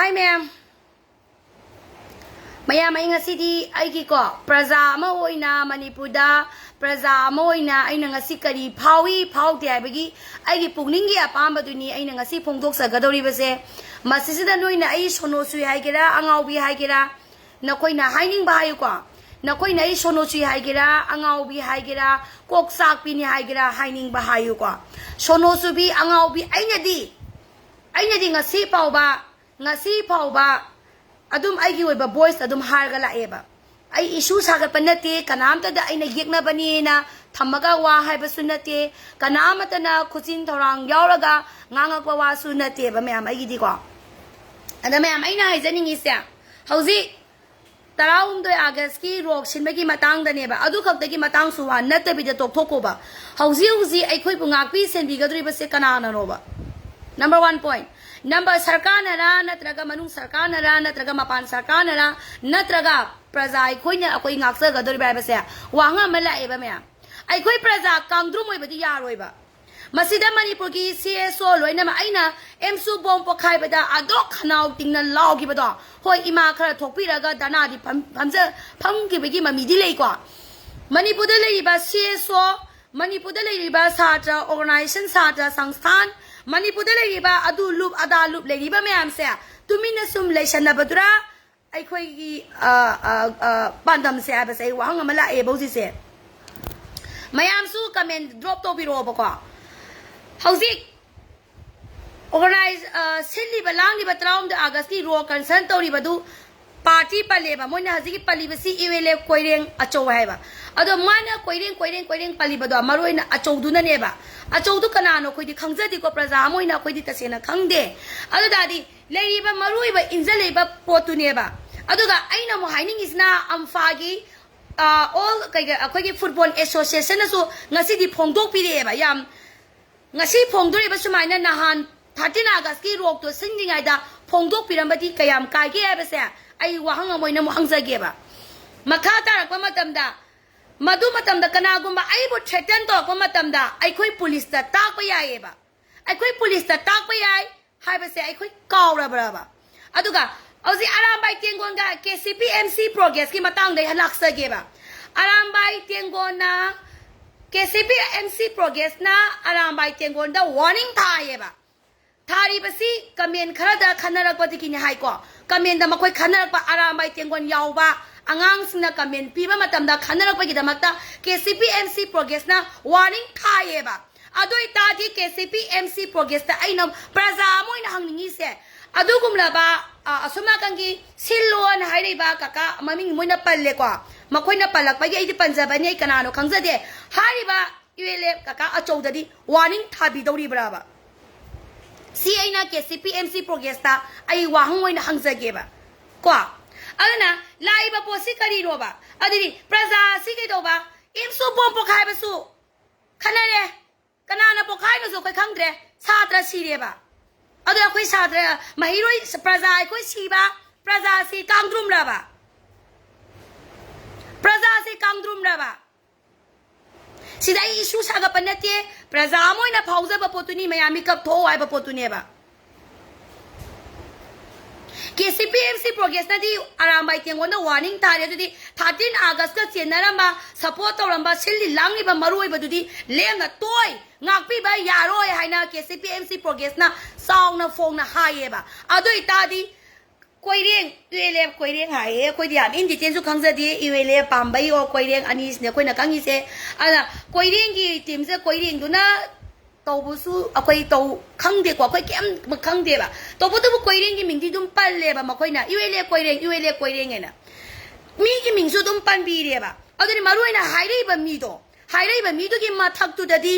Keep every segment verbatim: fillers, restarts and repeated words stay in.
Hi, ma'am. ꯃꯌꯥꯝ, ꯑꯩ ꯉꯁꯤꯗꯤ ꯑꯩꯒꯤꯀꯣ, ꯄ꯭ꯔꯖꯥ ꯑꯃ ꯑꯣꯏꯅ, ꯃꯅꯤꯄꯨꯔꯗ ꯄ꯭ꯔꯖꯥ ꯑꯃ ꯑꯣꯏꯅ ꯑꯩꯅ ꯉꯁꯤ ꯀꯔꯤ ꯐꯥꯎꯏ, ꯐꯥꯎꯗꯦ ꯍꯥꯏꯕꯒꯤ ꯑꯩꯒꯤ ꯄꯨꯛꯅꯤꯡꯒꯤ ꯑꯄꯥꯝꯕꯗꯨꯅꯤ ꯑꯩꯅ ꯉꯁꯤ ꯐꯣꯡꯗꯣꯛꯆꯒꯗꯧꯔꯤꯕꯁꯦ꯫ ꯃꯁꯤꯁꯤꯗ ꯅꯣꯏꯅ ꯑꯩ ꯁꯣꯅꯣ ꯁꯨꯏ ꯍꯥꯏꯒꯦꯔꯥ, ꯑꯉꯥꯎꯕꯤ ꯍꯥꯏꯒꯦꯔꯥ, ꯅꯈꯣꯏꯅ ꯍꯥꯏꯅꯤꯡꯕ ꯍꯥꯏꯌꯨꯀꯣ꯫ ꯅꯈꯣꯏꯅ ꯑꯩ ꯁꯣꯅꯣ ꯁꯨꯏ ꯍꯥꯏꯒꯦꯔꯥ, ꯑꯉꯥꯎꯕꯤ ꯍꯥꯏꯒꯦꯔꯥ, ꯀꯣꯛ ꯆꯥꯛꯄꯤꯅꯤ ꯍꯥꯏꯒꯦꯔꯥ, ꯍꯥꯏꯅꯤꯡꯕ ꯍꯥꯏꯌꯨꯀꯣ꯫ ꯁꯣꯅꯣ ꯁꯨꯕꯤ, ꯑꯉꯥꯎꯕꯤ, ꯑꯩꯅꯗꯤ, ꯑꯩꯅꯗꯤ ꯉꯁꯤ ꯐꯥꯎꯕ, ꯉꯁꯤ ꯐꯥꯎꯕ ꯑꯗꯨꯝ ꯑꯩꯒꯤ ꯑꯣꯏꯕ voice ꯑꯗꯨꯝ ꯍꯥꯏꯔꯒ ꯂꯥꯛꯑꯦꯕ꯫ ꯑꯩ issue ꯁꯥꯒꯠꯄ ꯅꯠꯇꯦ, ꯀꯅꯥꯝꯇꯗ ꯑꯩꯅ ꯌꯦꯛꯅꯕꯅꯦꯅ ꯊꯝꯃꯒ ꯋꯥ ꯍꯥꯏꯕꯁꯨ ꯅꯠꯇꯦ, ꯀꯅꯥ ꯑꯃꯠꯇꯅ ꯈꯨꯠꯆꯤꯟ ꯊꯧꯔꯥꯡ ꯌꯥꯎꯔꯒ ꯉꯥꯡꯉꯛꯄ ꯋꯥꯁꯨ ꯅꯠꯇꯦꯕ ꯃꯌꯥꯝ ꯑꯩꯒꯤꯗꯤꯀꯣ꯫ ꯑꯗ ꯃꯌꯥꯝ, ꯑꯩꯅ ꯍꯥꯏꯖꯅꯤꯡꯉꯤꯁꯦ, ꯍꯧꯖꯤꯛ ꯇꯔꯥꯍꯨꯝꯗꯣꯏ ꯑꯥꯒꯁꯀꯤ ꯔꯣꯛ ꯁꯤꯟꯕꯒꯤ ꯃꯇꯥꯡꯗꯅꯦꯕ, ꯑꯗꯨ ꯈꯛꯇꯒꯤ ꯃꯇꯥꯡꯁꯨ ꯋꯥ ꯅꯠꯇꯕꯤꯗ ꯇꯣꯛꯊꯣꯛꯀꯣꯕ꯫ ꯍꯧꯖꯤꯛ ꯍꯧꯖꯤꯛ ꯑꯩꯈꯣꯏꯕꯨ ꯉꯥꯛꯄꯤ ꯁꯦꯟꯕꯤꯒꯗꯧꯔꯤꯕꯁꯦ ꯀꯅꯥꯅꯅꯣꯕ? Number one point꯫ Number ꯁꯔꯀꯥꯔꯅꯔꯥ ꯅꯠꯇ꯭ꯔꯒ ꯃꯅꯨꯡ ꯁꯔꯀꯥꯔꯅꯔꯥ ꯅꯠꯇ꯭ꯔꯒ ꯃꯄꯥꯟ ꯁꯔꯀꯥꯔꯅꯔꯥ ꯅꯠꯇ꯭ꯔꯒ ꯄ꯭ꯔꯖꯥ ꯑꯩꯈꯣꯏꯅ ꯑꯩꯈꯣꯏ ꯉꯥꯛꯆꯒꯗꯧꯔꯤꯕ ꯍꯥꯏꯕꯁꯦ ꯋꯥꯍꯪ ꯑꯃ ꯂꯥꯛꯑꯦꯕ ꯃꯌꯥꯝ꯫ ꯑꯩꯈꯣꯏ ꯄ꯭ꯔꯖꯥ ꯀꯥꯡꯗ꯭ꯔꯨꯝ ꯑꯣꯏꯕꯗꯤ ꯌꯥꯔꯣꯏꯕ꯫ ꯃꯁꯤꯗ ꯃꯅꯤꯄꯨꯔꯒꯤ C S O ꯂꯣꯏꯅꯃꯛ, ꯑꯩꯅ ꯑꯦꯝꯁꯨ ꯕꯣꯝ ꯄꯣꯈꯥꯏꯕꯗ ꯑꯗꯣ ꯈꯅꯥꯎ ꯇꯤꯡꯅ ꯂꯥꯎꯈꯤꯕꯗꯣ, ꯍꯣꯏ, ꯏꯃꯥ ꯈꯔ ꯊꯣꯛꯄꯤꯔꯒ ꯙꯔꯅꯥꯗꯤ ꯐꯝ-, ꯐꯝꯖ-, ꯐꯝꯈꯤꯕꯒꯤ ꯃꯃꯤꯗꯤ ꯂꯩꯀꯣ꯫ ꯃꯅꯤꯄꯨꯔꯗ ꯂꯩꯔꯤꯕ C S O, ꯃꯅꯤꯄꯨꯔꯗ ꯂꯩꯔꯤꯕ ꯁꯥꯇ꯭ꯔ organization, ꯁꯥꯇ꯭ꯔ ꯁꯪꯁꯊꯥꯟ, ꯃꯅꯤꯄꯨꯔꯗ ꯂꯩꯔꯤꯕ ꯑꯗꯨ ꯂꯨꯞ ꯑꯗꯥ ꯂꯨꯞ ꯂꯩꯔꯤꯕ ꯃꯌꯥꯝꯁꯦ ꯇꯨꯃꯤꯟꯅ ꯁꯨꯝ ꯂꯩꯁꯟꯅꯕꯗꯨꯔꯥ? ꯑꯩꯈꯣꯏꯒꯤ, ꯑ, ꯑ, ꯑ, ꯄꯥꯟꯗꯝꯁꯦ ꯍꯥꯏꯕꯁꯦ ꯑꯩ ꯋꯥꯍꯪ ꯑꯃ ꯂꯥꯛꯑꯦꯕ ꯍꯧꯖꯤꯛꯁꯦ꯫ ꯃꯌꯥꯝꯁꯨ comment drop ꯇꯧꯕꯤꯔꯛꯑꯣꯕꯀꯣ꯫ ꯍꯧꯖꯤꯛ organize, ꯑ, ꯁꯤꯜꯂꯤꯕ ꯂꯥꯡꯂꯤꯕ ꯇꯔꯥꯍꯨꯝꯗꯣꯏ ꯑꯥꯒꯁꯀꯤ ꯔꯣꯛ concert ꯇꯧꯔꯤꯕꯗꯨ party ꯄꯜꯂꯦꯕ꯫ ꯃꯣꯏꯅ ꯍꯧꯖꯤꯛꯀꯤ ꯄꯜꯂꯤꯕꯁꯤ U L F ꯀꯣꯏꯔꯦꯡ ꯑꯆꯧ ꯍꯥꯏꯕ꯫ ꯑꯗꯣ ꯃꯥꯅ ꯀꯣꯏꯔꯦꯡ, ꯀꯣꯏꯔꯦꯡ, ꯀꯣꯏꯔꯦꯡ ꯄꯜꯂꯤꯕꯗꯣ ꯃꯔꯨ ꯑꯣꯏꯅ ꯑꯆꯧꯗꯨꯅꯅꯦꯕ꯫ ꯑꯆꯧꯗꯨ ꯀꯅꯥꯅꯣ ꯑꯩꯈꯣꯏꯗꯤ ꯈꯪꯖꯗꯦꯀꯣ, ꯄ꯭ꯔꯖꯥ ꯑꯃ ꯑꯣꯏꯅ ꯑꯩꯈꯣꯏꯗꯤ ꯇꯁꯦꯡꯅ ꯈꯪꯗꯦ꯫ ꯑꯗꯨ ꯇꯥꯔꯗꯤ ꯂꯩꯔꯤꯕ ꯃꯔꯨ ꯑꯣꯏꯕ ꯏꯟꯖꯜꯂꯤꯕ ꯄꯣꯠꯇꯨꯅꯦꯕ꯫ ꯑꯗꯨꯒ ꯑꯩꯅ ꯑꯃꯨꯛ ꯍꯥꯏꯅꯤꯡꯉꯤꯁꯤꯅ ꯑꯝꯐꯥꯒꯤ, ꯑ, all ꯀꯩ-, ꯑꯩꯈꯣꯏꯒꯤ football associationꯅꯁꯨ ꯉꯁꯤꯗꯤ ꯐꯣꯡꯗꯣꯛꯄꯤꯔꯛꯑꯦꯕ꯫ ꯌꯥꯝ ꯉꯁꯤ ꯐꯣꯡꯗꯣꯔꯤꯕ ꯁꯨꯃꯥꯏꯅ ꯅꯍꯥꯟ thirteen Augustꯀꯤ ꯔꯣꯛꯇꯣ ꯁꯤꯟꯗ꯭ꯔꯤꯉꯩꯗ ꯐꯣꯡꯗꯣꯛꯄꯤꯔꯝꯕꯗꯤ ꯀꯌꯥꯝ ꯀꯥꯏꯒꯦ ꯍꯥꯏꯕꯁꯦ ꯑꯩ ꯋꯥꯍꯪ ꯑꯃ ꯑꯣꯏꯅ ꯑꯃꯨꯛ ꯍꯪꯖꯒꯦꯕ꯫ ꯃꯈꯥ ꯇꯥꯔꯛꯄ ꯃꯇꯝꯗ, ꯃꯗꯨ ꯃꯇꯝꯗ ꯀꯅꯥꯒꯨꯝꯕ ꯑꯩꯕꯨ threaten ꯇꯧꯔꯛꯄ ꯃꯇꯝꯗ ꯑꯩꯈꯣꯏ ꯄꯨꯂꯤꯁꯇ ꯇꯥꯛꯄ ꯌꯥꯏꯌꯦꯕ꯫ ꯑꯩꯈꯣꯏ ꯄꯨꯂꯤꯁꯇ ꯇꯥꯛꯄ ꯌꯥꯏ ꯍꯥꯏꯕꯁꯦ ꯑꯩꯈꯣꯏ ꯀꯥꯎꯔꯕ꯭ꯔꯕ? ꯑꯗꯨꯒ ꯍꯧꯖꯤꯛ Arambai ꯇꯦꯡꯒꯣꯟꯒ K C P M C ꯄ꯭ꯔꯣꯒ꯭ꯔꯦꯁꯀꯤ ꯃꯇꯥꯡꯗ ꯑꯩ ꯂꯥꯛꯆꯒꯦꯕ꯫ Arambai ꯇꯦꯡꯒꯣꯟꯅ, K C P M C ꯄ꯭ꯔꯣꯒ꯭ꯔꯦꯁꯅ Arambai ꯇꯦꯡꯒꯣꯟꯗ warning ꯊꯥꯏꯌꯦꯕ꯫ ꯊꯥꯔꯤꯕꯁꯤ ꯀꯃꯦꯟ ꯈꯔꯗ ꯈꯟꯅꯔꯛꯄꯗꯒꯤꯅꯤ ꯍꯥꯏꯀꯣ꯫ ꯀꯃꯦꯟꯗ ꯃꯈꯣꯏ ꯈꯟꯅꯔꯛꯄ, ꯑꯔꯥꯝꯕꯥꯏ ꯇꯦꯡꯒꯣꯟ ꯌꯥꯎꯕ ꯑꯉꯥꯡꯁꯤꯡꯅ ꯀꯃꯦꯟ ꯄꯤꯕ ꯃꯇꯝꯗ ꯈꯟꯅꯔꯛꯄꯒꯤꯗꯃꯛꯇ K C P M C ꯄ꯭ꯔꯣꯒ꯭ꯔꯦꯁꯅ warning ꯊꯥꯏꯌꯦꯕ꯫ ꯑꯗꯨ ꯑꯣꯏꯇꯥꯔꯗꯤ K C P M C ꯄ꯭ꯔꯣꯒ꯭ꯔꯦꯁꯇ ꯑꯩꯅ ꯄ꯭ꯔꯖꯥ ꯑꯃ ꯑꯣꯏꯅ ꯍꯪꯅꯤꯡꯉꯤꯁꯦ, ꯑꯗꯨꯒꯨꯝꯂꯕ, ꯑ, ꯑꯁꯣꯝ ꯅꯥꯀꯟꯒꯤ ꯁꯤꯜꯂꯣꯅ ꯍꯥꯏꯔꯤꯕ ꯀꯀꯥ ꯃꯃꯤꯡ ꯃꯣꯏꯅ ꯄꯜꯂꯦꯀꯣ, ꯃꯈꯣꯏꯅ ꯄꯜꯂꯛꯄꯒꯤ ꯑꯩꯗꯤ ꯄꯟꯖꯕꯅꯤ, ꯑꯩ ꯀꯅꯥꯅꯣ ꯈꯪꯖꯗꯦ꯫ ꯍꯥꯏꯔꯤꯕ ꯌꯨ ꯑꯦꯜ ꯑꯦꯐ ꯀꯀꯥ ꯑꯆꯧꯗꯗꯤ ꯋꯥꯔꯅꯤꯡ ꯊꯥꯕꯤꯗꯧꯔꯤꯕ꯭ꯔꯕ? ꯁꯤ ꯑꯩꯅ K C P M C ꯄ꯭ꯔꯣꯒ꯭ꯔꯦꯁꯇ ꯑꯩ ꯋꯥꯍꯪ ꯑꯣꯏꯅ ꯍꯪꯖꯒꯦꯕ ꯀꯣ꯫ ꯑꯗꯨꯅ ꯂꯥꯛꯏꯕ ꯄꯣꯠꯁꯤ ꯀꯔꯤꯅꯣꯕ? ꯑꯗꯨꯗꯤ ꯄ꯭ꯔꯖꯥ ꯑꯁꯤ ꯀꯩꯗꯧꯕ? ꯏꯝꯁꯨ ꯕꯣꯝ ꯄꯣꯈꯥꯏꯕꯁꯨ ꯈꯟꯅꯔꯦ꯫ ꯀꯅꯥꯅ ꯄꯣꯈꯥꯏꯅꯣꯁꯨ ꯑꯩꯈꯣꯏ ꯈꯪꯗ꯭ꯔꯦ꯫ ꯁꯥꯇ꯭ꯔ ꯁꯤꯔꯦꯕ꯫ ꯑꯗꯣ ꯑꯩꯈꯣꯏ ꯁꯥꯇ꯭ꯔ, ꯃꯍꯩꯔꯣꯏ, ꯄ꯭ꯔꯖꯥ ꯑꯩꯈꯣꯏ ꯁꯤꯕ, ꯄ꯭ꯔꯖꯥꯁꯤ ꯀꯥꯡꯗ꯭ꯔꯨꯝꯂꯕ? ꯄ꯭ꯔꯖꯥꯁꯤ ꯀꯥꯡꯗ꯭ꯔꯨꯝꯂꯕ? ꯁꯤꯗ ꯑꯩ ꯏꯁꯨ ꯁꯥꯒꯠꯄ ꯅꯠꯇꯦ, ꯄ꯭ꯔꯖꯥ ꯑꯃ ꯑꯣꯏꯅ ꯐꯥꯎꯖꯕ ꯄꯣꯠꯇꯨꯅꯤ, ꯃꯌꯥꯝ ꯃꯤꯀꯞ ꯊꯣꯛꯑꯣ ꯍꯥꯏꯕ ꯄꯣꯠꯇꯨꯅꯦꯕ꯫ K C P M C ꯄ꯭ꯔꯣꯒ꯭ꯔꯦꯁꯅꯗꯤ Arambai ꯇꯦꯡꯒꯣꯟꯗ warning ꯊꯥꯔꯦ꯫ ꯑꯗꯨꯗꯤ ꯊꯥꯔꯇꯤꯟ ꯑꯥꯒꯁꯀ ꯆꯦꯟꯅꯔꯝꯕ, ꯁꯄꯣꯔꯠ ꯇꯧꯔꯝꯕ, ꯁꯤꯜꯂꯤ ꯂꯥꯡꯂꯤꯕ ꯃꯔꯨ ꯑꯣꯏꯕꯗꯨꯗꯤ ꯂꯦꯡꯉ ꯇꯣꯏ, ꯉꯥꯛꯄꯤꯕ ꯌꯥꯔꯣꯏ ꯍꯥꯏꯅ K C P M C ꯄ꯭ꯔꯣꯒ꯭ꯔꯦꯁꯅ ꯆꯥꯎꯅ ꯐꯣꯡꯅ ꯍꯥꯏꯌꯦꯕ꯫ ꯑꯗꯨ ꯑꯣꯏꯇꯥꯔꯗꯤ Koireng, U L F Koireng ꯍꯥꯏꯌꯦ꯫ ꯑꯩꯈꯣꯏꯗꯤ ꯌꯥꯝ in detailꯁꯨ ꯈꯪꯖꯗꯦ꯫ ꯌꯨ ꯑꯦꯜ ꯑꯦꯐ ꯄꯥꯝꯕꯩ ꯑꯣ ꯀꯣꯏꯔꯦꯡ ꯑꯅꯤꯁꯤꯅꯦ ꯑꯩꯈꯣꯏꯅ ꯈꯪꯉꯤꯁꯦ꯫ ꯑꯗꯨꯅ ꯀꯣꯏꯔꯦꯡꯒꯤ ꯇꯤꯝꯁꯦ ꯀꯣꯏꯔꯦꯡꯗꯨꯅ ꯇꯧꯕꯁꯨ ꯑꯩꯈꯣꯏ ꯇꯧ ꯈꯪꯗꯦꯀꯣ, ꯑꯩꯈꯣꯏ ꯀꯩꯝ ꯈꯪꯗꯦꯕ꯫ ꯇꯧꯕꯇꯕꯨ ꯀꯣꯏꯔꯦꯡꯒꯤ ꯃꯤꯡꯗꯤ ꯑꯗꯨꯝ ꯄꯜꯂꯦꯕ ꯃꯈꯣꯏꯅ, "U L F Koireng, U L F Koireng" ꯍꯥꯏꯅ ꯃꯤꯒꯤ ꯃꯤꯡꯁꯨ ꯑꯗꯨꯝ ꯄꯟꯕꯤꯔꯦꯕ꯫ ꯑꯗꯨꯗꯤ ꯃꯔꯨ ꯑꯣꯏꯅ ꯍꯥꯏꯔꯛꯏꯕ ꯃꯤꯗꯣ, ꯍꯥꯏꯔꯛꯏꯕ ꯃꯤꯗꯨꯒꯤ ꯃꯊꯛꯇꯨꯗꯗꯤ,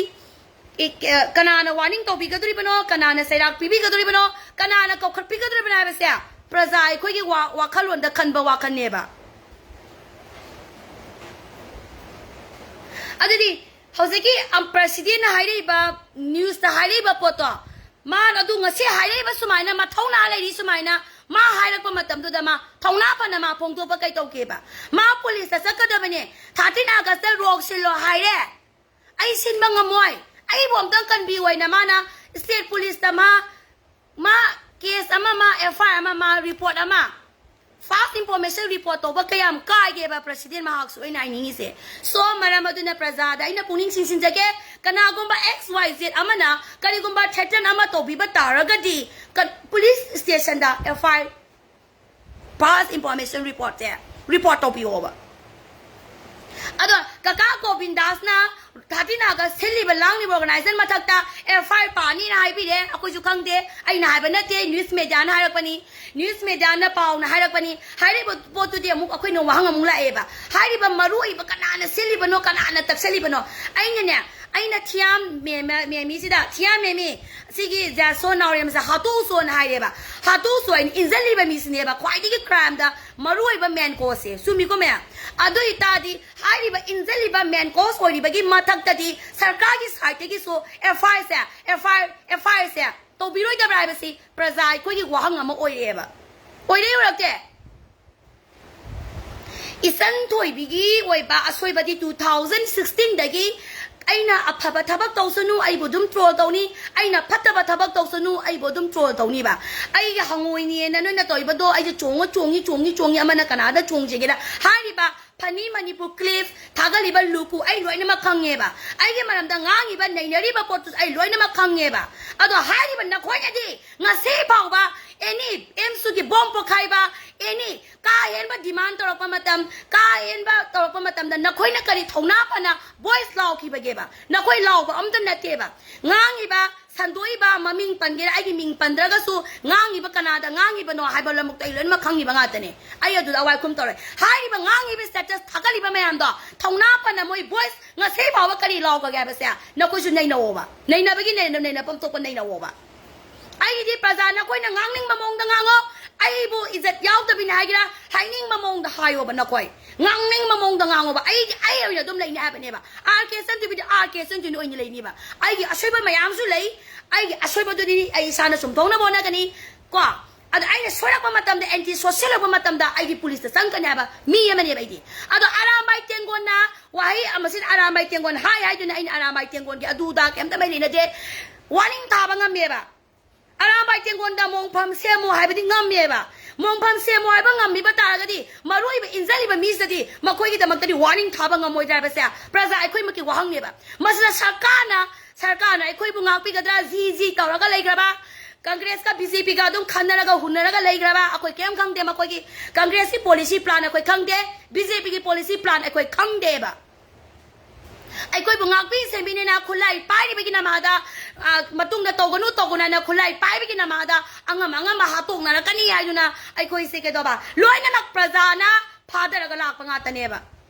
ꯑꯦ, ꯑꯦ, ꯀꯅꯥꯅ ꯋꯥꯔꯅꯤꯡ ꯇꯧꯕꯤꯒꯗꯧꯔꯤꯕꯅꯣ, ꯀꯅꯥꯅ ꯆꯩꯔꯥꯛ ꯄꯤꯕꯤꯒꯗꯧꯔꯤꯕꯅꯣ, ꯀꯅꯥꯅ ꯀꯧꯈꯠꯄꯤꯒꯗꯧꯔꯤꯕꯅꯣ ꯍꯥꯏꯕꯁꯦ ꯄ꯭ꯔꯖꯥ ꯑꯩꯈꯣꯏꯒꯤ ꯋꯥ-, ꯋꯥꯈꯜꯂꯣꯟꯗ ꯈꯟꯕ ꯋꯥꯈꯜꯅꯦꯕ꯫ ꯑꯗꯨꯗꯤ ꯍꯧꯖꯤꯛꯀꯤ, ꯑꯝ, ꯄ꯭ꯔꯁꯤꯗꯦꯟꯅ ꯍꯥꯏꯔꯛꯏꯕ, ꯅ꯭ꯌꯨꯁꯇ ꯍꯥꯏꯔꯛꯏꯕ ꯄꯣꯠꯇꯣ, ꯃꯥꯅ ꯑꯗꯨ ꯉꯁꯤ ꯍꯥꯏꯔꯛꯏꯕ ꯁꯨꯃꯥꯏꯅ, ꯃꯊꯧꯅꯥ ꯂꯩꯔꯤ ꯁꯨꯃꯥꯏꯅ, ꯃꯥ ꯍꯥꯏꯔꯛꯄ ꯃꯇꯝꯗꯨꯗ ꯃꯥ ꯊꯧꯅꯥ ꯐꯅ ꯃꯥ ꯐꯣꯡꯗꯣꯛꯄ ꯀꯩ ꯇꯧꯒꯦꯕ? ꯃꯥ ꯄꯨꯂꯤꯁꯇ ꯆꯠꯀꯗꯕꯅꯦ꯫ ꯊꯥꯔꯇꯤꯟ ꯑꯥꯒꯁꯇ ꯔꯣꯛ ꯁꯤꯜꯂꯣ ꯍꯥꯏꯔꯦ꯫ "ꯑꯩ ꯁꯤꯟꯕ ꯉꯝꯃꯣꯏ, ꯑꯩꯕꯨ ꯑꯝꯇꯪ ꯀꯟꯕꯤꯌꯨ" ꯍꯥꯏꯅ ꯃꯥꯅ ꯁ꯭ꯇꯦꯠ ꯄꯨꯂꯤꯁꯇ ꯃꯥ, ꯃꯥ ꯀꯦꯁ ꯑꯃ ꯃꯥ ꯑꯦꯐ ꯑꯥꯏ ꯑꯥꯔ ꯑꯃ, ꯃꯥ ꯔꯤꯄꯣꯔꯠ ꯑꯃ, ꯐꯥꯜꯁ ꯏꯟꯐꯣꯔꯃꯦꯁꯟ ꯔꯤꯄꯣꯔꯠ ꯇꯧꯕ ꯀꯌꯥꯝ ꯀꯥꯏꯒꯦꯕ ꯄ꯭ꯔꯁꯤꯗꯦꯟ ꯃꯍꯥꯛꯁꯨ? ꯑꯩꯅ ꯍꯥꯏꯅꯤꯡꯉꯤꯁꯦ꯫ ꯁꯣ, ꯃꯔꯝ ꯑꯗꯨꯅ ꯄ꯭ꯔꯖꯥꯗ ꯑꯩꯅ ꯄꯨꯛꯅꯤꯡ ꯆꯤꯡꯁꯤꯟꯖꯒꯦ, ꯀꯅꯥꯒꯨꯝꯕ ꯑꯦꯛꯁ ꯋꯥꯏ ꯖꯦꯠ ꯑꯃꯅ ꯀꯔꯤꯒꯨꯝꯕ ꯊ꯭ꯔꯦꯇꯟ ꯑꯃ ꯇꯧꯕꯤꯕ ꯇꯥꯔꯒꯗꯤ ꯄꯨꯂꯤꯁ ꯁ꯭ꯇꯦꯁꯟꯗ ꯑꯦꯐ ꯑꯥꯏ ꯑꯥꯔ, ꯐꯥꯜꯁ ꯏꯟꯐꯣꯔꯃꯦꯁꯟ ꯔꯤꯄꯣꯔꯠꯁꯦ ꯔꯤꯄꯣꯔꯠ ꯇꯧꯕꯤꯌꯣꯕ꯫ ꯑꯗꯣ ꯀꯀꯥ ꯒꯣꯕꯤꯟꯗꯥꯁꯅ ꯊꯥꯔꯇꯤꯟ ꯑꯥꯒꯁ ꯁꯤꯜꯂꯤꯕ ꯂꯥꯡꯂꯤꯕ ꯑꯣꯔꯒꯅꯥꯏꯖꯦꯁꯟ ꯃꯊꯛꯇ ꯑꯦꯐ ꯑꯥꯏ ꯑꯥꯔ ꯄꯥꯅꯤꯅ ꯍꯥꯏꯕꯤꯔꯦ꯫ ꯑꯩꯈꯣꯏꯁꯨ ꯈꯪꯗꯦ, ꯑꯩꯅ ꯍꯥꯏꯕ ꯅꯠꯇꯦ, ꯅ꯭ꯌꯨꯁ ꯃꯦꯗꯤꯌꯥꯅ ꯍꯥꯏꯔꯛꯄꯅꯤ, ꯅ꯭ꯌꯨꯁ ꯃꯦꯗꯤꯌꯥꯅ ꯄꯥꯎꯅ ꯍꯥꯏꯔꯛꯄꯅꯤ꯫ ꯍꯥꯏꯔꯤꯕ ꯄꯣꯠꯇꯨꯗꯤ ꯑꯃꯨꯛ ꯑꯩꯈꯣꯏꯅ ꯋꯥꯍꯪ ꯑꯃꯨꯛ ꯂꯥꯛꯑꯦꯕ꯫ ꯍꯥꯏꯔꯤꯕ ꯃꯔꯨ ꯑꯣꯏꯕ ꯀꯅꯥꯅ ꯁꯤꯜꯂꯤꯕꯅꯣ, ꯀꯅꯥꯅ ꯇꯛꯁꯜꯂꯤꯕꯅꯣ? ꯑꯩꯅꯅꯦ, ꯑꯩꯅ ꯊꯤꯌꯥꯝ ꯃꯦ-, ꯃꯦ-, ꯃꯦꯃꯤꯁꯤꯗ, ꯊꯤꯌꯥꯝ ꯃꯦꯃꯤ, ꯁꯤꯒꯤ ꯖꯥꯁꯣ ꯅꯥꯎꯔꯦꯝꯁꯦ ꯍꯥꯠꯇꯣꯛꯎꯁꯣꯅ ꯍꯥꯏꯔꯦꯕ꯫ ꯍꯥꯠꯇꯣꯛꯎꯁꯣ ꯍꯥꯏꯅ ꯏꯟꯖꯜꯂꯤꯕ ꯃꯤꯁꯤꯅꯦꯕ ꯈ꯭ꯋꯥꯏꯗꯒꯤ ꯀ꯭ꯔꯥꯏꯝꯗ ꯃꯔꯨ ꯑꯣꯏꯕ ꯃꯦꯟ ꯀꯣꯁꯁꯦ꯫ ꯆꯨꯝꯃꯤꯀꯣ ꯃꯌꯥꯝ? ꯑꯗꯨ ꯑꯣꯏꯇꯥꯔꯗꯤ ꯍꯥꯏꯔꯤꯕ ꯏꯟꯖꯜꯂꯤꯕ ꯃꯦꯟ ꯀꯣꯁ ꯑꯣꯏꯔꯤꯕꯒꯤ ꯃꯊꯛꯇꯗꯤ ꯁꯔꯀꯥꯔꯒꯤ ꯁꯥꯏꯠꯇꯒꯤꯁꯨ ꯑꯦꯐ ꯑꯥꯏ ꯑꯥꯔꯁꯦ, ꯑꯦꯐ ꯑꯥꯏ ꯑꯥꯔ, ꯑꯦꯐ ꯑꯥꯏ ꯑꯥꯔꯁꯦ ꯇꯧꯕꯤꯔꯣꯏꯗꯕ꯭ꯔꯥ ꯍꯥꯏꯕꯁꯤ ꯄ꯭ꯔꯖꯥ ꯑꯩꯈꯣꯏꯒꯤ ꯋꯥꯍꯪ ꯑꯃ ꯑꯣꯏꯔꯛꯑꯦꯕ꯫ ꯑꯣꯏꯔꯛꯏ ꯑꯣꯏꯔꯛꯇꯦ? ꯏꯆꯟ ꯊꯣꯏꯕꯤꯒꯤ ꯑꯣꯏꯕ ꯑꯁꯣꯏꯕꯗꯤ ꯇꯨ ꯊꯥꯎꯖꯟ ꯁꯤꯛꯁꯇꯤꯟꯗꯒꯤ ꯑꯩꯅ ꯑꯐꯕ ꯊꯕꯛ ꯇꯧꯁꯅꯨ, ꯑꯩꯕꯨ ꯑꯗꯨꯝ ꯇ꯭ꯔꯣꯜ ꯇꯧꯅꯤ, ꯑꯩꯅ ꯐꯠꯇꯕ ꯊꯕꯛ ꯇꯧꯁꯅꯨ, ꯑꯩꯕꯨ ꯑꯗꯨꯝ ꯇ꯭ꯔꯣꯜ ꯇꯧꯅꯤꯕ꯫ ꯑꯩꯒꯤ ꯍꯪꯉꯣꯏꯅꯦꯅ ꯅꯣꯏꯅ ꯇꯧꯔꯤꯕꯗꯣ ꯑꯩꯁꯦ ꯆꯣꯡꯉ ꯆꯣꯡꯉꯤ, ꯆꯣꯡꯉꯤ, ꯆꯣꯡꯉꯤ, ꯑꯃꯅ ꯀꯅꯥꯗ ꯆꯣꯡꯁꯤꯒꯦꯅ ꯍꯥꯏꯔꯤꯕ ꯐꯅꯤ ꯃꯅꯤꯄꯨꯔ ꯀ꯭ꯂꯤꯞ ꯊꯥꯒꯠꯂꯤꯕ ꯂꯨꯀꯨ ꯑꯩ ꯂꯣꯏꯅꯃꯛ ꯈꯪꯉꯦꯕ꯫ ꯑꯩꯒꯤ ꯃꯔꯝꯗ ꯉꯥꯡꯉꯤꯕ ꯅꯩꯅꯔꯤꯕ ꯄꯣꯠꯇꯨꯁꯨ ꯑꯩ ꯂꯣꯏꯅꯃꯛ ꯈꯪꯉꯦꯕ꯫ ꯑꯗꯣ ꯍꯥꯏꯔꯤꯕ ꯅꯈꯣꯏꯅꯗꯤ ꯉꯁꯤ ꯐꯥꯎꯕ ꯑꯦꯅꯤ ꯑꯦꯝꯁꯨꯒꯤ ꯕꯣꯝ ꯄꯣꯈꯥꯏꯕ, ꯑꯦꯅꯤ ꯀꯥ ꯍꯦꯟꯕ ꯗꯤꯃꯥꯟ ꯇꯧꯔꯛꯄ ꯃꯇꯝ, ꯀꯥ ꯍꯦꯟꯕ ꯇꯧꯔꯛꯄ ꯃꯇꯝꯗ ꯅꯈꯣꯏꯅ ꯀꯔꯤ ꯊꯧꯅꯥ ꯐꯅ ꯚꯣꯏꯁ ꯂꯥꯎꯈꯤꯕꯒꯦꯕ? ꯅꯈꯣꯏ ꯂꯥꯎꯕ ꯑꯝꯇ ꯅꯠꯇꯦꯕ꯫ ꯉꯥꯡꯉꯤꯕ, ꯁꯟꯗꯣꯛꯏꯕ, ꯃꯃꯤꯡ ꯄꯟꯒꯦꯔꯥ, ꯑꯩꯒꯤ ꯃꯤꯡ ꯄꯟꯗ꯭ꯔꯒꯁꯨ ꯉꯥꯡꯉꯤꯕ ꯀꯅꯥꯗ ꯉꯥꯡꯉꯤꯕꯅꯣ ꯍꯥꯏꯕ ꯂꯣꯏꯅꯃꯛꯇꯣ ꯑꯩ ꯂꯣꯏꯅꯃꯛ ꯈꯪꯉꯤꯕ ꯉꯥꯛꯇꯅꯦ꯫ ꯑꯩ ꯑꯗꯨꯗ ꯑꯋꯥꯏ ꯈꯨꯝ ꯇꯧꯔꯣꯏ꯫ ꯍꯥꯏꯔꯤꯕ ꯉꯥꯡꯉꯤꯕ ꯁ꯭ꯇꯦꯇꯁ ꯊꯥꯒꯠꯂꯤꯕ ꯃꯌꯥꯝꯗꯣ ꯊꯧꯅꯥ ꯐꯅ ꯃꯣꯏ ꯚꯣꯏꯁ ꯉꯁꯤ ꯐꯥꯎꯕ ꯀꯔꯤ ꯂꯥꯎꯈ꯭ꯔꯒꯦ ꯍꯥꯏꯕꯁꯦ ꯅꯈꯣꯏꯁꯨ ꯅꯩꯅꯧꯑꯣꯕ꯫ ꯅꯩꯅꯕꯒꯤ ꯅꯩꯅ-, ꯅꯩꯅꯐꯝ ꯊꯣꯛꯄ ꯅꯩꯅꯧꯑꯣꯕ꯫ ꯑꯩꯒꯤꯗꯤ ꯄ꯭ꯔꯖꯥ ꯅꯈꯣꯏꯅ ꯉꯥꯡꯅꯤꯡꯕ ꯃꯑꯣꯡꯗ ꯉꯥꯡꯉꯣ, ꯑꯩꯕꯨ ꯏꯖꯠ ꯌꯥꯎꯗꯕꯤꯅꯤ ꯍꯥꯏꯒꯦꯔꯥ, ꯍꯥꯏꯅꯤꯡꯕ ꯃꯑꯣꯡꯗ ꯍꯥꯏꯌꯣꯕ ꯅꯈꯣꯏ꯫ ꯉꯥꯡꯅꯤꯡꯕ ꯃꯑꯣꯡꯗ ꯉꯥꯡꯉꯣꯕ꯫ ꯑꯩꯗꯤ ꯑꯩ ꯑꯣꯏꯅ ꯑꯗꯨꯝ ꯂꯩꯅꯤ ꯍꯥꯏꯕꯅꯦꯕ꯫ ꯑꯥꯔ ꯀꯦ ꯁꯟꯇꯨꯕꯤꯗꯤ ꯑꯥꯔ ꯀꯦ ꯁꯟꯇꯨꯕꯤ ꯑꯣꯏꯅ ꯂꯩꯅꯤꯕ꯫ ꯑꯩꯒꯤ ꯑꯁꯣꯏꯕ ꯃꯌꯥꯝꯁꯨ ꯂꯩ꯫ ꯑꯩꯒꯤ ꯑꯁꯣꯏꯕꯗꯨꯗꯤ ꯑꯩ ꯏꯁꯥꯅ ꯆꯨꯝꯊꯣꯛꯅꯕ ꯍꯣꯠꯅꯒꯅꯤ꯫ ꯀꯣ? ꯑꯗ ꯑꯩꯅ ꯁꯣꯏꯔꯛꯄ ꯃꯇꯝꯗ, ꯑꯦꯟꯇꯤ ꯁꯣꯁꯦꯜ ꯑꯣꯏꯕ ꯃꯇꯝꯗ ꯑꯩꯗꯤ ꯄꯨꯂꯤꯁꯇ ꯆꯪꯒꯅꯤ ꯍꯥꯏꯕ ꯃꯤ ꯑꯃꯅꯦꯕ ꯑꯩꯗꯤ꯫ ꯑꯗꯣ ꯑꯔꯥꯝꯕꯥꯏ ꯇꯦꯡꯒꯣꯟꯅ ꯋꯥꯍꯩ ꯑꯃꯁꯤꯅ, ꯑꯔꯥꯝꯕꯥꯏ ꯇꯦꯡꯒꯣꯟ ꯍꯥꯏ ꯍꯥꯏꯗꯨꯅ ꯑꯩꯅ ꯑꯔꯥꯝꯕꯥꯏ ꯇꯦꯡꯒꯣꯟꯒꯤ ꯑꯗꯨꯗ ꯀꯩꯝꯇ ꯃꯔꯤ ꯂꯩꯅꯗꯦ꯫ ꯋꯥꯔꯅꯤꯡ ꯊꯥꯕ ꯉꯝꯃꯦꯕ꯫ ꯑꯔꯥꯝꯕꯥꯏ ꯇꯦꯡꯒꯣꯟꯗ ꯃꯣꯡꯐꯝ ꯁꯦꯝꯃꯨ ꯍꯥꯏꯕꯗꯤ ꯉꯝꯃꯦꯕ꯫ ꯃꯣꯡꯐꯝ ꯁꯦꯝꯃꯨ ꯍꯥꯏꯕ ꯉꯝꯃꯤꯕ ꯇꯥꯔꯒꯗꯤ ꯃꯔꯨꯑꯣꯏꯕ ꯏꯟꯖꯜꯂꯤꯕ ꯃꯤꯁꯤꯗꯗꯤ ꯃꯈꯣꯏꯒꯤꯗꯃꯛꯇꯗꯤ ꯋꯥꯔꯅꯤꯡ ꯊꯥꯕ ꯉꯝꯃꯣꯏꯗ꯭ꯔꯥ ꯍꯥꯏꯕꯁꯦ ꯄ꯭ꯔꯖꯥ ꯑꯩꯈꯣꯏꯃꯛꯀꯤ ꯋꯥꯍꯪꯅꯦꯕ꯫ ꯃꯁꯤꯗ ꯁꯔꯀꯥꯔꯅ ꯁꯔꯀꯥꯔꯅ ꯑꯩꯈꯣꯏꯕꯨ ꯉꯥꯛꯄꯤꯒꯗ꯭ꯔꯥ ꯖꯤ ꯖꯤ ꯇꯧꯔꯒ ꯂꯩꯈ꯭ꯔꯕ, ꯀꯪꯒ꯭ꯔꯦꯁꯀ ꯕꯤ ꯖꯦ ꯄꯤꯒ ꯑꯗꯨꯝ ꯈꯟꯅꯔꯒ ꯍꯨꯟꯅꯔꯒ ꯂꯩꯈ꯭ꯔꯕ, ꯑꯩꯈꯣꯏ ꯀꯩꯝ ꯈꯪꯗꯦ꯫ ꯃꯈꯣꯏꯒꯤ ꯀꯪꯒ꯭ꯔꯦꯁꯀꯤ ꯄꯣꯂꯤꯁꯤ ꯄ꯭ꯂꯥꯟ ꯑꯩꯈꯣꯏ ꯈꯪꯗꯦ, ꯕꯤ ꯖꯦ ꯄꯤꯒꯤ ꯄꯣꯂꯤꯁꯤ ꯄ꯭ꯂꯥꯟ ꯑꯩꯈꯣꯏ ꯈꯪꯗꯦꯕ꯫ ꯑꯩꯈꯣꯏꯕꯨ ꯉꯥꯛꯄꯤ ꯁꯦꯟꯕꯤꯅꯤꯅ ꯈꯨꯠꯂꯥꯏ ꯄꯥꯏꯔꯤꯕꯒꯤ ꯅꯃꯥꯗ, ꯑ, ꯃꯇꯨꯡꯗ ꯇꯧꯒꯅꯨ ꯇꯧꯒꯅꯨ ꯍꯥꯏꯅ ꯈꯨꯠꯂꯥꯏ ꯄꯥꯏꯕꯒꯤ ꯅꯃꯥꯗ ꯑꯉꯝ ꯑꯉꯝꯕ ꯍꯥꯠꯇꯣꯛꯅꯔꯛꯀꯅꯤ ꯍꯥꯏꯗꯨꯅ ꯑꯩꯈꯣꯏꯁꯦ ꯀꯩꯗꯧꯕ ꯂꯣꯏꯅꯃꯛ ꯄ꯭ꯔꯖꯥꯅ ꯐꯥꯗꯔꯒ ꯂꯥꯛꯄ ꯉꯥꯛꯇꯅꯦꯕ꯫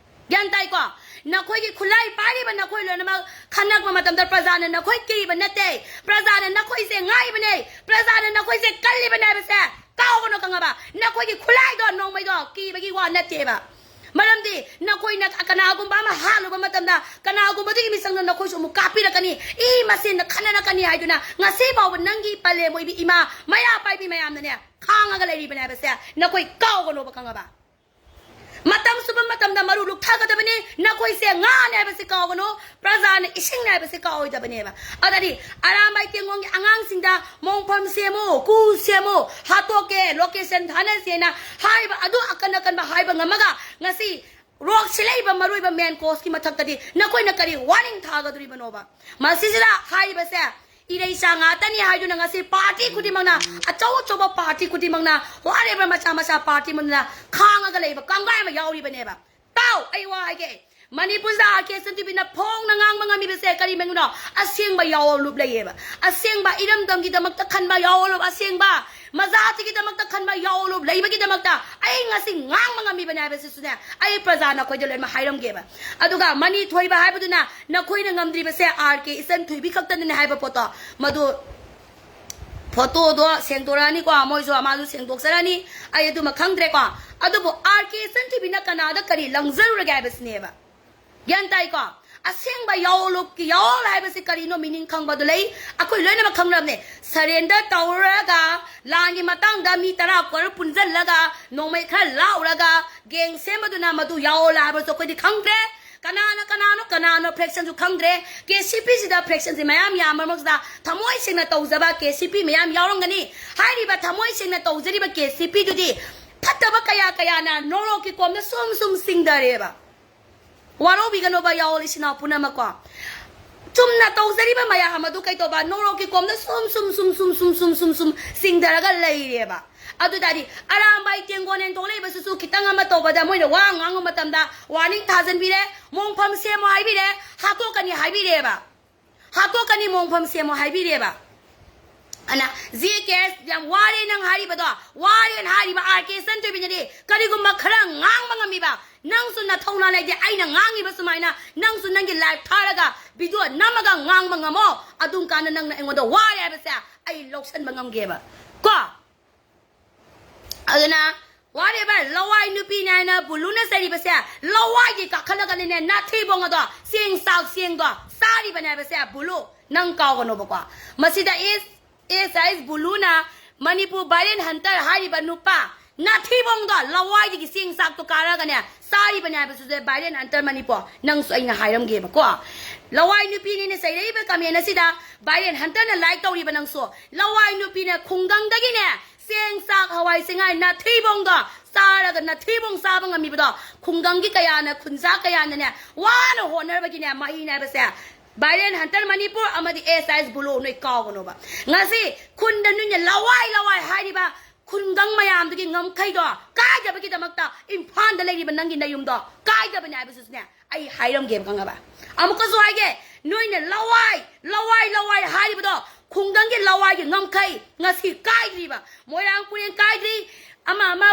ꯒ꯭ꯌꯥꯟ ꯇꯥꯏꯀꯣ? ꯅꯈꯣꯏꯒꯤ ꯈꯨꯠꯂꯥꯏ ꯄꯥꯏꯔꯤꯕ ꯅꯈꯣꯏ ꯂꯣꯏꯅꯃꯛ ꯈꯟꯅꯔꯛꯄ ꯃꯇꯝꯗ ꯄ꯭ꯔꯖꯥꯅ ꯅꯈꯣꯏ ꯀꯤꯕ ꯅꯠꯇꯦ, ꯄ꯭ꯔꯖꯥꯅ ꯅꯈꯣꯏꯁꯦ ꯉꯥꯏꯕꯅꯦ, ꯄ꯭ꯔꯖꯥꯅ ꯅꯈꯣꯏꯁꯦ ꯀꯜꯂꯤꯕꯅꯦ ꯍꯥꯏꯕꯁꯦ ꯀꯥꯎꯒꯅꯨ ꯈꯪꯉꯕ? ꯅꯈꯣꯏꯒꯤ ꯈꯨꯠꯂꯥꯏꯗꯣ ꯅꯣꯡꯃꯩꯗꯣ ꯀꯤꯕꯒꯤ ꯋꯥ ꯅꯠꯇꯦꯕ꯫ ꯃꯔꯝꯗꯤ ꯅꯈꯣꯏꯅ ꯀꯅꯥꯒꯨꯝꯕ ꯑꯃ ꯍꯥꯠꯂꯨꯕ ꯃꯇꯝꯗ ꯀꯅꯥꯒꯨꯝꯕꯗꯨꯒꯤ ꯃꯤꯆꯪꯗ ꯅꯈꯣꯏꯁꯨ ꯑꯃꯨꯛ ꯀꯥꯞꯄꯤꯔꯛꯀꯅꯤ, ꯏ ꯃꯁꯦꯟꯗ ꯈꯠꯅꯔꯛꯀꯅꯤ ꯍꯥꯏꯗꯨꯅ ꯉꯁꯤ ꯐꯥꯎꯕ ꯅꯪꯒꯤ ꯄꯂꯦꯝ ꯑꯣꯏꯕꯤ ꯏꯃꯥ ꯃꯩꯔꯥ ꯄꯥꯏꯕꯤ ꯃꯌꯥꯝꯅꯅꯦ ꯈꯥꯡꯉꯒ ꯂꯩꯔꯤꯕꯅꯦ ꯍꯥꯏꯕꯁꯦ ꯅꯈꯣꯏ ꯀꯥꯎꯒꯅꯣꯕ ꯈꯪꯉꯕ? ꯃꯇꯝ ꯁꯨꯕ ꯃꯇꯝꯗ ꯃꯔꯨ ꯂꯨꯛꯊꯒꯗꯕꯅꯤ꯫ ꯅꯈꯣꯏꯁꯦ ꯉꯥꯅꯦ ꯍꯥꯏꯕꯁꯤ ꯀꯥꯎꯒꯅꯨ, ꯄ꯭ꯔꯖꯥꯅ ꯏꯁꯤꯡꯅꯦ ꯍꯥꯏꯕꯁꯤ ꯀꯥꯎꯔꯣꯏꯗꯕꯅꯦꯕ꯫ ꯑꯗꯨꯗꯤ ꯑꯔꯥꯝꯕꯥꯏ ꯇꯦꯡꯒꯣꯡꯒꯤ ꯑꯉꯥꯡꯁꯤꯡꯗ ꯃꯣꯡꯐꯝ ꯁꯦꯝꯃꯨ, ꯀꯨ ꯁꯦꯝꯃꯨ, ꯍꯥꯠꯇꯣꯛꯀꯦ, ꯂꯣꯀꯦꯁꯟ ꯊꯥꯅꯁꯦꯅ ꯍꯥꯏꯕ ꯑꯗꯨ ꯑꯀꯟ ꯑꯀꯟꯕ ꯍꯥꯏꯕ ꯉꯝꯃꯒ ꯉꯁꯤ ꯔꯣꯛ ꯁꯤꯜꯂꯛꯏꯕ ꯃꯔꯨꯑꯣꯏꯕ ꯃꯦꯟ ꯀꯣꯁꯀꯤ ꯃꯊꯛꯇꯗꯤ ꯅꯈꯣꯏꯅ ꯀꯔꯤ ꯋꯥꯔꯅꯤꯡ ꯊꯥꯒꯗꯣꯔꯤꯕꯅꯣꯕ? ꯃꯁꯤꯁꯤꯗ ꯍꯥꯏꯔꯤꯕꯁꯦ ꯏꯔꯩꯆꯥ ꯉꯥꯛꯇꯅꯤ ꯍꯥꯏꯗꯨꯅ ꯉꯁꯤ ꯄꯥꯔꯇꯤ ꯈꯨꯗꯤꯡꯃꯛꯅ, ꯑꯆꯧ ꯑꯆꯧꯕ ꯄꯥꯔꯇꯤ ꯈꯨꯗꯤꯡꯃꯛꯅ, ꯋꯥꯔꯤꯕ ꯃꯆꯥ ꯃꯆꯥ ꯄꯥꯔꯇꯤ ꯃꯗꯨꯅ ꯈꯥꯡꯉꯒ ꯂꯩꯕ ꯀꯥꯡꯒꯥꯏ ꯑꯃ ꯌꯥꯎꯔꯤꯕꯅꯦꯕ꯫ ꯇꯥꯎ, ꯑꯩ ꯋꯥ ꯍꯥꯏꯒꯦ꯫ ꯃꯅꯤꯄꯨꯔꯗ ꯑꯥꯔ ꯀꯦ ꯁꯟꯇꯤꯕꯤꯅ ꯐꯣꯡꯅ ꯉꯥꯡꯕ ꯉꯝꯃꯤꯕꯁꯦ ꯀꯔꯤ ꯃꯔꯝꯒꯤꯅꯣ? ꯑꯁꯦꯡꯕ ꯌꯥꯑꯣꯂꯨꯞ ꯂꯩꯌꯦꯕ꯫ ꯑꯁꯦꯡꯕ ꯏꯔꯝꯗꯝꯒꯤꯗꯃꯛꯇ ꯈꯟꯕ ꯌꯥꯑꯣꯂꯨꯞ, ꯑꯁꯦꯡꯕ ꯃꯖꯥꯇꯤꯒꯤꯗꯃꯛꯇ ꯈꯟꯕ ꯌꯥꯑꯣꯂꯨꯞ ꯂꯩꯕꯒꯤꯗꯃꯛꯇ ꯑꯩ ꯉꯁꯤ ꯉꯥꯡꯕ ꯉꯝꯃꯤꯕꯅꯦ ꯍꯥꯏꯕꯁꯤꯁꯨꯅꯦ, ꯑꯩ ꯄ꯭ꯔꯖꯥ ꯅꯈꯣꯏꯗ ꯂꯣꯏꯅꯃꯛ ꯍꯥꯏꯔꯝꯒꯦꯕ꯫ ꯑꯗꯨꯒ ꯃꯅꯤ ꯊꯣꯏꯕ ꯍꯥꯏꯕꯗꯨꯅ ꯅꯈꯣꯏꯅ ꯉꯝꯗ꯭ꯔꯤꯕꯁꯦ ꯑꯥꯔ ꯀꯦ ꯏꯆꯟ ꯊꯣꯏꯕꯤ ꯈꯛꯇꯅꯅꯦ ꯍꯥꯏꯕ ꯄꯣꯠꯇꯣ, ꯃꯗꯨ ꯐꯣꯇꯣꯗꯣ ꯁꯦꯡꯗꯣꯔꯛꯑꯅꯤꯀꯣ, ꯃꯣꯏꯁꯨ ꯃꯥꯁꯨ ꯁꯦꯡꯗꯣꯛꯆꯔꯅꯤ, ꯑꯩ ꯑꯗꯨꯃ ꯈꯪꯗ꯭ꯔꯦꯀꯣ꯫ ꯑꯗꯨꯕꯨ ꯑꯥꯔ ꯀꯦ ꯏꯆꯟ ꯊꯣꯏꯕꯤꯅ ꯀꯅꯥꯗ ꯀꯔꯤ ꯂꯪꯖꯔꯨꯔꯒꯦ ꯍꯥꯏꯕꯁꯤꯅꯦꯕ꯫ ꯒ꯭ꯌꯥꯟ ꯇꯥꯏꯀꯣ? ꯑꯁꯦꯡꯕ ꯌꯥꯑꯣꯂꯨꯞꯀꯤ ꯌꯥꯑꯣꯜ ꯍꯥꯏꯕꯁꯤ ꯀꯔꯤꯅꯣ ꯃꯤꯅꯤꯡ ꯈꯪꯕꯗꯨ ꯂꯩ꯫ ꯑꯩꯈꯣꯏ ꯂꯣꯏꯅꯃꯛ ꯈꯪꯅꯕꯅꯦ꯫ ꯁꯔꯦꯟꯗꯔ ꯇꯧꯔꯒ ꯂꯥꯟꯒꯤ ꯃꯇꯥꯡꯗ ꯃꯤ ꯇꯔꯥ ꯀꯨꯟ ꯄꯨꯟꯁꯤꯜꯂꯒ ꯅꯣꯡꯃꯩ ꯈꯔ ꯂꯥꯎꯔꯒ ꯒꯦꯡ ꯁꯦꯝꯕꯗꯨꯅ ꯃꯗꯨ ꯌꯥꯑꯣꯜ ꯍꯥꯏꯕꯁꯨ ꯑꯩꯈꯣꯏꯗꯤ ꯈꯪꯗ꯭ꯔꯦ꯫ ꯀꯅꯥꯅ ꯀꯅꯥꯅꯣ, ꯀꯅꯥꯅꯣ fraction ꯁꯨ ꯈꯪꯗ꯭ꯔꯦ꯫ ꯀꯦ ꯁꯤ ꯄꯤ ꯁꯤꯗ fraction ꯁꯦ ꯃꯌꯥꯝ ꯌꯥꯝꯕ ꯃꯔꯛꯁꯤꯗ ꯊꯃꯣꯏ ꯁꯦꯡꯅ ꯇꯧꯖꯕ ꯀꯦ ꯁꯤ ꯄꯤ ꯃꯌꯥꯝ ꯌꯥꯎꯔꯝꯒꯅꯤ꯫ ꯍꯥꯏꯔꯤꯕ ꯊꯃꯣꯏ ꯁꯦꯡꯅ ꯇꯧꯖꯔꯤꯕ ꯀꯦ ꯁꯤ ꯄꯤ ꯗꯨꯗꯤ ꯐꯠꯇꯕ ꯀꯌꯥ ꯀꯌꯥꯅ ꯅꯣꯡꯂꯣꯛꯀꯤ ꯀꯣꯝꯗ ꯁꯨꯝ ꯁꯨꯝ ꯁꯤꯡꯊꯔꯦꯕ꯫ ꯋꯥꯔꯧꯕꯤꯒꯅꯣꯕ, ꯌꯥꯑꯣꯜ ꯏꯆꯤꯟ ꯏꯅꯥꯎ ꯄꯨꯝꯅꯃꯛꯀꯣ꯫ ꯆꯨꯝꯅ ꯇꯧꯖꯔꯤꯕ ꯃꯌꯥꯝ ꯑꯗꯨ ꯀꯩꯗꯧꯕ, ꯅꯣꯡꯂꯣꯛꯀꯤ ꯀꯣꯝꯗ ꯁꯨꯝ ꯁꯨꯝ ꯁꯨꯝ ꯁꯨꯝ ꯁꯨꯝ ꯁꯨꯝ ꯁꯨꯝ ꯁꯨꯝ ꯁꯤꯡꯊꯔꯒ ꯂꯩꯔꯦꯕ꯫ ꯑꯗꯨ ꯇꯥꯔꯗꯤ ꯑꯔꯥꯝꯕꯥꯏ ꯇꯦꯡꯒꯣꯟ ꯍꯦꯟ ꯊꯣꯛꯂꯛꯏꯕꯁꯤꯁꯨ ꯈꯤꯇꯪ ꯑꯃ ꯇꯧꯕꯗ ꯃꯣꯏꯅ ꯋꯥ ꯉꯥꯡꯕ ꯃꯇꯝꯗ warning ꯊꯥꯖꯟꯕꯤꯔꯦ, ꯃꯣꯡꯐꯝ ꯁꯦꯝꯃꯣ ꯍꯥꯏꯕꯤꯔꯦ, ꯍꯥꯠꯇꯣꯛꯀꯅꯤ ꯍꯥꯏꯕꯤꯔꯦꯕ꯫ ꯍꯥꯠꯇꯣꯛꯀꯅꯤ, ꯃꯣꯡꯐꯝ ꯁꯦꯝꯃꯣ ꯍꯥꯏꯕꯤꯔꯦꯕ꯫ ꯑꯅ, "ꯖꯤ ꯀꯦ ꯑꯦꯁ, ꯌꯥꯝ ꯋꯥꯔꯦ ꯅꯪ ꯍꯥꯏꯔꯤꯕꯗꯣ, ꯋꯥꯔꯦꯅ ꯍꯥꯏꯔꯤꯕ ꯑꯥꯔ ꯀꯦ ꯁꯟꯇꯣꯏꯕꯤꯅꯗꯤ ꯀꯔꯤꯒꯨꯝꯕ ꯈꯔ ꯉꯥꯡꯕ ꯉꯝꯃꯤꯕ, ꯅꯪꯁꯨ ꯅꯊꯧꯅꯥ ꯂꯩꯇꯦ, ꯑꯩꯅ ꯉꯥꯡꯉꯤꯕ ꯁꯨꯃꯥꯏꯅ ꯅꯪꯁꯨ ꯅꯪꯒꯤ live ꯊꯥꯔꯒ video ꯅꯝꯃꯒ ꯉꯥꯡꯕ ꯉꯝꯃꯣ, ꯑꯗꯨꯝ ꯀꯥꯟꯗ ꯅꯪꯅ ꯑꯩꯉꯣꯟꯗ ꯋꯥꯔꯦ ꯍꯥꯏꯕꯁꯦ ꯑꯩ ꯂꯧꯁꯟꯕ ꯉꯝꯒꯦꯕ ꯀꯣ꯫ ꯑꯗꯨꯅ ꯋꯥꯔꯤꯕ ꯂꯋꯥꯏ ꯅꯨꯄꯤꯅꯦ ꯍꯥꯏꯅ ꯕꯨꯂꯨꯅ ꯆꯩꯔꯤꯕꯁꯦ, ꯂꯋꯥꯏꯒꯤ ꯀꯥꯈꯠꯂꯒꯅꯤꯅꯦ ꯅꯥꯊꯤꯕꯣꯡ ꯑꯗꯣ, ꯆꯦꯡ ꯆꯥꯛ ꯆꯦꯡꯗꯣ ꯆꯥꯔꯤꯕꯅꯦ ꯍꯥꯏꯕꯁꯦ ꯕꯨꯂꯨ, ꯅꯪ ꯀꯥꯎꯒꯅꯣꯕꯀꯣ꯫ ꯃꯁꯤꯗ ꯑꯦꯁ ꯑꯦꯁ ꯑꯥꯏ ꯑꯦꯁ ꯕꯨꯂꯨꯅ ꯃꯅꯤꯄꯨꯔ viral hunter ꯍꯥꯏꯔꯤꯕ ꯅꯨꯄꯥ ꯅꯥꯊꯤꯕꯣꯡꯗꯣ ꯂꯋꯥꯏꯗꯒꯤ ꯆꯦꯡ ꯆꯥꯛꯇꯣ ꯀꯥꯔꯒꯅꯦ ꯆꯥꯔꯤꯕꯅꯦ ꯍꯥꯏꯕꯁꯤꯁꯨ viral hunter ꯃꯅꯤꯄꯨꯔ, ꯅꯪꯁꯨ ꯑꯩꯅ ꯍꯥꯏꯔꯝꯒꯦꯕꯀꯣ꯫ ꯂꯋꯥꯏ ꯅꯨꯄꯤꯅꯤꯅ ꯆꯩꯔꯛꯏꯕ comment ꯑꯁꯤꯗ viral hunter ꯅ like ꯇꯧꯔꯤꯕ ꯅꯪꯁꯨ, ꯂꯋꯥꯏ ꯅꯨꯄꯤꯅ ꯈꯨꯡꯒꯪꯗꯒꯤꯅꯦ ꯆꯦꯡ ꯆꯥꯛ ꯍꯋꯥꯏ ꯆꯦꯡꯋꯥꯏ ꯅꯥꯊꯤꯕꯣꯡꯗꯣ ꯆꯥꯔꯒ ꯅꯥꯊꯤꯕꯣꯡ ꯆꯥꯕ ꯉꯝꯃꯤꯕꯗꯣ ꯈꯨꯡꯒꯪꯒꯤ ꯀꯌꯥꯅ, ꯈꯨꯟꯖꯥ ꯀꯌꯥꯅꯅꯦ ꯋꯥꯅ ꯍꯣꯠꯅꯔꯕꯒꯤꯅꯦ ꯃꯍꯩꯅꯦ ꯍꯥꯏꯕꯁꯦ viral hunter ꯃꯅꯤꯄꯨꯔ ꯑꯃꯗꯤ ꯑꯦꯁ ꯑꯥꯏ ꯑꯦꯁ ꯕꯨꯂꯨ ꯅꯣꯏ ꯀꯥꯎꯒꯅꯣꯕ꯫ ꯉꯁꯤ ꯈꯨꯟꯗ ꯅꯣꯏꯅ ꯂꯋꯥꯏ ꯂꯋꯥꯏ ꯍꯥꯏꯔꯤꯕ ꯈꯨꯡꯒꯪ ꯃꯌꯥꯝꯗꯨꯒꯤ ꯉꯝꯈꯩꯗꯣ ꯀꯥꯏꯗꯕꯒꯤꯗꯃꯛꯇ ꯏꯝꯐꯥꯜꯗ ꯂꯩꯔꯤꯕ ꯅꯪꯒꯤ ꯅꯌꯨꯝꯗꯣ ꯀꯥꯏꯗꯕꯅꯦ ꯍꯥꯏꯕꯁꯤꯁꯨꯅꯦ ꯑꯩ ꯍꯥꯏꯔꯝꯒꯦꯕ, ꯈꯪꯉꯕ? ꯑꯃꯨꯛꯀꯁꯨ ꯍꯥꯏꯒꯦ, ꯅꯣꯏꯅ ꯂꯋꯥꯏ ꯂꯋꯥꯏ ꯂꯋꯥꯏ ꯍꯥꯏꯔꯤꯕꯗꯣ ꯈꯨꯡꯒꯪꯒꯤ ꯂꯋꯥꯏꯒꯤ ꯉꯝꯈꯩ ꯉꯁꯤ ꯀꯥꯏꯗ꯭ꯔꯤꯕ, ꯃꯣꯏꯔꯥꯡ ꯄꯨꯔꯦꯟ ꯀꯥꯏꯗ꯭ꯔꯤ, ꯑꯃ ꯑꯃ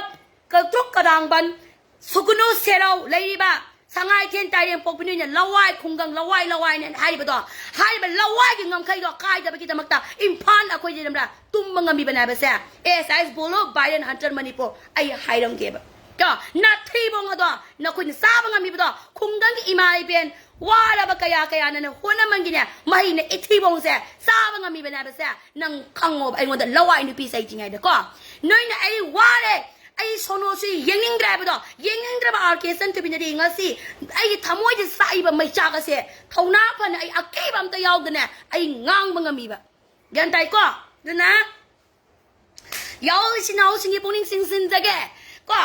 ꯀꯛꯇ꯭ꯔꯨꯛ ꯀꯗꯥꯡꯕꯟ, ꯁꯨꯒꯨꯅꯨ ꯁꯦꯔꯧ ꯂꯩꯔꯤꯕ ꯁꯉꯥꯏꯊꯦꯟ ꯇꯥꯏꯔꯦꯝ ꯄꯣꯛꯄꯤ ꯅꯣꯏꯅ ꯂꯋꯥꯏ ꯈꯨꯡꯒꯪ ꯂꯋꯥꯏ ꯂꯋꯥꯏꯅ ꯍꯥꯏꯔꯤꯕꯗꯣ, ꯍꯥꯏꯔꯤꯕ ꯂꯋꯥꯏꯒꯤ ꯉꯝꯈꯩꯗꯣ ꯀꯥꯏꯗꯕꯒꯤꯗꯃꯛꯇ ꯏꯝꯐꯥꯜ ꯑꯩꯈꯣꯏ ꯂꯩꯔꯝꯕ꯭ꯔꯥ ꯇꯨꯝꯕ ꯉꯝꯃꯤꯕꯅꯦ ꯍꯥꯏꯕꯁꯦ ꯑꯦꯁ ꯑꯥꯏ ꯑꯦꯁ ꯕꯣꯂꯣ viral hunter ꯃꯅꯤꯄꯨꯔ ꯑꯩ ꯍꯥꯏꯔꯝꯒꯦꯕ꯫ ꯀꯣ, ꯅꯥꯊꯤꯕꯣꯡ ꯑꯗꯣ ꯅꯈꯣꯏꯅ ꯆꯥꯕ ꯉꯝꯃꯤꯕꯗꯣ ꯈꯨꯡꯒꯪꯒꯤ ꯏꯃꯥ ꯏꯕꯦꯟ ꯋꯥꯔꯕ ꯀꯌꯥ ꯀꯌꯥꯅꯅꯦ ꯍꯣꯠꯅꯃꯟꯒꯤꯅꯦ ꯃꯍꯩꯅ ꯏꯊꯤꯕꯣꯡꯁꯦ ꯆꯥꯕ ꯉꯝꯃꯤꯕꯅꯦ ꯍꯥꯏꯕꯁꯦ ꯅꯪ ꯈꯪꯉꯣꯕ꯫ ꯑꯩꯉꯣꯟꯗ ꯂꯋꯥꯏ ꯅꯨꯄꯤ ꯆꯩꯗ꯭ꯔꯤꯉꯩꯗꯀꯣ ꯅꯣꯏꯅ ꯑꯩ ꯋꯥꯔꯦ, ꯑꯩ ꯁꯣꯅꯣꯁꯤ ꯌꯦꯡꯅꯤꯡꯗ꯭ꯔꯦ ꯍꯥꯏꯕꯗꯣ, ꯌꯦꯡꯅꯤꯡꯗ꯭ꯔꯕ ꯑꯥꯔ ꯀꯦ ꯁꯟꯊꯣꯏꯕꯤꯅꯗꯤ ꯉꯁꯤ ꯑꯩꯒꯤ ꯊꯃꯣꯏꯗ ꯆꯥꯛꯏꯕ ꯃꯩꯆꯥꯛ ꯑꯁꯦ ꯊꯧꯅꯥ ꯐꯅ ꯑꯩ ꯑꯀꯤꯕ ꯑꯝꯇ ꯌꯥꯎꯗꯅ ꯑꯩ ꯉꯥꯡꯕ ꯉꯝꯃꯤꯕ꯫ ꯒ꯭ꯌꯥꯟ ꯇꯥꯏꯀꯣ? ꯑꯗꯨꯅ ꯌꯥꯎ ꯏꯆꯤꯟ ꯏꯅꯥꯎꯁꯤꯡꯒꯤ ꯄꯨꯛꯅꯤꯡ ꯆꯤꯡꯁꯤꯟꯖꯒꯦ ꯀꯣ꯫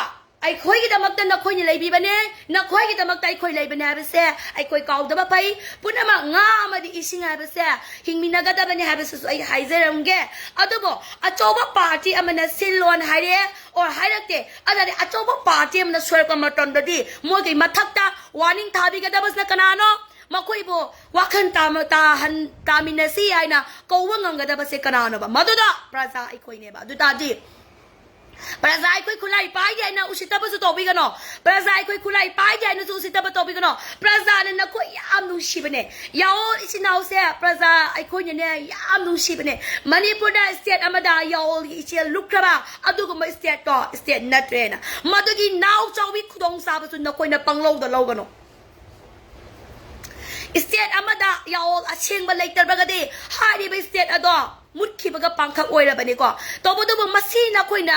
ꯑꯩꯈꯣꯏꯒꯤꯗꯃꯛꯇ ꯅꯈꯣꯏꯅ ꯂꯩꯕꯤꯕꯅꯦ, ꯅꯈꯣꯏꯒꯤꯗꯃꯛꯇ ꯑꯩꯈꯣꯏ ꯂꯩꯕꯅꯦ ꯍꯥꯏꯕꯁꯦ ꯑꯩꯈꯣꯏ ꯀꯥꯎꯗꯕ ꯐꯩ꯫ ꯄꯨꯝꯅꯃꯛ ꯉꯥ ꯑꯃꯗꯤ ꯏꯁꯤꯡ ꯍꯥꯏꯕꯁꯦ ꯍꯤꯡꯃꯤꯟꯅꯒꯗꯕꯅꯦ ꯍꯥꯏꯕꯁꯤꯁꯨ ꯑꯩ ꯍꯥꯏꯖꯔꯝꯒꯦ꯫ ꯑꯗꯨꯕꯨ ꯑꯆꯧꯕ ꯄꯥꯔꯇꯤ ꯑꯃꯅ ꯁꯤꯜꯂꯣꯅ ꯍꯥꯏꯔꯛꯑꯦ, ꯑꯣꯔ ꯍꯥꯏꯔꯛꯇꯦ, ꯑꯗꯨꯗꯤ ꯑꯆꯧꯕ ꯄꯥꯔꯇꯤ ꯑꯃꯅ ꯁꯣꯏꯔꯛꯄ ꯃꯇꯝꯗꯗꯤ ꯃꯣꯏꯒꯤ ꯃꯊꯛꯇ ꯋꯥꯔꯅꯤꯡ ꯊꯥꯕꯤꯒꯗꯕꯁꯤꯅ ꯀꯅꯥꯅꯣ? ꯃꯈꯣꯏꯕꯨ ꯋꯥꯈꯜ ꯇꯥꯃ-, ꯇꯥꯍꯟ-, ꯇꯥꯃꯤꯟꯅꯁꯤ ꯍꯥꯏꯅ ꯀꯧꯕ ꯉꯝꯒꯗꯕꯁꯦ ꯀꯅꯥꯅꯣꯕ? ꯃꯗꯨꯗ ꯄ꯭ꯔꯖꯥ ꯑꯩꯈꯣꯏꯅꯦꯕ꯫ ꯑꯗꯨ ꯇꯥꯔꯗꯤ ꯄ꯭ꯔꯖꯥ ꯑꯩꯈꯣꯏ ꯈꯨꯠꯂꯥꯏ ꯄꯥꯏꯗꯦ ꯍꯥꯏꯅ ꯎꯁꯤꯠꯇꯕꯁꯨ ꯇꯧꯕꯤꯒꯅꯣ꯫ ꯄ꯭ꯔꯖꯥ ꯑꯩꯈꯣꯏ ꯈꯨꯠꯂꯥꯏ ꯄꯥꯏꯗꯦ ꯍꯥꯏꯅꯁꯨ ꯎꯁꯤꯠꯇꯕ ꯇꯧꯕꯤꯒꯅꯣ꯫ ꯄ꯭ꯔꯖꯥꯅ ꯅꯈꯣꯏ ꯌꯥꯝ ꯅꯨꯡꯁꯤꯕꯅꯦ꯫ ꯌꯥꯑꯣꯜ ꯏꯆꯤꯟ ꯏꯅꯥꯎꯁꯦ ꯄ꯭ꯔꯖꯥ ꯑꯩꯈꯣꯏꯅꯅꯦ ꯌꯥꯝ ꯅꯨꯡꯁꯤꯕꯅꯦ꯫ ꯃꯅꯤꯄꯨꯔꯗ ꯁ꯭ꯇꯦꯠ ꯑꯃꯗ ꯌꯥꯑꯣꯜꯒꯤ ꯏꯆꯦꯜ ꯂꯨꯞꯈ꯭ꯔꯕ ꯑꯗꯨꯒꯨꯝꯕ ꯁ꯭ꯇꯦꯠꯇꯣ ꯁ꯭ꯇꯦꯠ ꯅꯠꯇ꯭ꯔꯦꯅ꯫ ꯃꯗꯨꯒꯤ ꯅꯥꯎ ꯆꯥꯎꯕꯤ ꯈꯨꯗꯣꯡꯆꯥꯕꯁꯨ ꯅꯈꯣꯏꯅ ꯄꯪꯂꯧꯗ ꯂꯧꯒꯅꯨ꯫ ꯁ꯭ꯇꯦꯠ ꯑꯃꯗ ꯌꯥꯑꯣꯜ ꯑꯁꯦꯡꯕ ꯂꯩꯇ꯭ꯔꯒꯗꯤ ꯍꯥꯏꯔꯤꯕ ꯁ꯭ꯇꯦꯠ ꯑꯗꯣ ꯃꯨꯠꯈꯤꯕꯒ ꯄꯥꯡꯈꯛ ꯑꯣꯏꯔꯕꯅꯤꯀꯣ꯫ ꯇꯧꯕꯇꯕꯨ ꯃꯁꯤ ꯅꯈꯣꯏꯅ,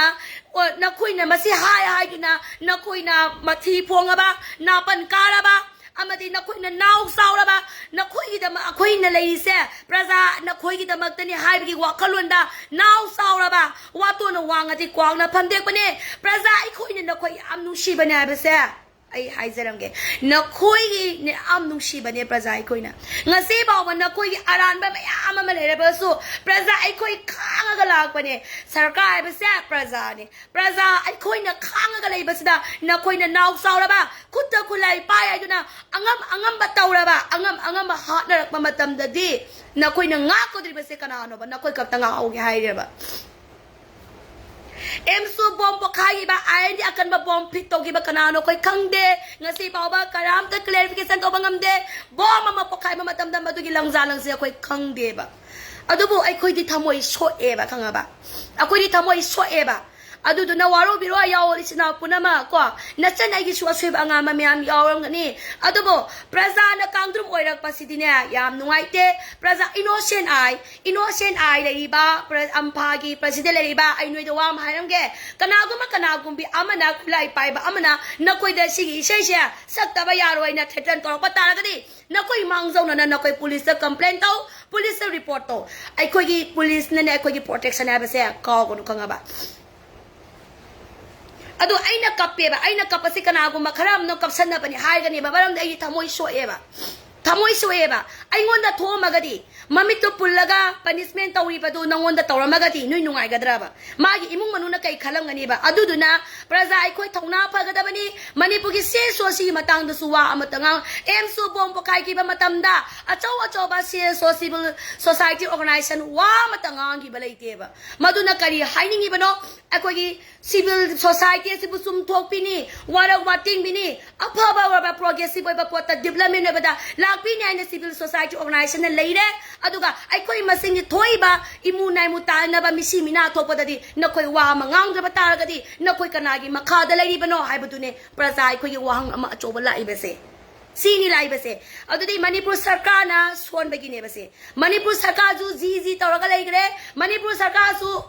ꯑꯣ, ꯅꯈꯣꯏꯅ ꯃꯁꯤ ꯍꯥꯏ ꯍꯥꯏꯗꯨꯅ ꯅꯈꯣꯏꯅ ꯃꯊꯤ ꯐꯣꯡꯉꯕ, ꯅꯥꯄꯟ ꯀꯥꯔꯕ, ꯑꯃꯗꯤ ꯅꯈꯣꯏꯅ ꯅꯥꯎ ꯆꯥꯎꯔꯕ, ꯅꯈꯣꯏꯒꯤꯗꯃꯛ ꯑꯩꯈꯣꯏꯅ ꯂꯩꯔꯤꯁꯦ ꯄ꯭ꯔꯖꯥ ꯅꯈꯣꯏꯒꯤꯗꯃꯛꯇꯅꯤ ꯍꯥꯏꯕꯒꯤ ꯋꯥꯈꯜꯂꯣꯟꯗ ꯅꯥꯎ ꯆꯥꯎꯔꯕ ꯋꯥꯇꯣꯟꯅ ꯋꯥꯡꯉꯗꯤ ꯀ꯭ꯋꯥꯛꯅ ꯐꯝꯗꯦꯛꯄꯅꯦ꯫ ꯄ꯭ꯔꯖꯥ ꯑꯩꯈꯣꯏꯅ ꯅꯈꯣꯏ ꯌꯥꯝ ꯅꯨꯡꯁꯤꯕꯅꯦ ꯍꯥꯏꯕꯁꯦ ꯑꯩ ꯍꯥꯏꯖꯔꯝꯒꯦ꯫ ꯅꯈꯣꯏꯒꯤ ꯌꯥꯝ ꯅꯨꯡꯁꯤꯕꯅꯦ ꯄ꯭ꯔꯖꯥ ꯑꯩꯈꯣꯏꯅ꯫ ꯉꯁꯤ ꯐꯥꯎꯕ ꯅꯈꯣꯏꯒꯤ ꯑꯔꯥꯟꯕ ꯃꯌꯥꯝ ꯑꯃ ꯂꯩꯔꯕꯁꯨ ꯄ꯭ꯔꯖꯥ ꯑꯩꯈꯣꯏ ꯈꯥꯡꯉꯒ ꯂꯥꯛꯄꯅꯦ꯫ ꯁꯔꯀꯥꯔ ꯍꯥꯏꯕꯁꯦ ꯄ꯭ꯔꯖꯥꯅꯦ꯫ ꯄ꯭ꯔꯖꯥ ꯑꯩꯈꯣꯏꯅ ꯈꯥꯡꯉꯒ ꯂꯩꯕꯁꯤꯗ ꯅꯈꯣꯏꯅ ꯅꯥꯎ ꯆꯥꯎꯔꯕ, ꯈꯨꯠꯇ ꯈꯨꯠꯂꯥꯏ ꯄꯥꯏ ꯍꯥꯏꯗꯨꯅ ꯑꯉꯝ ꯑꯉꯝꯕ ꯇꯧꯔꯕ, ꯑꯉꯝ ꯑꯉꯝꯕ ꯍꯥꯠꯅꯔꯛꯄ ꯃꯇꯝꯗꯗꯤ ꯅꯈꯣꯏꯅ ꯉꯥꯛꯀꯗꯧꯔꯤꯕꯁꯦ ꯀꯅꯥꯅꯣꯕ? ꯅꯈꯣꯏ ꯈꯛꯇ ꯉꯥꯛꯍꯧꯒꯦ ꯍꯥꯏꯔꯦꯕ꯫ ꯑꯦꯝꯁꯨ ꯕꯣꯝ ꯄꯣꯈꯥꯏꯈꯤꯕ, ꯑꯥꯏ ꯑꯦꯟ ꯗꯤ ꯑꯀꯟꯕ ꯕꯣꯝ ꯐꯤꯠ ꯇꯧꯈꯤꯕ ꯀꯅꯥꯅꯣ ꯑꯩꯈꯣꯏ ꯈꯪꯗꯦ꯫ ꯉꯁꯤ ꯐꯥꯎꯕ ꯀꯅꯥꯝꯇ ꯀ꯭ꯂꯦꯔꯤꯐꯤꯀꯦꯁꯟ ꯇꯧꯕ ꯉꯝꯗꯦ꯫ ꯕꯣꯝ ꯑꯃ ꯄꯣꯈꯥꯏꯕ ꯃꯇꯝꯗ ꯃꯗꯨꯒꯤ ꯂꯪꯖꯥ ꯂꯪꯁꯤ ꯑꯩꯈꯣꯏ ꯈꯪꯗꯦꯕ꯫ ꯑꯗꯨꯕꯨ ꯑꯩꯈꯣꯏꯗꯤ ꯊꯃꯣꯏ ꯁꯣꯛꯑꯦꯕ, ꯈꯪꯉꯕ? ꯑꯩꯈꯣꯏꯗꯤ ꯊꯃꯣꯏ ꯁꯣꯛꯑꯦꯕ꯫ ꯑꯗꯨꯗꯨꯅ ꯋꯥꯔꯧꯕꯤꯔꯣ, ꯌꯥꯎꯑꯣ ꯏꯆꯤꯟ ꯏꯅꯥꯎ ꯄꯨꯝꯅꯃꯛ ꯀꯣ꯫ ꯅꯆꯟ ꯑꯩꯒꯤꯁꯨ ꯑꯁꯣꯏꯕ ꯑꯉꯥꯡꯕ ꯃꯌꯥꯝ ꯌꯥꯎꯔꯝꯒꯅꯤ꯫ ꯑꯗꯨꯕꯨ ꯄ꯭ꯔꯖꯥꯅ ꯀꯥꯡꯗ꯭ꯔꯨꯝ ꯑꯣꯏꯔꯛꯄꯁꯤꯗꯤꯅꯦ, ꯌꯥꯝ ꯅꯨꯡꯉꯥꯏꯇꯦ꯫ ꯄ꯭ꯔꯖꯥ innocent eye, innocent eye ꯂꯩꯔꯤꯕ ꯄ꯭ꯔ-, ꯑꯝꯐꯥꯒꯤ president ꯂꯩꯔꯤꯕ, ꯑꯩ ꯅꯣꯏꯗ ꯋꯥ ꯑꯃ ꯍꯥꯏꯔꯝꯒꯦ꯫ ꯀꯅꯥꯒꯨꯝꯕ ꯀꯅꯥꯒꯨꯝꯕꯤ ꯑꯃꯅ, ꯈꯨꯠꯂꯥꯏ ꯄꯥꯏꯕ ꯑꯃꯅ ꯅꯈꯣꯏꯗ ꯁꯤꯒꯤ ꯏꯁꯩꯁꯦ ꯁꯛꯇꯕ ꯌꯥꯔꯣꯏꯅ threaten ꯇꯧꯔꯛꯄ ꯇꯥꯔꯒꯗꯤ, ꯅꯈꯣꯏ ꯃꯥꯡꯖꯧꯅꯅ ꯅꯈꯣꯏ police ꯇ complain ꯇꯧ, police ꯇ report ꯇꯧ꯫ ꯑꯩꯈꯣꯏꯒꯤ police ꯅꯅꯦ ꯑꯩꯈꯣꯏꯒꯤ protection ꯍꯥꯏꯕꯁꯦ ꯀꯥꯎꯒꯅꯨ, ꯈꯪꯉꯕ? ꯑꯗꯨ ꯑꯩꯅ ꯀꯞꯄꯦꯕ, ꯑꯩꯅ ꯀꯞꯄꯁꯤ ꯀꯅꯥꯒꯨꯝꯕ ꯈꯔ ꯑꯃꯅ ꯀꯞꯁꯟꯅꯕꯅꯤ ꯍꯥꯏꯒꯅꯦꯕ, ꯃꯔꯝꯗꯤ ꯑꯩꯒꯤ ꯊꯃꯣꯏ ꯁꯣꯛꯑꯦꯕ, ꯊꯃꯣꯏ ꯁꯣꯛꯑꯦꯕ꯫ ꯑꯩꯉꯣꯟꯗ ꯊꯣꯛꯑꯝꯃꯒꯗꯤ, ꯃꯃꯤꯠꯇꯨ ꯄꯨꯜꯂꯒ punishment ꯇꯧꯔꯤꯕꯗꯨ ꯅꯉꯣꯟꯗ ꯇꯧꯔꯝꯃꯒꯗꯤ ꯅꯣꯏ ꯅꯨꯡꯉꯥꯏꯒꯗ꯭ꯔꯕ? ꯃꯥꯒꯤ ꯏꯃꯨꯡ ꯃꯅꯨꯡꯅ ꯀꯩ ꯈꯜꯂꯝꯒꯅꯤꯕ? ꯑꯗꯨꯗꯨꯅ ꯄ꯭ꯔꯖꯥ ꯑꯩꯈꯣꯏ ꯊꯧꯅꯥ ꯐꯒꯗꯕꯅꯤ꯫ ꯃꯅꯤꯄꯨꯔꯒꯤ C S O C ꯒꯤ ꯃꯇꯥꯡꯗꯁꯨ ꯋꯥ ꯑꯃꯇ ꯉꯥꯡ-, AIIMS ꯁꯨ bomb ꯄꯣꯈꯥꯏꯈꯤꯕ ꯃꯇꯝꯗ ꯑꯆꯧ ꯑꯆꯧꯕ C S O civil society organization ꯋꯥ ꯑꯃꯇ ꯉꯥꯡꯈꯤꯕ ꯂꯩꯇꯦꯕ꯫ ꯃꯗꯨꯅ ꯀꯔꯤ ꯍꯥꯏꯅꯤꯡꯉꯤꯕꯅꯣ? ꯑꯩꯈꯣꯏꯒꯤ civil society ꯑꯁꯤꯕꯨ ꯆꯨꯝꯊꯣꯛꯄꯤꯅꯤ, ꯋꯥꯔꯛ ꯋꯥꯇꯦꯡꯕꯤꯅꯤ, ꯑꯐꯕ ꯑꯣꯏꯕ progressive ꯑꯣꯏꯕ ꯄꯣꯠꯇ development ꯑꯣꯏꯕꯗ ꯂꯥꯛꯄꯤꯅꯤ ꯍꯥꯏꯅ civil society organization ꯅ ꯂꯩꯔꯦ꯫ ꯑꯗꯨꯒ ꯑꯩꯈꯣꯏ ꯃꯁꯦꯟꯒꯤ ꯊꯣꯛꯏꯕ ꯏꯃꯨ ꯅꯥꯏꯃꯨ ꯇꯥꯅꯕ ꯃꯤꯁꯤ ꯃꯤꯅꯥ ꯊꯣꯛꯄꯗꯗꯤ ꯅꯈꯣꯏ ꯋꯥ ꯑꯃ ꯉꯥꯡꯗ꯭ꯔꯕ ꯇꯥꯔꯒꯗꯤ ꯅꯈꯣꯏ ꯀꯅꯥꯒꯤ ꯃꯈꯥꯗ ꯂꯩꯔꯤꯕꯅꯣ ꯍꯥꯏꯕꯗꯨꯅꯦ ꯄ꯭ꯔꯖꯥ ꯑꯩꯈꯣꯏꯒꯤ ꯋꯥꯍꯪ ꯑꯃ ꯑꯆꯧꯕ ꯂꯥꯛꯏꯕꯁꯦ꯫ ꯁꯤꯅꯤ ꯂꯥꯛꯏꯕꯁꯦ꯫ ꯑꯗꯨꯗꯤ ꯃꯅꯤꯄꯨꯔ ꯁꯔꯀꯥꯔꯅ ꯁꯣꯟꯕꯒꯤꯅꯦꯕꯁꯦ꯫ ꯃꯅꯤꯄꯨꯔ ꯁꯔꯀꯥꯔꯁꯨ ꯖꯤ ꯖꯤ ꯇꯧꯔꯒ ꯂꯩꯈ꯭ꯔꯦ꯫ ꯃꯅꯤꯄꯨꯔ ꯁꯔꯀꯥꯔꯁꯨ,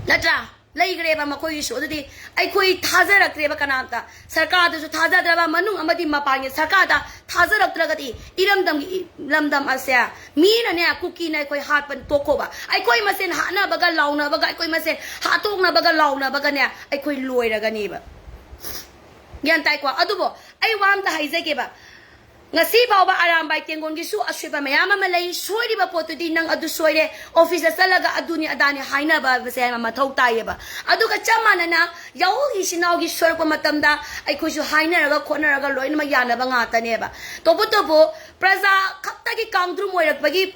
ꯅꯠꯇ꯭ꯔꯥ? ꯂꯩꯈ꯭ꯔꯦꯕ ꯃꯈꯣꯏꯒꯤꯁꯨ꯫ ꯑꯗꯨꯗꯤ ꯑꯩꯈꯣꯏ ꯊꯥꯖꯔꯛꯇ꯭ꯔꯦꯕ ꯀꯅꯥꯝꯇ꯫ ꯁꯔꯀꯥꯔꯗꯁꯨ ꯊꯥꯖꯗ꯭ꯔꯕ, ꯃꯅꯨꯡ ꯑꯃꯗꯤ ꯃꯄꯥꯟꯒꯤ ꯁꯔꯀꯥꯔꯗ ꯊꯥꯖꯔꯛꯇ꯭ꯔꯒꯗꯤ ꯏꯔꯝꯗꯝꯒꯤ, ꯏ-, ꯂꯝꯗꯝ ꯑꯁꯦ ꯃꯤꯅꯅꯦ, ꯀꯨꯀꯤꯅ ꯑꯩꯈꯣꯏ ꯍꯥꯠꯄ ꯇꯣꯛꯈꯣꯕ꯫ ꯑꯩꯈꯣꯏ ꯃꯁꯦꯟ ꯍꯥꯠꯅꯕꯒ ꯂꯥꯎꯅꯕꯒ, ꯑꯩꯈꯣꯏ ꯃꯁꯦꯟ ꯍꯥꯠꯇꯣꯛꯅꯕꯒ ꯂꯥꯎꯅꯕꯒꯅꯦ, ꯑꯩꯈꯣꯏ ꯂꯣꯏꯔꯒꯅꯦꯕ꯫ ꯒ꯭ꯌꯥꯟ ꯇꯥꯏꯀꯣ? ꯑꯗꯨꯕꯨ ꯑꯩ ꯋꯥ ꯑꯝꯇ ꯍꯥꯏꯖꯒꯦꯕ꯫ ꯉꯁꯤ ꯐꯥꯎꯕ ꯑꯔꯥꯝꯕꯥꯏ ꯇꯦꯡꯒꯣꯟꯒꯤꯁꯨ ꯑꯁꯣꯏꯕ ꯃꯌꯥꯝ ꯑꯃ ꯂꯩ꯫ ꯁꯣꯏꯔꯤꯕ ꯄꯣꯠꯇꯨꯗꯤ ꯅꯪ ꯑꯗꯨ ꯁꯣꯏꯔꯦ, office ꯇ ꯆꯠꯂꯒ ꯑꯗꯨꯅꯤ ꯑꯗꯥꯅꯤ ꯍꯥꯏꯅꯕ ꯍꯥꯏꯕꯁꯦ ꯌꯥꯝꯅ ꯃꯊꯧ ꯇꯥꯏꯌꯦꯕ꯫ ꯑꯗꯨꯒ ꯆꯞ ꯃꯥꯟꯅꯅ ꯌꯥꯑꯣꯜ ꯏꯆꯤꯟ ꯏꯅꯥꯎꯒꯤ ꯁꯣꯏꯔꯛꯄ ꯃꯇꯝꯗ ꯑꯩꯈꯣꯏꯁꯨ ꯍꯥꯏꯅꯔꯒ ꯈꯣꯠꯅꯔꯒ ꯂꯣꯏꯅꯃꯛ ꯌꯥꯅꯕ ꯉꯥꯛꯇꯅꯦꯕ꯫ ꯇꯧꯕꯇꯕꯨ ꯄ꯭ꯔꯖꯥ ꯈꯛꯇꯒꯤ ꯀꯥꯡꯗ꯭ꯔꯨꯝ ꯑꯣꯏꯔꯛꯄꯒꯤ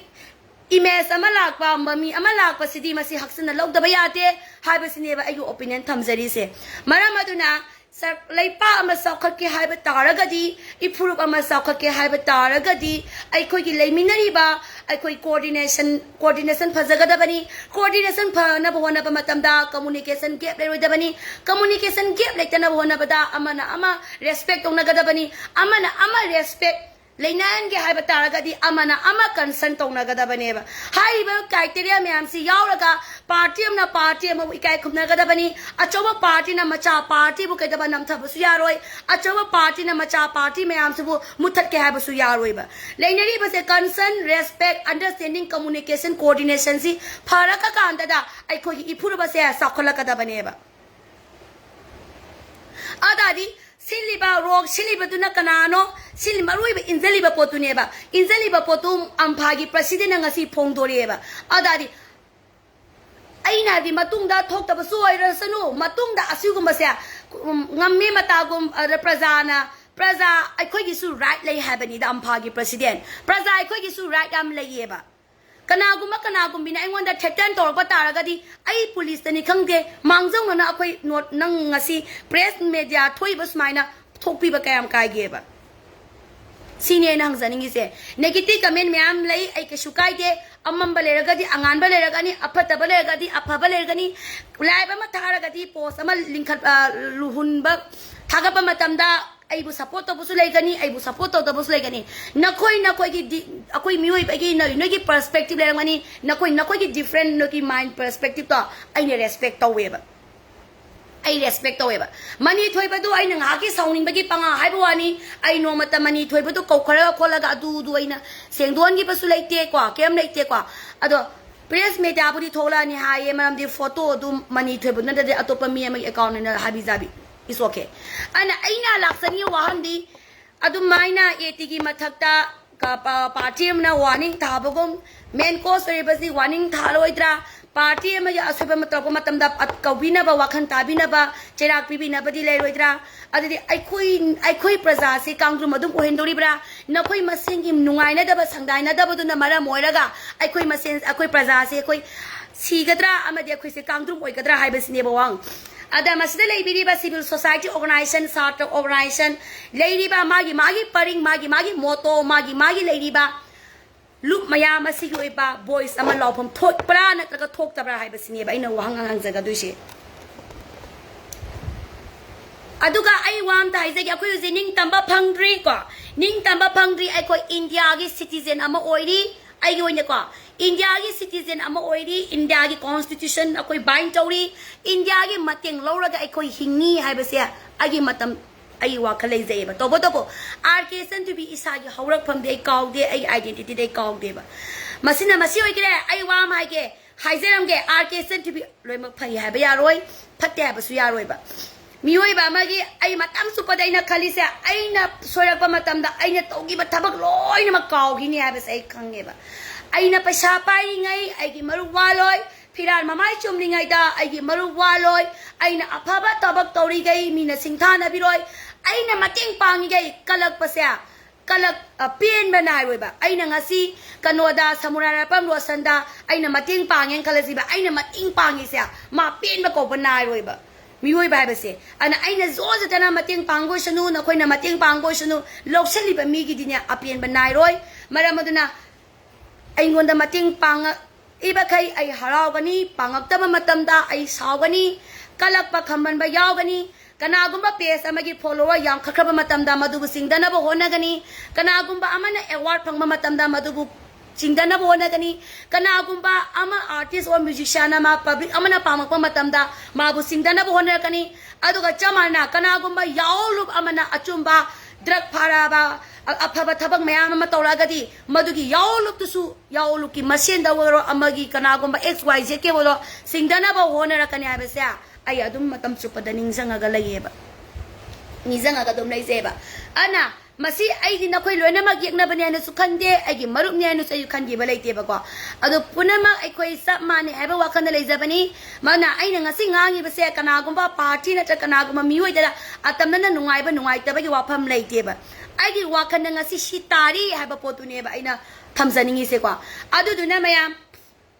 image ꯑꯃ ꯂꯥꯛꯄ, ꯃꯃꯤ ꯑꯃ ꯂꯥꯛꯄꯁꯤꯗꯤ ꯃꯁꯤ ꯍꯛꯆꯤꯟꯅ ꯂꯧꯗꯕ ꯌꯥꯗꯦ ꯍꯥꯏꯕꯁꯤꯅꯦꯕ ꯑꯩꯒꯤ opinion ꯊꯝꯖꯔꯤꯁꯦ꯫ ꯃꯔꯝ ꯑꯗꯨꯅ ꯁꯔ-, ꯂꯩꯄꯥꯛ ꯑꯃ ꯆꯥꯎꯈꯠꯀꯦ ꯍꯥꯏꯕ ꯇꯥꯔꯒꯗꯤ, ꯏꯐꯨꯔꯨꯞ ꯑꯃ ꯆꯥꯎꯈꯠꯀꯦ ꯍꯥꯏꯕ ꯇꯥꯔꯒꯗꯤ, ꯑꯩꯈꯣꯏꯒꯤ ꯂꯩꯃꯤꯟꯅꯔꯤꯕ ꯑꯩꯈꯣꯏ coordination, coordination ꯐꯖꯒꯗꯕꯅꯤ꯫ Coordination ꯐꯅꯕ ꯍꯣꯠꯅꯕ ꯃꯇꯝꯗ communication gap ꯂꯩꯔꯣꯏꯗꯕꯅꯤ꯫ Communication gap ꯂꯩꯇꯅꯕ ꯍꯣꯠꯅꯕꯗ ꯑꯃꯅ ꯑꯃ respect ꯇꯧꯅꯒꯗꯕꯅꯤ꯫ ꯑꯃꯅ ꯑꯃ respect ꯂꯩꯅꯍꯟꯒꯦ ꯍꯥꯏꯕ ꯇꯥꯔꯒꯗꯤ ꯑꯃꯅ ꯑꯃ concern ꯇꯧꯅꯒꯗꯕꯅꯦꯕ꯫ ꯍꯥꯏꯔꯤꯕ criteria ꯃꯌꯥꯝꯁꯤ ꯌꯥꯎꯔꯒ party ꯑꯃꯅ party ꯑꯃꯕꯨ ꯏꯀꯥꯏ ꯈꯨꯝꯅꯒꯗꯕꯅꯤ꯫ ꯑꯆꯧꯕ partyꯅ ꯃꯆꯥ partyꯕꯨ ꯀꯩꯗꯧꯕ ꯅꯝꯊꯕꯁꯨ ꯌꯥꯔꯣꯏ꯫ ꯑꯆꯧꯕ partyꯅ ꯃꯆꯥ party ꯃꯌꯥꯝꯁꯤꯕꯨ ꯃꯨꯠꯊꯠꯀꯦ ꯍꯥꯏꯕꯁꯨ ꯌꯥꯔꯣꯏꯕ꯫ ꯂꯩꯅꯔꯤꯕꯁꯦ concern, respect, understanding, communication, coordinationꯁꯤ ꯐꯔꯛꯑꯀꯥꯟꯗꯗ ꯑꯩꯈꯣꯏꯒꯤ ꯏꯐꯨꯔꯨꯞ ꯑꯁꯦ ꯆꯥꯎꯈꯠꯂꯛꯀꯗꯕꯅꯦꯕ꯫ ꯑꯗꯥꯗꯤ ꯁꯤꯜꯂꯤꯕ ꯔꯣꯛ ꯁꯤꯜꯂꯤꯕꯗꯨꯅ ꯀꯅꯥꯅꯣ? ꯁꯤꯜꯂꯤ ꯃꯔꯨꯑꯣꯏꯕ ꯏꯟꯖꯜꯂꯤꯕ ꯄꯣꯠꯇꯨꯅꯦꯕ꯫ ꯏꯟꯖꯜꯂꯤꯕ ꯄꯣꯠꯇꯨ ꯑꯝꯐꯥꯒꯤ presidentꯅ ꯉꯁꯤ ꯐꯣꯡꯗꯣꯔꯛꯑꯦꯕ꯫ ꯑꯗꯥꯗꯤ ꯑꯩꯅ ꯍꯥꯏꯗꯤ ꯃꯇꯨꯡꯗ ꯊꯣꯛꯇꯕꯁꯨ ꯑꯣꯏꯔꯁꯅꯨ, ꯃꯇꯨꯡꯗ ꯑꯁꯤꯒꯨꯝꯕꯁꯦ, ꯎꯝ, ꯉꯝꯃꯤ ꯃꯇꯥꯒꯨꯝ, ꯑꯗ ꯄ꯭ꯔꯖꯥꯅ, ꯄ꯭ꯔꯖꯥ ꯑꯩꯈꯣꯏꯒꯤꯁꯨ right ꯂꯩ ꯍꯥꯏꯕꯅꯤꯗ ꯑꯝꯐꯥꯒꯤ president꯫ ꯄ꯭ꯔꯖꯥ ꯑꯩꯈꯣꯏꯒꯤꯁꯨ right ꯌꯥꯝ ꯂꯩꯌꯦꯕ꯫ ꯀꯅꯥꯒꯨꯝꯕ ꯀꯅꯥꯒꯨꯝꯕꯤꯅ ꯑꯩꯉꯣꯟꯗ threaten ꯇꯧꯔꯛꯄ ꯇꯥꯔꯒꯗꯤ ꯑꯩ policeꯇꯅꯤ ꯈꯪꯗꯦ, ꯃꯥꯡꯖꯧꯅꯅ ꯑꯩꯈꯣꯏ ꯅꯣꯠ-, ꯅꯪ ꯉꯁꯤ press media ꯊꯣꯛꯏꯕ ꯁꯨꯃꯥꯏꯅ ꯊꯣꯛꯄꯤꯕ ꯀꯌꯥꯝ ꯀꯥꯏꯒꯦꯕ? ꯁꯤꯅꯤ ꯑꯩꯅ ꯍꯪꯖꯅꯤꯡꯉꯤꯁꯦ꯫ Negative comment ꯃꯌꯥꯝ ꯂꯩ, ꯑꯩ ꯀꯩꯁꯨ ꯀꯥꯏꯗꯦ꯫ ꯑꯃꯝꯕ ꯂꯩꯔꯒꯗꯤ ꯑꯉꯥꯟꯕ ꯂꯩꯔꯒꯅꯤ, ꯑꯐꯠꯇꯕ ꯂꯩꯔꯒꯗꯤ ꯑꯐꯕ ꯂꯩꯔꯒꯅꯤ꯫ Live ꯑꯃ ꯊꯥꯔꯒꯗꯤ post ꯑꯃ ꯂꯤꯡꯈꯠ-, ꯑ, ꯂꯨꯍꯨꯟꯕ ꯊꯥꯒꯠꯄ ꯃꯇꯝꯗ ꯑꯩꯕꯨ support ꯇꯧꯕꯁꯨ ꯂꯩꯒꯅꯤ, ꯑꯩꯕꯨ support ꯇꯧꯗꯕꯁꯨ ꯂꯩꯒꯅꯤ꯫ ꯅꯈꯣꯏ ꯅꯈꯣꯏꯒꯤ ꯗꯤ-, ꯑꯩꯈꯣꯏ ꯃꯤꯑꯣꯏꯕꯒꯤ ꯅꯣꯏ ꯅꯣꯏꯒꯤ perspective ꯂꯩꯔꯝꯒꯅꯤ, ꯅꯈꯣꯏ ꯅꯈꯣꯏꯒꯤ different, ꯅꯣꯏꯒꯤ mind perspectiveꯇꯣ ꯑꯩꯅ respect ꯇꯧꯋꯦꯕ꯫ ꯑꯩ respect ꯇꯧꯋꯦꯕ꯫ ꯃꯅꯤ ꯊꯣꯏꯕꯗꯨ ꯑꯩꯅ ꯉꯥꯏꯍꯥꯛꯀꯤ ꯁꯥꯎꯅꯤꯡꯕꯒꯤ ꯄꯉꯥ ꯍꯥꯏꯕ ꯋꯥꯅꯤ꯫ ꯑꯩ ꯅꯣꯡꯃꯇ ꯃꯅꯤ ꯊꯣꯏꯕꯗꯨ ꯀꯧꯈꯠꯂꯒ ꯈꯣꯠꯂꯒ ꯑꯗꯨꯗꯨ ꯑꯩꯅ ꯁꯦꯡꯗꯣꯛꯍꯟꯈꯤꯕꯁꯨ ꯂꯩꯇꯦꯀꯣ, ꯀꯩꯝ ꯂꯩꯇꯦꯀꯣ꯫ ꯑꯗꯣ press mediaꯕꯨꯗꯤ ꯊꯣꯛꯂꯛꯑꯅꯤ ꯍꯥꯏꯌꯦ, ꯃꯔꯝꯗꯤ photo ꯑꯗꯨ ꯃꯅꯤ ꯊꯣꯏꯕ ꯅꯠꯇ꯭ꯔꯗꯤ ꯑꯇꯣꯞꯄ ꯃꯤ ꯑꯃꯒꯤ accountꯅꯤꯅ ꯍꯥꯕꯤ ꯖꯥꯕꯤ꯫ It's okay꯫ ꯑꯗꯨꯅ ꯑꯩꯅ ꯂꯥꯛꯆꯅꯤꯡꯉꯤ ꯋꯥꯍꯪꯗꯤ, ꯑꯗꯨꯃꯥꯏꯅ ATꯒꯤ ꯃꯊꯛꯇ ꯀ-, ꯄ-, party ꯑꯃꯅ warning ꯊꯥꯕꯒꯨꯝ, main cause ꯑꯣꯏꯔꯤꯕꯁꯤ warning ꯊꯥꯔꯣꯏꯗ꯭ꯔꯥ? Party ꯑꯃꯒꯤ ꯑꯁꯣꯏꯕ ꯑꯃ ꯇꯧꯔꯛꯄ ꯃꯇꯝꯗ ꯑ-, ꯀꯧꯕꯤꯅꯕ, ꯋꯥꯈꯜ ꯇꯥꯕꯤꯅꯕ, ꯆꯩꯔꯥꯛ ꯄꯤꯕꯤꯅꯕꯗꯤ ꯂꯩꯔꯣꯏꯗ꯭ꯔꯥ? ꯑꯗꯨꯗꯤ ꯑꯩꯈꯣꯏ, ꯑꯩꯈꯣꯏ ꯄ꯭ꯔꯖꯥꯁꯤ ꯀꯥꯡꯗ꯭ꯔꯨꯝ ꯑꯗꯨꯝ ꯑꯣꯏꯍꯟꯗꯣꯔꯤꯕ꯭ꯔꯥ? ꯅꯈꯣꯏ ꯃꯁꯦꯟꯒꯤ ꯅꯨꯡꯉꯥꯏꯅꯗꯕ, ꯁꯪꯗꯥꯏꯅꯗꯕꯗꯨꯅ ꯃꯔꯝ ꯑꯣꯏꯔꯒ ꯑꯩꯈꯣꯏ ꯃꯁꯦꯟ, ꯑꯩꯈꯣꯏ ꯄ꯭ꯔꯖꯥꯁꯤ ꯑꯩꯈꯣꯏ ꯁꯤꯒꯗ꯭ꯔꯥ ꯑꯃꯗꯤ ꯑꯩꯈꯣꯏꯁꯦ ꯀꯥꯡꯗ꯭ꯔꯨꯝ ꯑꯣꯏꯒꯗ꯭ꯔꯥ ꯍꯥꯏꯕꯁꯤꯅꯦꯕ ꯋꯥꯍꯪ꯫ ꯑꯗ ꯃꯁꯤꯗ ꯂꯩꯕꯤꯔꯤꯕ civil society organization, ꯁꯥꯇ꯭ꯔ organization, ꯂꯩꯔꯤꯕ ꯃꯥꯒꯤ ꯃꯥꯒꯤ ꯄꯔꯤꯡ, ꯃꯥꯒꯤ ꯃꯥꯒꯤ motto, ꯃꯥꯒꯤ ꯃꯥꯒꯤ ꯂꯩꯔꯤꯕ ꯂꯨꯞ ꯃꯌꯥꯝ ꯑꯁꯤꯒꯤ ꯑꯣꯏꯕ voice ꯑꯃ ꯂꯥꯎꯐꯝ ꯊꯣꯛꯄ꯭ꯔꯥ ꯅꯠꯇ꯭ꯔꯒ ꯊꯣꯛꯇꯕ꯭ꯔꯥ ꯍꯥꯏꯕꯁꯤꯅꯦꯕ ꯑꯩꯅ ꯋꯥꯍꯪ ꯍꯪꯖꯒꯗꯣꯏꯁꯦ꯫ ꯑꯗꯨꯒ ꯑꯩ ꯋꯥ ꯑꯝꯇ ꯍꯥꯏꯖꯒꯦ, ꯑꯩꯈꯣꯏ ꯍꯧꯖꯤꯛ ꯅꯤꯡꯇꯝꯕ ꯐꯪꯗ꯭ꯔꯤ ꯀꯣ, ꯅꯤꯡꯇꯝꯕ ꯐꯪꯗ꯭ꯔꯤ꯫ ꯑꯩꯈꯣꯏ ꯏꯟꯗꯤꯌꯥꯒꯤ citizen ꯑꯃ ꯑꯣꯏꯔꯤ꯫ ꯑꯩꯒꯤ ꯑꯣꯏꯅꯀꯣ, ꯏꯟꯗꯤꯌꯥꯒꯤ citizen ꯑꯃ ꯑꯣꯏꯔꯤ, ꯏꯟꯗꯤꯌꯥꯒꯤ constitution ꯑꯩꯈꯣꯏ bind ꯇꯧꯔꯤ, ꯏꯟꯗꯤꯌꯥꯒꯤ ꯃꯇꯦꯡ ꯂꯧꯔꯒ ꯑꯩꯈꯣꯏ ꯍꯤꯡꯉꯤ ꯍꯥꯏꯕꯁꯦ ꯑꯩꯒꯤ ꯃꯇꯝ, ꯑꯩꯒꯤ ꯋꯥꯈꯜ ꯂꯩꯖꯩꯑꯕ꯫ ꯇꯧꯕꯇꯕꯨ, ꯑꯥꯔ ꯀꯦ ꯏꯆꯟꯊꯣꯏꯕꯤ ꯏꯁꯥꯒꯤ ꯍꯧꯔꯛꯐꯝꯗꯤ ꯑꯩ ꯀꯥꯎꯗꯦ, ꯑꯩꯒꯤ identityꯗꯤ ꯑꯩ ꯀꯥꯎꯗꯦꯕ꯫ ꯃꯁꯤꯅ ꯃꯁꯤ ꯑꯣꯏꯈ꯭ꯔꯦ꯫ ꯑꯩ ꯋꯥ ꯑꯃ ꯍꯥꯏꯒꯦ, ꯍꯥꯏꯖꯔꯝꯒꯦ, ꯑꯥꯔ ꯀꯦ ꯏꯆꯟꯊꯣꯏꯕꯤ ꯂꯣꯏꯅꯃꯛ ꯐꯩ ꯍꯥꯏꯕ ꯌꯥꯔꯣꯏ, ꯐꯠꯇꯦ ꯍꯥꯏꯕꯁꯨ ꯌꯥꯔꯣꯏꯕ꯫ ꯃꯤꯑꯣꯏꯕ ꯑꯃꯒꯤ ꯑꯩ ꯃꯇꯝ ꯆꯨꯞꯄꯗ ꯑꯩꯅ ꯈꯜꯂꯤꯁꯦ, ꯑꯩꯅ ꯁꯣꯏꯔꯛꯄ ꯃꯇꯝꯗ ꯑꯩꯅ ꯇꯧꯈꯤꯕ ꯊꯕꯛ ꯂꯣꯏꯅꯃꯛ ꯀꯥꯎꯈꯤꯅꯤ ꯍꯥꯏꯕꯁꯦ ꯑꯩ ꯈꯪꯉꯦꯕ꯫ ꯑꯩꯅ ꯄꯩꯁꯥ ꯄꯥꯏꯔꯤꯉꯩ ꯑꯩꯒꯤ ꯃꯔꯨꯞ ꯋꯥꯂꯣꯏ, ꯐꯤꯔꯥꯜ ꯃꯃꯥꯏ ꯆꯨꯝꯂꯤꯉꯩꯗ ꯑꯩꯒꯤ ꯃꯔꯨꯞ ꯋꯥꯂꯣꯏ, ꯑꯩꯅ ꯑꯐꯕ ꯊꯕꯛ ꯇꯧꯔꯤꯈꯩ ꯃꯤꯅ ꯁꯤꯡꯊꯥꯅꯕꯤꯔꯣꯏ, ꯑꯩꯅ ꯃꯇꯦꯡ ꯄꯥꯡꯉꯤꯈꯩ ꯀꯜꯂꯛꯄꯁꯦ, ꯀꯂꯛ-, ꯑ, ꯄꯦꯟꯕ ꯅꯥꯏꯔꯣꯏꯕ꯫ ꯑꯩꯅ ꯉꯁꯤ ꯀꯩꯅꯣꯗ, ꯁꯃꯨꯔꯥꯏ ꯔꯥꯏꯄꯝ ꯔꯣꯁꯟꯗ ꯑꯩꯅ ꯃꯇꯦꯡ ꯄꯥꯡꯉꯦꯅ ꯈꯜꯂꯁꯤꯕ, ꯑꯩꯅ ꯃꯇꯦꯡ ꯄꯥꯡꯉꯤꯁꯦ ꯃꯥ ꯄꯦꯟꯕ ꯀꯧꯕ ꯅꯥꯏꯔꯣꯏꯕ꯫ ꯃꯤꯑꯣꯏꯕ ꯍꯥꯏꯕꯁꯦ, ꯑꯗꯨꯅ ꯑꯩꯅ ꯖꯣꯖꯗꯅ ꯃꯇꯦꯡ ꯄꯥꯡꯕ ꯑꯣꯏꯁꯅꯨ, ꯅꯈꯣꯏꯅ ꯃꯇꯦꯡ ꯄꯥꯡꯕ ꯑꯣꯏꯁꯅꯨ, ꯂꯧꯁꯤꯜꯂꯤꯕ ꯃꯤꯒꯤꯗꯤꯅꯦ ꯑꯄꯦꯟꯕ ꯅꯥꯏꯔꯣꯏ꯫ ꯃꯔꯝ ꯑꯗꯨꯅ ꯑꯩꯉꯣꯟꯗ ꯃꯇꯦꯡ ꯄꯥꯡꯉꯛꯏꯕꯈꯩ ꯑꯩ ꯍꯔꯥꯎꯒꯅꯤ, ꯄꯥꯡꯉꯛꯇꯕ ꯃꯇꯝꯗ ꯑꯩ ꯁꯥꯎꯒꯅꯤ, ꯀꯂꯛꯄ ꯈꯝꯕꯟꯕ ꯌꯥꯎꯒꯅꯤ꯫ ꯀꯅꯥꯒꯨꯝꯕ page ꯑꯃꯒꯤ follower ꯌꯥꯝꯈꯠꯈ꯭ꯔꯕ ꯃꯇꯝꯗ ꯃꯗꯨꯕꯨ ꯆꯤꯡꯗꯅꯕ ꯍꯣꯠꯅꯒꯅꯤ꯫ ꯀꯅꯥꯒꯨꯝꯕ ꯑꯃꯅ award ꯐꯪꯕ ꯃꯇꯝꯗ ꯃꯗꯨꯕꯨ ꯆꯤꯡꯗꯅꯕ ꯍꯣꯠꯅꯒꯅꯤ꯫ ꯀꯅꯥꯒꯨꯝꯕ ꯑꯃ artist or musician ꯑꯃ public ꯑꯃꯅ ꯄꯥꯝꯃꯛꯄ ꯃꯇꯝꯗ ꯃꯥꯕꯨ ꯆꯤꯡꯗꯅꯕ ꯍꯣꯠꯅꯔꯛꯀꯅꯤ꯫ ꯑꯗꯨꯒ ꯆꯞ ꯃꯥꯟꯅꯅ ꯀꯅꯥꯒꯨꯝꯕ ꯌꯥꯑꯣꯡꯂꯨꯞ ꯑꯃꯅ ꯑꯆꯨꯝꯕ drug ꯐꯥꯔꯛꯑꯕ, ꯑ-, ꯑꯐꯕ ꯊꯕꯛ ꯃꯌꯥꯝ ꯑꯃ ꯇꯧꯔꯛꯑꯒꯗꯤ ꯃꯗꯨꯒꯤ ꯌꯥꯑꯣꯡꯂꯨꯞꯇꯨꯁꯨ, ꯌꯥꯑꯣꯡꯂꯨꯞꯀꯤ ꯃꯁꯦꯟꯗ ꯑꯣꯏꯔꯣ, ꯑꯃꯒꯤ ꯀꯅꯥꯒꯨꯝꯕ X Y Z ꯀꯤ ꯑꯣꯏꯔꯣ, ꯆꯤꯡꯗꯅꯕ ꯍꯣꯠꯅꯔꯛꯀꯅꯤ ꯍꯥꯏꯕꯁꯦ ꯑꯩ ꯑꯗꯨꯝ ꯃꯇꯝ ꯆꯨꯞꯄꯗ ꯅꯤꯡꯁꯤꯡꯉꯒ ꯂꯩꯌꯦꯕ, ꯅꯤꯡꯁꯤꯡꯉꯒ ꯑꯗꯨꯝ ꯂꯩꯖꯩꯑꯕ꯫ ꯑꯗꯨꯅ ꯃꯁꯤ ꯑꯩꯗꯤ ꯅꯈꯣꯏ ꯂꯣꯏꯅꯃꯛ ꯌꯦꯛꯅꯕꯅꯦ ꯍꯥꯏꯅꯁꯨ ꯈꯟꯗꯦ, ꯑꯩꯒꯤ ꯃꯔꯨꯞꯅꯦ ꯍꯥꯏꯅꯁꯨ ꯑꯩ ꯈꯟꯈꯤꯕ ꯂꯩꯇꯦꯕꯀꯣ꯫ ꯑꯗꯣ ꯄꯨꯝꯅꯃꯛ ꯑꯩꯈꯣꯏ ꯆꯞ ꯃꯥꯟꯅꯩ ꯍꯥꯏꯕ ꯋꯥꯈꯜꯗ ꯂꯩꯖꯕꯅꯤ꯫ ꯃꯗꯨꯅ ꯑꯩꯅ ꯉꯁꯤ ꯉꯥꯡꯉꯤꯕꯁꯦ ꯀꯅꯥꯒꯨꯝꯕ party ꯅꯠꯇ꯭ꯔ ꯀꯅꯥꯒꯨꯝꯕ ꯃꯤꯑꯣꯏꯗ ꯑꯇꯝꯅꯅ ꯅꯨꯡꯉꯥꯏꯕ ꯅꯨꯡꯉꯥꯏꯇꯕꯒꯤ ꯋꯥꯐꯝ ꯂꯩꯇꯦꯕ꯫ ꯑꯩꯒꯤ ꯋꯥꯈꯜꯗ ꯉꯁꯤ ꯁꯤ ꯇꯥꯔꯤ ꯍꯥꯏꯕ ꯄꯣꯠꯇꯨꯅꯦꯕ ꯑꯩꯅ ꯊꯝꯖꯅꯤꯡꯉꯤꯁꯦꯀꯣ꯫ ꯑꯗꯨꯗꯨꯅ ꯃꯌꯥꯝ,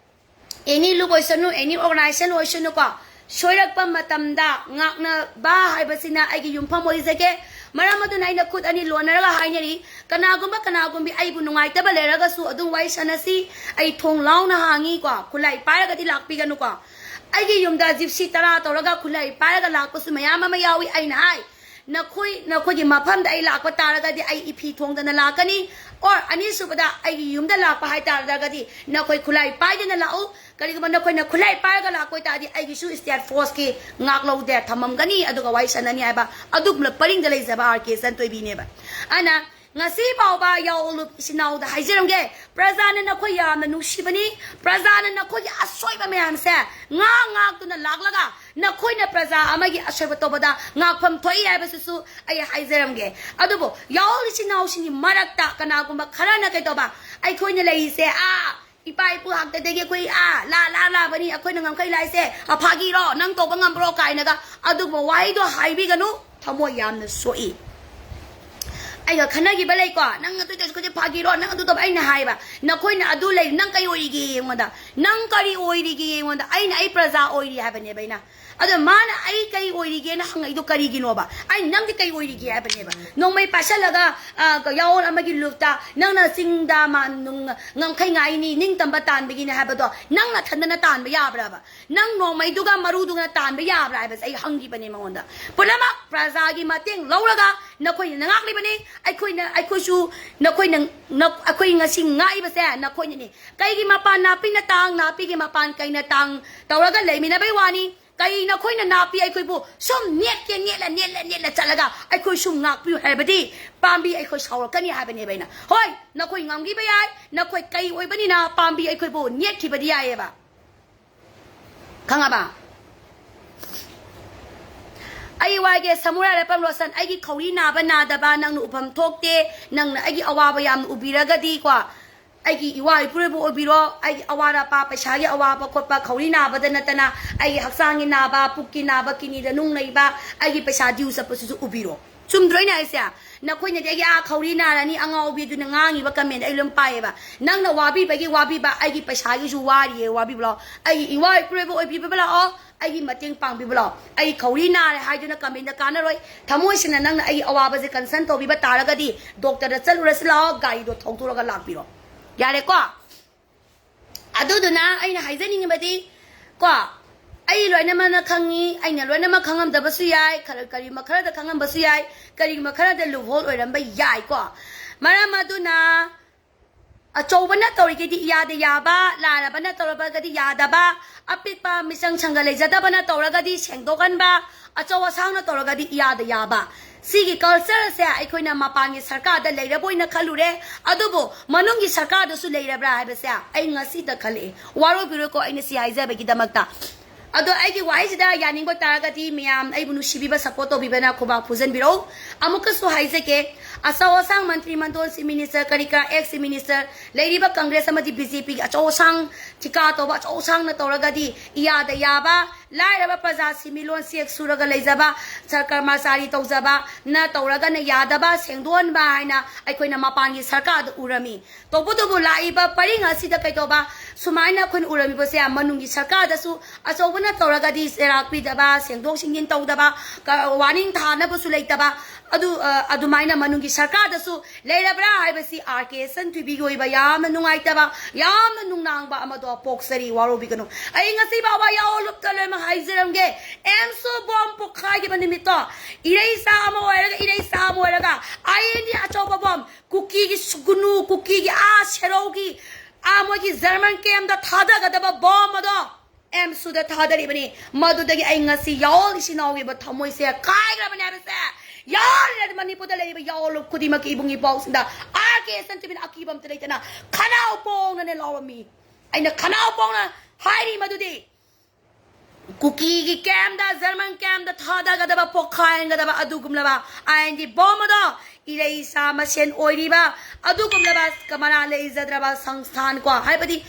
any ꯂꯨꯞ ꯑꯣꯏꯁꯅꯨ, any organization ꯑꯣꯏꯁꯅꯨꯀꯣ, ꯁꯣꯏꯔꯛꯄ ꯃꯇꯝꯗ ꯉꯥꯛꯅꯕ ꯍꯥꯏꯕꯁꯤꯅ ꯑꯩꯒꯤ ꯌꯨꯝꯐꯝ ꯑꯣꯏꯖꯒꯦ꯫ ꯃꯔꯝ ꯑꯗꯨꯅ ꯑꯩꯅ ꯈꯨꯠ ꯑꯅꯤ ꯂꯣꯟꯅꯔꯒ ꯍꯥꯏꯅꯔꯤ, ꯀꯅꯥꯒꯨꯝꯕ ꯀꯅꯥꯒꯨꯝꯕꯤ ꯑꯩꯕꯨ ꯅꯨꯡꯉꯥꯏꯇꯕ ꯂꯩꯔꯒꯁꯨ ꯑꯗꯨꯝ ꯋꯥꯔꯤ ꯁꯥꯟꯅꯁꯤ꯫ ꯑꯩ ꯊꯣꯡ ꯂꯥꯎꯅ ꯍꯥꯡꯉꯤꯀꯣ, ꯈꯨꯠꯂꯥꯏ ꯄꯥꯏꯔꯒꯗꯤ ꯂꯥꯛꯄꯤꯒꯅꯨꯀꯣ꯫ ꯑꯩꯒꯤ ꯌꯨꯝꯗ ꯖꯤꯞꯁꯤ ꯇꯔꯥ ꯇꯧꯔꯒ ꯈꯨꯠꯂꯥꯏ ꯄꯥꯏꯔꯒ ꯂꯥꯛꯄꯁꯨ ꯃꯌꯥꯝ ꯑꯃ ꯌꯥꯎꯏ꯫ ꯑꯩꯅ ꯍꯥꯏ, ꯅꯈꯣꯏ ꯅꯈꯣꯏꯒꯤ ꯃꯐꯝꯗ ꯑꯩ ꯂꯥꯛꯄ ꯇꯥꯔꯒꯗꯤ ꯑꯩ ꯏꯐꯤ ꯊꯣꯡꯗꯅ ꯂꯥꯛꯀꯅꯤ꯫ ꯑꯣꯔ ꯑꯅꯤꯁꯨꯕꯗ ꯑꯩꯒꯤ ꯌꯨꯝꯗ ꯂꯥꯛꯄ ꯍꯥꯏ ꯇꯥꯔꯒꯗꯤ ꯅꯈꯣꯏ ꯈꯨꯠꯂꯥꯏ ꯄꯥꯏꯗꯅ ꯂꯥꯛꯎ꯫ ꯀꯔꯤꯒꯨꯝꯕ ꯅꯈꯣꯏꯅ ꯈꯨꯠꯂꯥꯏ ꯄꯥꯏꯔꯒ ꯂꯥꯛꯄ ꯑꯣꯏꯇꯥꯔꯗꯤ ꯑꯩꯒꯤꯁꯨ ꯁ꯭ꯇꯦꯠ ꯐꯣꯔꯁꯀꯤ ꯉꯥꯛꯂꯧꯗꯦ ꯊꯝꯃꯝꯒꯅꯤ, ꯑꯗꯨꯒ ꯋꯥꯔꯤ ꯁꯥꯟꯅꯅꯤ ꯍꯥꯏꯕ ꯑꯗꯨꯒꯨꯝꯕ ꯄꯔꯤꯡꯗ ꯂꯩꯖꯕ ꯑꯥꯔ ꯀꯦ ꯆꯟꯇꯣꯏꯕꯤꯅꯦꯕ꯫ ꯑꯗꯨꯅ ꯉꯁꯤ ꯐꯥꯎꯕ ꯌꯥꯑꯣꯡꯂꯨꯞ ꯏꯆꯤꯟ ꯏꯅꯥꯎꯗ ꯍꯥꯏꯖꯔꯝꯒꯦ, ꯄ꯭ꯔꯖꯥꯅ ꯅꯈꯣꯏ ꯌꯥꯝꯅ ꯅꯨꯡꯁꯤꯕꯅꯤ꯫ ꯄ꯭ꯔꯖꯥꯅ ꯅꯈꯣꯏꯒꯤ ꯑꯁꯣꯏꯕ ꯃꯌꯥꯝꯁꯦ ꯉꯥꯛ ꯉꯥꯛꯇꯨꯅ ꯂꯥꯛꯂꯒ ꯅꯈꯣꯏꯅ ꯄ꯭ꯔꯖꯥ ꯑꯃꯒꯤ ꯑꯁꯣꯏꯕ ꯇꯧꯕꯗ ꯉꯥꯛꯐꯝ ꯊꯣꯛꯏ ꯍꯥꯏꯕꯁꯤꯁꯨ ꯑꯩ ꯍꯥꯏꯖꯔꯝꯒꯦ꯫ ꯑꯗꯨꯕꯨ ꯌꯥꯑꯣꯡ ꯏꯆꯤꯟ ꯏꯅꯥꯎꯁꯤꯡꯒꯤ ꯃꯔꯛꯇ ꯀꯅꯥꯒꯨꯝꯕ ꯈꯔꯅ ꯀꯩꯗꯧꯕ, ꯑꯩꯈꯣꯏꯅ ꯂꯩꯔꯤꯁꯦ ꯑꯥ ꯏꯄꯥ ꯏꯄꯨ ꯍꯥꯛꯇꯛꯇꯒꯤ ꯑꯩꯈꯣꯏ ꯑꯥ ꯂꯥ ꯂꯥ ꯂꯥꯕꯅꯤ, ꯑꯩꯈꯣꯏꯅ ꯉꯝꯈꯩ ꯂꯥꯏꯁꯦ ꯐꯥꯒꯤꯔꯣ, ꯅꯪ ꯇꯧꯕ ꯉꯝꯕ꯭ꯔꯣ ꯀꯥꯏꯅꯒ ꯑꯗꯨꯒꯨꯝꯕ ꯋꯥꯍꯩꯗꯣ ꯍꯥꯏꯕꯤꯒꯅꯨ꯫ ꯊꯃꯣꯏ ꯌꯥꯝꯅ ꯁꯣꯛꯏ꯫ ꯑꯩꯒ ꯈꯟꯅꯈꯤꯕ ꯂꯩꯀꯣ, ꯅꯪ ꯑꯗꯨ ꯇꯧꯁꯤ ꯈꯣꯠꯁꯤ ꯐꯥꯒꯤꯔꯣ, ꯅꯪ ꯑꯗꯨ ꯇꯧꯕ, ꯑꯩꯅ ꯍꯥꯏꯕ, ꯅꯈꯣꯏꯅ ꯑꯗꯨ ꯂꯩ, ꯅꯪ ꯀꯩ ꯑꯣꯏꯔꯤꯒꯦ ꯑꯩꯉꯣꯟꯗ? ꯅꯪ ꯀꯔꯤ ꯑꯣꯏꯔꯤꯒꯦ ꯑꯩꯉꯣꯟꯗ? ꯑꯩꯅ ꯑꯩ ꯄ꯭ꯔꯖꯥ ꯑꯣꯏꯔꯤ ꯍꯥꯏꯕꯅꯦꯕ ꯑꯩꯅ꯫ ꯑꯗꯣ ꯃꯥꯅ ꯑꯩ ꯀꯩ ꯑꯣꯏꯔꯤꯒꯦꯅ ꯍꯪꯉꯛꯏꯗꯣ ꯀꯔꯤꯒꯤꯅꯣꯕ? ꯑꯩ ꯅꯪꯗꯤ ꯀꯩ ꯑꯣꯏꯔꯤꯒꯦ ꯍꯥꯏꯕꯅꯦꯕ? ꯅꯣꯡꯃꯩ ꯄꯥꯏꯁꯜꯂꯒ, ꯑ, ꯌꯥꯑꯣꯟ ꯑꯃꯒꯤ ꯂꯨꯞꯇ ꯅꯪꯅ ꯆꯤꯡꯗ ꯃꯥ-, ꯅꯨꯡ-, ꯉꯝꯈꯩ ꯉꯥꯏꯅꯤ, ꯅꯤꯡꯇꯝꯕ ꯇꯥꯟꯕꯒꯤꯅꯦ ꯍꯥꯏꯕꯗꯣ ꯅꯪ ꯅꯊꯟꯗꯅ ꯇꯥꯟꯕ ꯌꯥꯕ꯭ꯔꯕ? ꯅꯪ ꯅꯣꯡꯃꯩꯗꯨꯒ ꯃꯔꯨꯗꯨꯒ ꯇꯥꯟꯕ ꯌꯥꯕ꯭ꯔꯥ ꯍꯥꯏꯕꯁꯦ ꯑꯩ ꯍꯪꯈꯤꯕꯅꯦ ꯃꯉꯣꯟꯗ꯫ ꯄꯨꯝꯅꯃꯛ ꯄ꯭ꯔꯖꯥꯒꯤ ꯃꯇꯦꯡ ꯂꯧꯔꯒ ꯅꯈꯣꯏꯅ ꯉꯥꯛꯂꯤꯕꯅꯤ꯫ ꯑꯩꯈꯣꯏꯅ, ꯑꯩꯈꯣꯏꯁꯨ, ꯅꯈꯣꯏꯅ, ꯅ-, ꯑꯩꯈꯣꯏ ꯉꯁꯤ ꯉꯥꯛꯏꯕꯁꯦ ꯅꯈꯣꯏꯅꯅꯤ꯫ ꯀꯩꯒꯤ ꯃꯄꯥꯟ ꯅꯥꯄꯤꯅ ꯇꯥꯡ, ꯅꯥꯄꯤꯒꯤ ꯃꯄꯥꯟ ꯀꯩꯅ ꯇꯥꯡ ꯇꯧꯔꯒ ꯂꯩꯃꯤꯟꯅꯕꯩ ꯋꯥꯅꯤ꯫ ꯀꯩ ꯅꯈꯣꯏꯅ ꯅꯥꯄꯤ ꯑꯩꯈꯣꯏꯕꯨ ꯁꯨꯝ ꯅꯦꯠꯀꯦ ꯅꯦꯠꯂ, ꯅꯦꯠꯂ, ꯅꯦꯠꯂ ꯆꯠꯂꯒ ꯑꯩꯈꯣꯏ ꯁꯨꯝ ꯉꯥꯛꯄꯤꯌꯨ ꯍꯥꯏꯕꯗꯤ ꯄꯥꯝꯕꯤ ꯑꯩꯈꯣꯏ ꯁꯥꯎꯔꯛꯀꯅꯤ ꯍꯥꯏꯕꯅꯦꯕ ꯑꯩꯅ꯫ ꯍꯣꯏ, ꯅꯈꯣꯏ ꯉꯝꯈꯤꯕ ꯌꯥꯏ, ꯅꯈꯣꯏ ꯀꯩ ꯑꯣꯏꯕꯅꯤꯅ ꯄꯥꯝꯕꯤ ꯑꯩꯈꯣꯏꯕꯨ ꯅꯦꯠꯈꯤꯕꯗꯤ ꯌꯥꯏꯌꯦꯕ꯫ ꯈꯪꯉꯕ? ꯑꯩ ꯋꯥꯏꯒꯦ, ꯁꯃꯨꯔꯥꯏ ꯂꯩꯄꯝ ꯔꯣꯁꯟ, ꯑꯩꯒꯤ ꯈꯧꯔꯤ ꯅꯥꯕ ꯅꯥꯗꯕ ꯅꯪꯅ ꯎꯐꯝ ꯊꯣꯛꯇꯦ꯫ ꯅꯪꯅ ꯑꯩꯒꯤ ꯑꯋꯥꯕ ꯌꯥꯝꯅ ꯎꯕꯤꯔꯒꯗꯤꯀꯣ, ꯑꯩꯒꯤ ꯏꯋꯥ ꯏꯄꯨꯔꯣꯏꯕꯨ ꯑꯣꯏꯕꯤꯔꯣ, ꯑꯩꯒꯤ ꯑꯋꯥꯠ ꯑꯄꯥ, ꯄꯩꯁꯥꯒꯤ ꯑꯋꯥꯕ ꯈꯣꯠꯄ, ꯈꯧꯔꯤ ꯅꯥꯕꯗ ꯅꯠꯇꯅ ꯑꯩꯒꯤ ꯍꯛꯆꯥꯡꯒꯤ ꯅꯥꯕ, ꯄꯨꯛꯀꯤ ꯅꯥꯕ, ꯀꯤꯅꯤꯗ ꯅꯨꯡ ꯂꯩꯕ, ꯑꯩꯒꯤ ꯄꯩꯁꯥ ꯗ꯭ꯌꯨ ꯆꯠꯄꯁꯤꯁꯨ ꯎꯕꯤꯔꯣ꯫ ꯆꯨꯝꯗ꯭ꯔꯣ ꯑꯩꯅ ꯍꯥꯏꯁꯦ? ꯅꯈꯣꯏꯅꯗꯤ ꯑꯩꯒꯤ ꯑꯥ ꯈꯧꯔꯤ ꯅꯥꯔꯅꯤ, ꯑꯉꯥꯎꯕꯤ ꯑꯗꯨꯅ ꯉꯥꯡꯉꯤꯕ comment ꯑꯩ ꯂꯣꯏ ꯄꯥꯏꯌꯦꯕ꯫ ꯅꯪꯅ ꯋꯥꯕꯤꯕꯒꯤ ꯋꯥꯕꯤꯕ, ꯑꯩꯒꯤ ꯄꯩꯁꯥꯒꯤꯁꯨ ꯋꯥꯔꯤꯌꯦ, ꯋꯥꯕꯤꯕ ꯂꯥꯛꯑꯣ꯫ ꯑꯩꯒꯤ ꯏꯋꯥ ꯏꯄꯨꯔꯣꯏꯕ ꯑꯣꯏꯕꯤꯕ ꯂꯥꯛꯑꯣ, ꯑꯩꯒꯤ ꯃꯇꯦꯡ ꯄꯥꯡꯕꯤꯕ ꯂꯥꯛꯑꯣ꯫ ꯑꯩ ꯈꯧꯔꯤ ꯅꯥꯔꯦ ꯍꯥꯏꯗꯨꯅ commentꯇ ꯀꯥꯟꯅꯔꯣꯏ꯫ ꯊꯃꯣꯏ ꯁꯦꯡꯅ ꯅꯪꯅ ꯑꯩꯒꯤ ꯑꯋꯥꯕꯁꯦ concern ꯇꯧꯕꯤꯕ ꯇꯥꯔꯒꯗꯤ doctorꯗ ꯆꯠꯂꯨꯔꯁꯤ ꯂꯥꯛꯑꯣ, ꯒꯥꯔꯤꯗꯣ ꯊꯧꯗꯣꯔꯒ ꯂꯥꯛꯄꯤꯔꯣ꯫ ꯌꯥꯔꯦꯀꯣ? ꯑꯗꯨꯗꯨꯅ ꯑꯩꯅ ꯍꯥꯏꯖꯅꯤꯡꯉꯤꯕꯗꯤ ꯀꯣ, ꯑꯩ ꯂꯣꯏꯅꯃꯛꯅ ꯈꯪꯉꯤ, ꯑꯩꯅ ꯂꯣꯏꯅꯃꯛ ꯈꯪꯉꯝꯗꯕꯁꯨ ꯌꯥꯏ, ꯈꯔ ꯀꯔꯤꯒꯨꯝꯕ ꯈꯔꯗ ꯈꯪꯉꯝꯕꯁꯨ ꯌꯥꯏ, ꯀꯔꯤꯒꯨꯝꯕ ꯈꯔꯗ loophole ꯑꯣꯏꯔꯝꯕ ꯌꯥꯏꯀꯣ꯫ ꯃꯔꯝ ꯑꯗꯨꯅ ꯑꯆꯧꯕꯅ ꯇꯧꯔꯤꯒꯩꯗꯤ ꯏꯌꯥꯗ ꯌꯥꯕ, ꯂꯥꯏꯔꯕꯅ ꯇꯧꯔꯕꯒꯗꯤ ꯌꯥꯗꯕ, ꯑꯄꯤꯛꯄ ꯃꯤꯆꯪ ꯁꯪꯒ ꯂꯩꯖꯗꯕꯅ ꯇꯧꯔꯒꯗꯤ ꯁꯦꯡꯗꯣꯛꯍꯟꯕ, ꯑꯆꯧ ꯑꯁꯥꯡꯅ ꯇꯧꯔꯒꯗꯤ ꯏꯌꯥꯗ ꯌꯥꯕ꯫ ꯁꯤꯒꯤ cultureꯁꯦ ꯑꯩꯈꯣꯏꯅ ꯃꯄꯥꯟꯒꯤ ꯁꯔꯀꯥꯔꯗ ꯂꯩꯔꯕꯣꯏꯅ ꯈꯜꯂꯨꯔꯦ, ꯑꯗꯨꯕꯨ ꯃꯅꯨꯡꯒꯤ ꯁꯔꯀꯥꯔꯗꯁꯨ ꯂꯩꯔꯕ꯭ꯔꯥ ꯍꯥꯏꯕꯁꯦ ꯑꯩ ꯉꯁꯤꯗ ꯈꯜꯂꯛꯑꯦ꯫ ꯋꯥꯔꯧꯕꯤꯔꯣꯏꯀꯣ ꯑꯩꯅ ꯁꯤ ꯍꯥꯏꯖꯕꯒꯤꯗꯃꯛꯇ꯫ ꯑꯗꯣ ꯑꯩꯒꯤ ꯋꯥꯍꯩꯁꯤꯗ ꯌꯥꯅꯤꯡꯕ ꯇꯥꯔꯒꯗꯤ ꯃꯌꯥꯝ ꯑꯩꯕꯨ ꯅꯨꯡꯁꯤꯕꯤꯕ, support ꯇꯧꯕꯤꯕꯅ ꯈꯨꯕꯥꯛ ꯈꯨꯖꯟꯕꯤꯔꯛꯎ꯫ ꯑꯃꯨꯛꯀꯁꯨ ꯍꯥꯏꯖꯒꯦ, ꯑꯆꯧ ꯑꯁꯥꯡ ꯃꯟꯇ꯭ꯔꯤ ꯃꯟꯗꯣꯟ, chief minister, ꯀꯔꯤ ꯀꯔꯥ, ex minister, ꯂꯩꯔꯤꯕ ꯀꯪꯒ꯭ꯔꯦꯁ ꯑꯃꯗꯤ BJPꯒꯤ ꯑꯆꯧ ꯑꯁꯥꯡ ꯊꯤꯀꯥ ꯇꯧꯕ ꯑꯆꯧ ꯑꯁꯥꯡꯅ ꯇꯧꯔꯒꯗꯤ ꯏꯌꯥꯗ ꯌꯥꯕ, ꯂꯥꯏꯔꯕ ꯄ꯭ꯔꯖꯥ ꯁꯤꯟꯃꯤꯠꯂꯣꯟ ꯆꯦꯛ ꯁꯨꯔꯒ ꯂꯩꯖꯕ, ꯁꯔ-, ꯀꯔꯃꯆꯥꯔꯤ ꯇꯧꯖꯕꯅ ꯇꯧꯔꯒꯅ ꯌꯥꯗꯕ, ꯁꯦꯡꯗꯣꯛꯍꯟꯕ ꯍꯥꯏꯅ ꯑꯩꯈꯣꯏꯅ ꯃꯄꯥꯟꯒꯤ ꯁꯔꯀꯥꯔꯗ ꯎꯔꯝꯃꯤ꯫ ꯇꯧꯕꯇꯕꯨ ꯂꯥꯛꯏꯕ ꯄꯔꯤꯡ ꯑꯁꯤꯗ ꯀꯩꯗꯧꯕ, ꯁꯨꯃꯥꯏꯅ ꯑꯩꯈꯣꯏꯅ ꯎꯔꯝꯃꯤꯕꯁꯦ ꯃꯅꯨꯡꯒꯤ ꯁꯔꯀꯥꯔꯗꯁꯨ ꯑꯆꯧꯕꯅ ꯇꯧꯔꯒꯗꯤ ꯆꯩꯔꯥꯛ ꯄꯤꯗꯕ, ꯁꯦꯡꯗꯣꯛ ꯁꯦꯡꯖꯤꯟ ꯇꯧꯗꯕ, ꯀ-, warning ꯊꯥꯅꯕꯁꯨ ꯂꯩꯇꯕ, ꯑꯗꯨ, ꯑ, ꯑꯗꯨꯃꯥꯏꯅ ꯃꯅꯨꯡꯒꯤ ꯁꯔꯀꯥꯔꯗꯁꯨ ꯂꯩꯔꯕ꯭ꯔꯥ ꯍꯥꯏꯕꯁꯤ ꯑꯥꯔ ꯀꯦ ꯁꯟꯊꯣꯏꯕꯤꯒꯤ ꯑꯣꯏꯕ ꯌꯥꯝꯅ ꯅꯨꯡꯉꯥꯏꯇꯕ, ꯌꯥꯝꯅ ꯅꯨꯡꯅꯥꯡꯕ ꯑꯃꯗꯣ ꯄꯣꯛꯆꯔꯤ꯫ ꯋꯥꯔꯧꯕꯤꯒꯅꯨ꯫ ꯑꯩ ꯉꯁꯤ ꯐꯥꯎꯕ ꯌꯥꯑꯣ ꯂꯨꯞꯇ ꯂꯣꯏꯅꯃꯛ ꯍꯥꯏꯖꯔꯝꯒꯦ꯫ ꯑꯦꯝꯁꯨ ꯕꯣꯝ ꯄꯣꯈꯥꯏꯈꯤꯕ ꯅꯨꯃꯤꯠꯇꯣ, ꯏꯔꯩꯆꯥ ꯑꯃ ꯑꯣꯏꯔꯒ, ꯏꯔꯩꯆꯥ ꯑꯃ ꯑꯣꯏꯔꯒ, ꯑꯥꯏ ꯑꯦꯟ ꯗꯤ ꯑꯆꯧꯕ ꯕꯣꯝ, ꯀꯨꯀꯤꯒꯤ ꯁꯨꯒꯨꯅꯨ, ꯀꯨꯀꯤꯒꯤ ꯑꯥ ꯁꯦꯔꯧꯒꯤ, ꯑꯥ ꯃꯣꯏꯒꯤ ꯖꯔꯃꯟ ꯀꯦꯝꯗ ꯊꯥꯗꯒꯗꯕ ꯕꯣꯝ ꯑꯗꯣ ꯑꯦꯝꯁꯨꯗ ꯊꯥꯗꯔꯤꯕꯅꯤ꯫ ꯃꯗꯨꯗꯒꯤ ꯑꯩ ꯉꯁꯤ ꯌꯥꯑꯣꯜ ꯏꯆꯤꯟ ꯏꯅꯥꯎꯒꯤ ꯊꯃꯣꯏꯁꯦ ꯀꯥꯏꯈ꯭ꯔꯕꯅꯦ ꯍꯥꯏꯕꯁꯦ ꯌꯥꯔꯦ꯫ ꯃꯅꯤꯄꯨꯔꯗ ꯂꯩꯔꯤꯕ ꯌꯥꯑꯣꯜ ꯈꯨꯗꯤꯡꯃꯛꯀꯤ ꯏꯕꯨꯡ ꯏꯄ꯭ꯋꯥꯁꯤꯡꯗ ꯑꯥꯔ ꯀꯦ ꯁꯟꯊꯣꯏꯕꯤꯅ ꯑꯀꯤꯕ ꯑꯝꯇ ꯂꯩꯇꯅ ꯈꯅꯥꯎ ꯄꯣꯡꯅꯅꯦ ꯂꯥꯎꯔꯝꯃꯤ꯫ ꯑꯩꯅ ꯈꯅꯥꯎ ꯄꯣꯡꯅ ꯍꯥꯏꯔꯤ ꯃꯗꯨꯗꯤ ꯀꯨꯀꯤꯒꯤ ꯀꯦꯝꯗ, ꯖꯔꯃꯟ ꯀꯦꯝꯗ ꯊꯥꯗꯒꯗꯕ, ꯄꯣꯈꯥꯏꯍꯟꯒꯗꯕ ꯑꯗꯨꯒꯨꯝꯂꯕ ꯑꯥꯏ ꯑꯦꯟ ꯗꯤ ꯕꯣꯝ ꯑꯗꯣ ꯏꯔꯩꯆꯥ ꯃꯁꯦꯟ ꯑꯣꯏꯔꯤꯕ ꯑꯗꯨꯒꯨꯝꯂꯕ ꯃꯔꯥ ꯂꯩꯖꯗ꯭ꯔꯕ ꯁꯪꯁꯊꯥꯟ ꯀꯣ, ꯍꯥꯏꯕꯗꯤ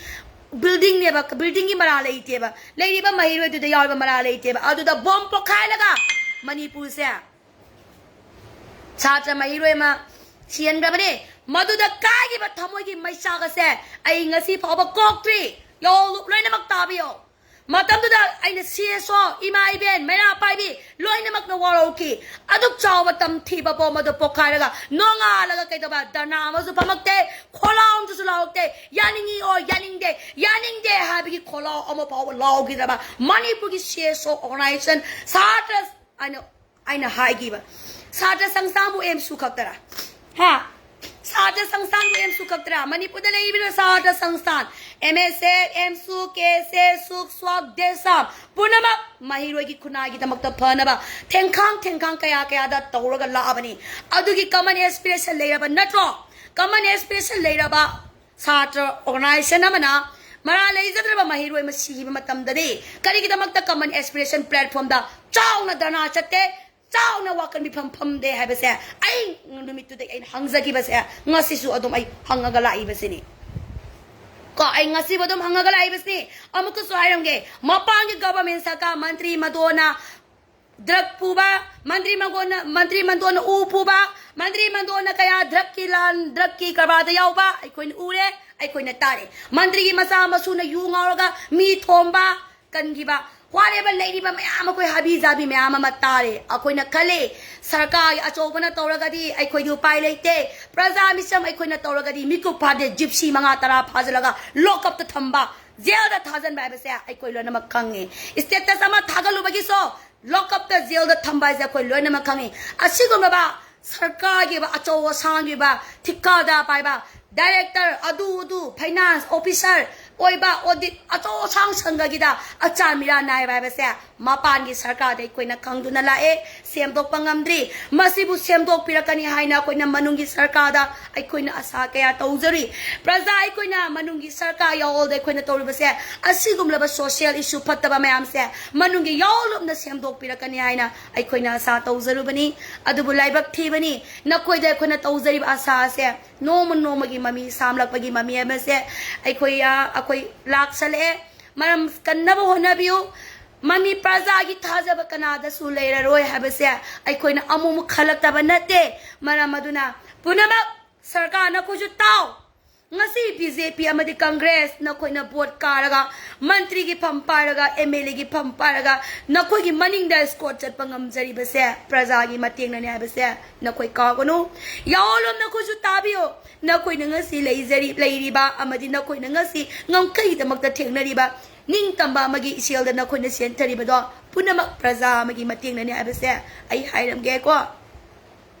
buildingꯅꯦꯕ, buildingꯒꯤ ꯃꯔꯥ ꯂꯩꯇꯦꯕ, ꯂꯩꯔꯤꯕ ꯃꯍꯩꯔꯣꯏꯗꯨꯗ ꯌꯥꯎꯔꯤꯕ ꯃꯔꯥ ꯂꯩꯇꯦꯕ, ꯑꯗꯨꯗ ꯕꯣꯝ ꯄꯣꯈꯥꯏꯍꯜꯂꯒ ꯃꯅꯤꯄꯨꯔꯁꯦ ꯁꯥꯇ꯭ꯔ ꯃꯍꯩꯔꯣꯏ ꯑꯃ ꯁꯤꯍꯟꯈ꯭ꯔꯕꯅꯤ꯫ ꯃꯗꯨꯗ ꯀꯥꯏꯈꯤꯕ ꯊꯃꯣꯏꯒꯤ ꯃꯩꯆꯥꯛ ꯑꯁꯦ ꯑꯩ ꯉꯁꯤ ꯐꯥꯎꯕ ꯀꯣꯛꯇ꯭ꯔꯤ꯫ ꯌꯣꯜꯂꯨ, ꯂꯣꯏꯅꯃꯛ ꯇꯥꯕꯤꯌꯣ꯫ ꯃꯇꯝꯗꯨꯗ ꯑꯩꯅ ꯁꯤ ꯑꯦꯁ ꯑꯣ, ꯏꯃꯥ ꯏꯕꯦꯟ, ꯃꯩꯔꯥ ꯄꯥꯏꯕꯤ ꯂꯣꯏꯅꯃꯛꯅ ꯋꯥꯔꯧꯈꯤ꯫ ꯑꯗꯨꯛ ꯆꯥꯎꯕ ꯇꯝꯊꯤꯕ ꯕꯣꯝ ꯑꯗꯨ ꯄꯣꯈꯥꯏꯔꯒ ꯅꯣꯡꯉꯥꯜꯂꯒ ꯀꯩꯗꯧꯕ? ꯙꯔꯅꯥ ꯑꯃꯁꯨ ꯐꯝꯃꯛꯇꯦ, ꯈꯣꯜꯂꯥꯎ ꯑꯃꯁꯨ ꯂꯥꯎꯔꯛꯇꯦ꯫ ꯌꯥꯅꯤꯡꯉꯤ ꯑꯣ ꯌꯥꯅꯤꯡꯗꯦ, ꯌꯥꯅꯤꯡꯗꯦ ꯍꯥꯏꯕꯒꯤ ꯈꯣꯜꯂꯥꯎ ꯑꯃ ꯐꯥꯎꯕ ꯂꯥꯎꯈꯤꯗ꯭ꯔꯕ ꯃꯅꯤꯄꯨꯔꯒꯤ ꯁꯤ ꯑꯦꯁ ꯑꯣ ꯑꯣꯔꯒꯅꯥꯏꯖꯦꯁꯟ, ꯁꯥꯇ꯭ꯔ ꯑꯩꯅ, ꯑꯩꯅ ꯍꯥꯏꯈꯤꯕ, ꯁꯥꯇ꯭ꯔ ꯁꯪꯁꯊꯥꯟꯕꯨ ꯑꯦꯝꯁꯨ ꯈꯛꯇꯔꯥ? ꯍꯥ? ꯁꯥꯇ꯭ꯔ ꯁꯪꯁꯊꯥꯟꯕꯨ ꯑꯦꯝꯁꯨ ꯈꯛꯇꯔꯥ? ꯃꯅꯤꯄꯨꯔꯗ ꯂꯩꯔꯤꯕ ꯁꯥꯇ꯭ꯔ ꯁꯪꯁꯊꯥꯟ, ꯑꯦꯝ ꯑꯦꯁ ꯑꯦꯐ, ꯑꯦꯝꯁꯨ, ꯀꯦ ꯑꯦꯁ ꯑꯦ, ꯁꯨꯛ, ꯁ꯭ꯋꯥꯛ, ꯗꯦꯁꯥꯝ ꯄꯨꯝꯅꯃꯛ ꯃꯍꯩꯔꯣꯏꯒꯤ ꯈꯨꯟꯅꯥꯏꯒꯤꯗꯃꯛꯇ ꯐꯅꯕ ꯊꯦꯡꯈꯥꯡ ꯊꯦꯡꯈꯥꯡ ꯀꯌꯥ ꯀꯌꯥꯗ ꯇꯧꯔꯒ ꯂꯥꯛꯑꯕꯅꯤ꯫ ꯑꯗꯨꯒꯤ ꯀꯃꯟ ꯑꯦꯁꯄꯤꯔꯦꯁꯟ ꯂꯩꯔꯕ ꯅꯠꯇ꯭ꯔꯣ? ꯀꯃꯟ ꯑꯦꯁꯄꯤꯔꯦꯁꯟ ꯂꯩꯔꯕ ꯁꯥꯇ꯭ꯔ ꯑꯣꯔꯒꯅꯥꯏꯖꯦꯁꯟ ꯑꯃꯅ ꯃꯔꯥꯜ ꯂꯩꯖꯗ꯭ꯔꯕ ꯃꯍꯩꯔꯣꯏ ꯑꯃ ꯁꯤꯈꯤꯕ ꯃꯇꯝꯗꯗꯤ ꯀꯔꯤꯒꯤꯗꯃꯛꯇ ꯀꯃꯟ ꯑꯦꯁꯄꯤꯔꯦꯁꯟ ꯄ꯭ꯂꯦꯠꯐꯣꯔꯝꯗ ꯆꯥꯎꯅ ꯙꯔꯅꯥ ꯆꯠꯇꯦ, ꯆꯥꯎꯅ ꯋꯥꯀꯟ ꯃꯤꯐꯝ ꯐꯝꯗꯦ ꯍꯥꯏꯕꯁꯦ ꯑꯩ ꯅꯨꯃꯤꯠꯇꯨꯗꯒꯤ ꯑꯩꯅ ꯍꯪꯖꯈꯤꯕꯁꯦ ꯉꯁꯤꯁꯨ ꯑꯗꯨꯝ ꯑꯩ ꯍꯪꯉꯒ ꯂꯥꯛꯏꯕꯁꯤꯅꯤ꯫ ꯀꯣ, ꯑꯩ ꯉꯁꯤꯕꯨ ꯑꯗꯨꯝ ꯍꯪꯉꯒ ꯂꯥꯛꯏꯕꯁꯤꯅꯤ꯫ ꯑꯃꯨꯛꯀꯁꯨ ꯍꯥꯏꯔꯝꯒꯦ, ꯃꯄꯥꯟꯒꯤ ꯒꯚꯔꯟꯃꯦꯟ ꯁꯔꯀꯥꯔ, ꯃꯟꯇ꯭ꯔꯤ ꯃꯟꯗꯣꯟꯅ ꯗ꯭ꯔꯒ ꯄꯨꯕ, ꯃꯟꯇ꯭ꯔꯤ ꯃꯟꯗꯣꯟꯅ, ꯃꯟꯇ꯭ꯔꯤ ꯃꯟꯗꯣꯟꯅ ꯎ ꯄꯨꯕ, ꯃꯟꯇ꯭ꯔꯤ ꯃꯟꯗꯣꯟꯅ ꯀꯌꯥ ꯗ꯭ꯔꯒꯀꯤ ꯂꯥꯟ, ꯗ꯭ꯔꯒꯀꯤ ꯀꯔꯕꯥꯔꯗ ꯌꯥꯎꯕ ꯑꯩꯈꯣꯏꯅ ꯎꯔꯦ, ꯑꯩꯈꯣꯏꯅ ꯇꯥꯔꯦ꯫ ꯃꯟꯇ꯭ꯔꯤꯒꯤ ꯃꯆꯥ ꯃꯁꯨꯅ ꯌꯨ ꯉꯥꯎꯔꯒ ꯃꯤ ꯊꯣꯝꯕ, ꯀꯟꯈꯤꯕ, ꯋꯥꯔꯦꯕ ꯂꯩꯔꯤꯕ ꯃꯌꯥꯝ ꯑꯩꯈꯣꯏ ꯍꯥꯕꯤ ꯖꯥꯕꯤ ꯃꯌꯥꯝ ꯑꯃ ꯇꯥꯔꯦ꯫ ꯑꯩꯈꯣꯏꯅ ꯈꯜꯂꯤ, ꯁꯔꯀꯥꯔꯒꯤ ꯑꯆꯧꯕꯅ ꯇꯧꯔꯒꯗꯤ ꯑꯩꯈꯣꯏꯗꯤ ꯎꯄꯥꯏ ꯂꯩꯇꯦ꯫ ꯄ꯭ꯔꯖꯥ ꯃꯤꯆꯝ ꯑꯩꯈꯣꯏꯅ ꯇꯧꯔꯒꯗꯤ ꯃꯤꯀꯨꯞ ꯐꯥꯗꯦ, ꯖꯤꯞꯁꯤ ꯃꯉꯥ ꯇꯔꯥ ꯐꯥꯖꯤꯜꯂꯒ ꯂꯣꯛꯀꯞꯇ ꯊꯝꯕ, ꯖꯦꯜꯗ ꯊꯥꯖꯤꯟꯕ ꯍꯥꯏꯕꯁꯦ ꯑꯩꯈꯣꯏ ꯂꯣꯏꯅꯃꯛ ꯈꯪꯉꯤ꯫ ꯁ꯭ꯇꯦꯇꯁ ꯑꯃ ꯊꯥꯒꯠꯂꯨꯕꯒꯤꯁꯨ ꯂꯣꯛꯀꯞꯇ, ꯖꯦꯜꯗ ꯊꯝꯕ ꯍꯥꯏꯁꯦ ꯑꯩꯈꯣꯏ ꯂꯣꯏꯅꯃꯛ ꯈꯪꯉꯤ꯫ ꯑꯁꯤꯒꯨꯝꯂꯕ ꯁꯔꯀꯥꯔꯒꯤ ꯑꯣꯏꯕ ꯑꯆꯧ ꯑꯁꯥꯡꯒꯤ ꯑꯣꯏꯕ ꯊꯤꯀꯥꯗꯥꯔ ꯄꯥꯏꯕ, ꯗꯥꯏꯔꯦꯛꯇꯔ, ꯑꯗꯨ ꯑꯗꯨ, ꯐꯥꯏꯅꯥꯟꯁ ꯑꯣꯐꯤꯁꯔ ꯑꯣꯏꯕ, ꯑꯣꯗꯤꯠ ꯑꯆꯧ ꯑꯁꯥꯡ ꯁꯪꯒꯒꯤꯗ ꯑꯆꯥ ꯃꯤꯔꯥ ꯅꯥꯏꯕ ꯍꯥꯏꯕꯁꯦ ꯃꯄꯥꯟꯒꯤ ꯁꯔꯀꯥꯔꯗ ꯑꯩꯈꯣꯏꯅ ꯈꯪꯗꯨꯅ ꯂꯥꯛꯑꯦ, ꯁꯦꯝꯗꯣꯛꯄ ꯉꯝꯗ꯭ꯔꯤ꯫ ꯃꯁꯤꯕꯨ ꯁꯦꯝꯗꯣꯛꯄꯤꯔꯛꯀꯅꯤ ꯍꯥꯏꯅ ꯑꯩꯈꯣꯏꯅ ꯃꯅꯨꯡꯒꯤ ꯁꯔꯀꯥꯔꯗ ꯑꯩꯈꯣꯏꯅ ꯑꯁꯥ ꯀꯌꯥ ꯇꯧꯖꯔꯤ꯫ ꯄ꯭ꯔꯖꯥ ꯑꯩꯈꯣꯏꯅ ꯃꯅꯨꯡꯒꯤ ꯁꯔꯀꯥꯔ ꯌꯥꯑꯣꯜꯗ ꯑꯩꯈꯣꯏꯅ ꯇꯧꯔꯤꯕꯁꯦ, ꯑꯁꯤꯒꯨꯝꯂꯕ ꯁꯣꯁꯤꯌꯦꯜ ꯏꯁꯨ ꯐꯠꯇꯕ ꯃꯌꯥꯝꯁꯦ ꯃꯅꯨꯡꯒꯤ ꯌꯥꯑꯣꯜ ꯂꯨꯞꯅ ꯁꯦꯝꯗꯣꯛꯄꯤꯔꯛꯀꯅꯤ ꯍꯥꯏꯅ ꯑꯩꯈꯣꯏꯅ ꯑꯁꯥ ꯇꯧꯖꯔꯨꯕꯅꯤ꯫ ꯑꯗꯨꯕꯨ ꯂꯥꯏꯕꯛ ꯊꯤꯕꯅꯤ, ꯅꯈꯣꯏꯗ ꯑꯩꯈꯣꯏꯅ ꯇꯧꯖꯔꯤꯕ ꯑꯁꯥ ꯑꯁꯦ ꯅꯣꯡꯃ ꯅꯣꯡꯃꯒꯤ ꯃꯃꯤ ꯁꯥꯝꯂꯛꯄꯒꯤ ꯃꯃꯤ ꯑꯃꯁꯦ ꯑꯩꯈꯣꯏ, ꯑ, ꯑꯩꯈꯣꯏ ꯂꯥꯛꯁꯜꯂꯛꯑꯦ꯫ ꯃꯔꯝ ꯀꯟꯅꯕ ꯍꯣꯠꯅꯕꯤꯌꯨ꯫ ꯃꯅꯤ ꯄ꯭ꯔꯖꯥꯒꯤ ꯊꯥꯖꯕ ꯀꯅꯥꯗꯁꯨ ꯂꯩꯔꯔꯣꯏ ꯍꯥꯏꯕꯁꯦ ꯑꯩꯈꯣꯏꯅ ꯑꯃꯨꯛ ꯑꯃꯨꯛ ꯈꯜꯂꯛꯇꯕ ꯅꯠꯇꯦ꯫ ꯃꯔꯝ ꯑꯗꯨꯅ ꯄꯨꯝꯅꯃꯛ ꯁꯔꯀꯥꯔ ꯅꯈꯣꯏꯁꯨ ꯇꯥꯎ꯫ ꯉꯁꯤ ꯕꯤ ꯖꯦ ꯄꯤ ꯑꯃꯗꯤ ꯀꯪꯒ꯭ꯔꯦꯁ ꯅꯈꯣꯏꯅ ꯚꯣꯠ ꯀꯥꯔꯒ ꯃꯟꯇ꯭ꯔꯤꯒꯤ ꯐꯝ ꯄꯥꯏꯔꯒ ꯑꯦꯝ ꯑꯦꯜ ꯑꯦꯒꯤ ꯐꯝ ꯄꯥꯏꯔꯒ ꯅꯈꯣꯏꯒꯤ ꯃꯅꯤꯡꯗ ꯏꯁꯀꯣꯔꯠ ꯆꯠꯄ ꯉꯝꯖꯔꯤꯕꯁꯦ ꯄ꯭ꯔꯖꯥꯒꯤ ꯃꯇꯦꯡꯅꯅꯦ ꯍꯥꯏꯕꯁꯦ ꯅꯈꯣꯏ ꯀꯥꯎꯒꯅꯨ꯫ ꯌꯥꯑꯣꯂꯣꯝ ꯅꯈꯣꯏꯁꯨ ꯇꯥꯕꯤꯌꯨ꯫ ꯅꯈꯣꯏꯅ ꯉꯁꯤ ꯂꯩꯖꯔꯤ-, ꯂꯩꯔꯤꯕ ꯑꯃꯗꯤ ꯅꯈꯣꯏꯅ ꯉꯁꯤ ꯉꯝꯈꯩꯒꯤꯗꯃꯛꯇ ꯊꯦꯡꯅꯔꯤꯕ ꯅꯤꯡꯇꯝꯕ ꯑꯃꯒꯤ ꯏꯆꯦꯜꯗ ꯅꯈꯣꯏꯅ ꯆꯦꯟꯊꯔꯤꯕꯗꯣ ꯄꯨꯝꯅꯃꯛ ꯄ꯭ꯔꯖꯥ ꯑꯃꯒꯤ ꯃꯇꯦꯡꯅꯅꯦ ꯍꯥꯏꯕꯁꯦ ꯑꯩ ꯍꯥꯏꯔꯝꯒꯦꯀꯣ꯫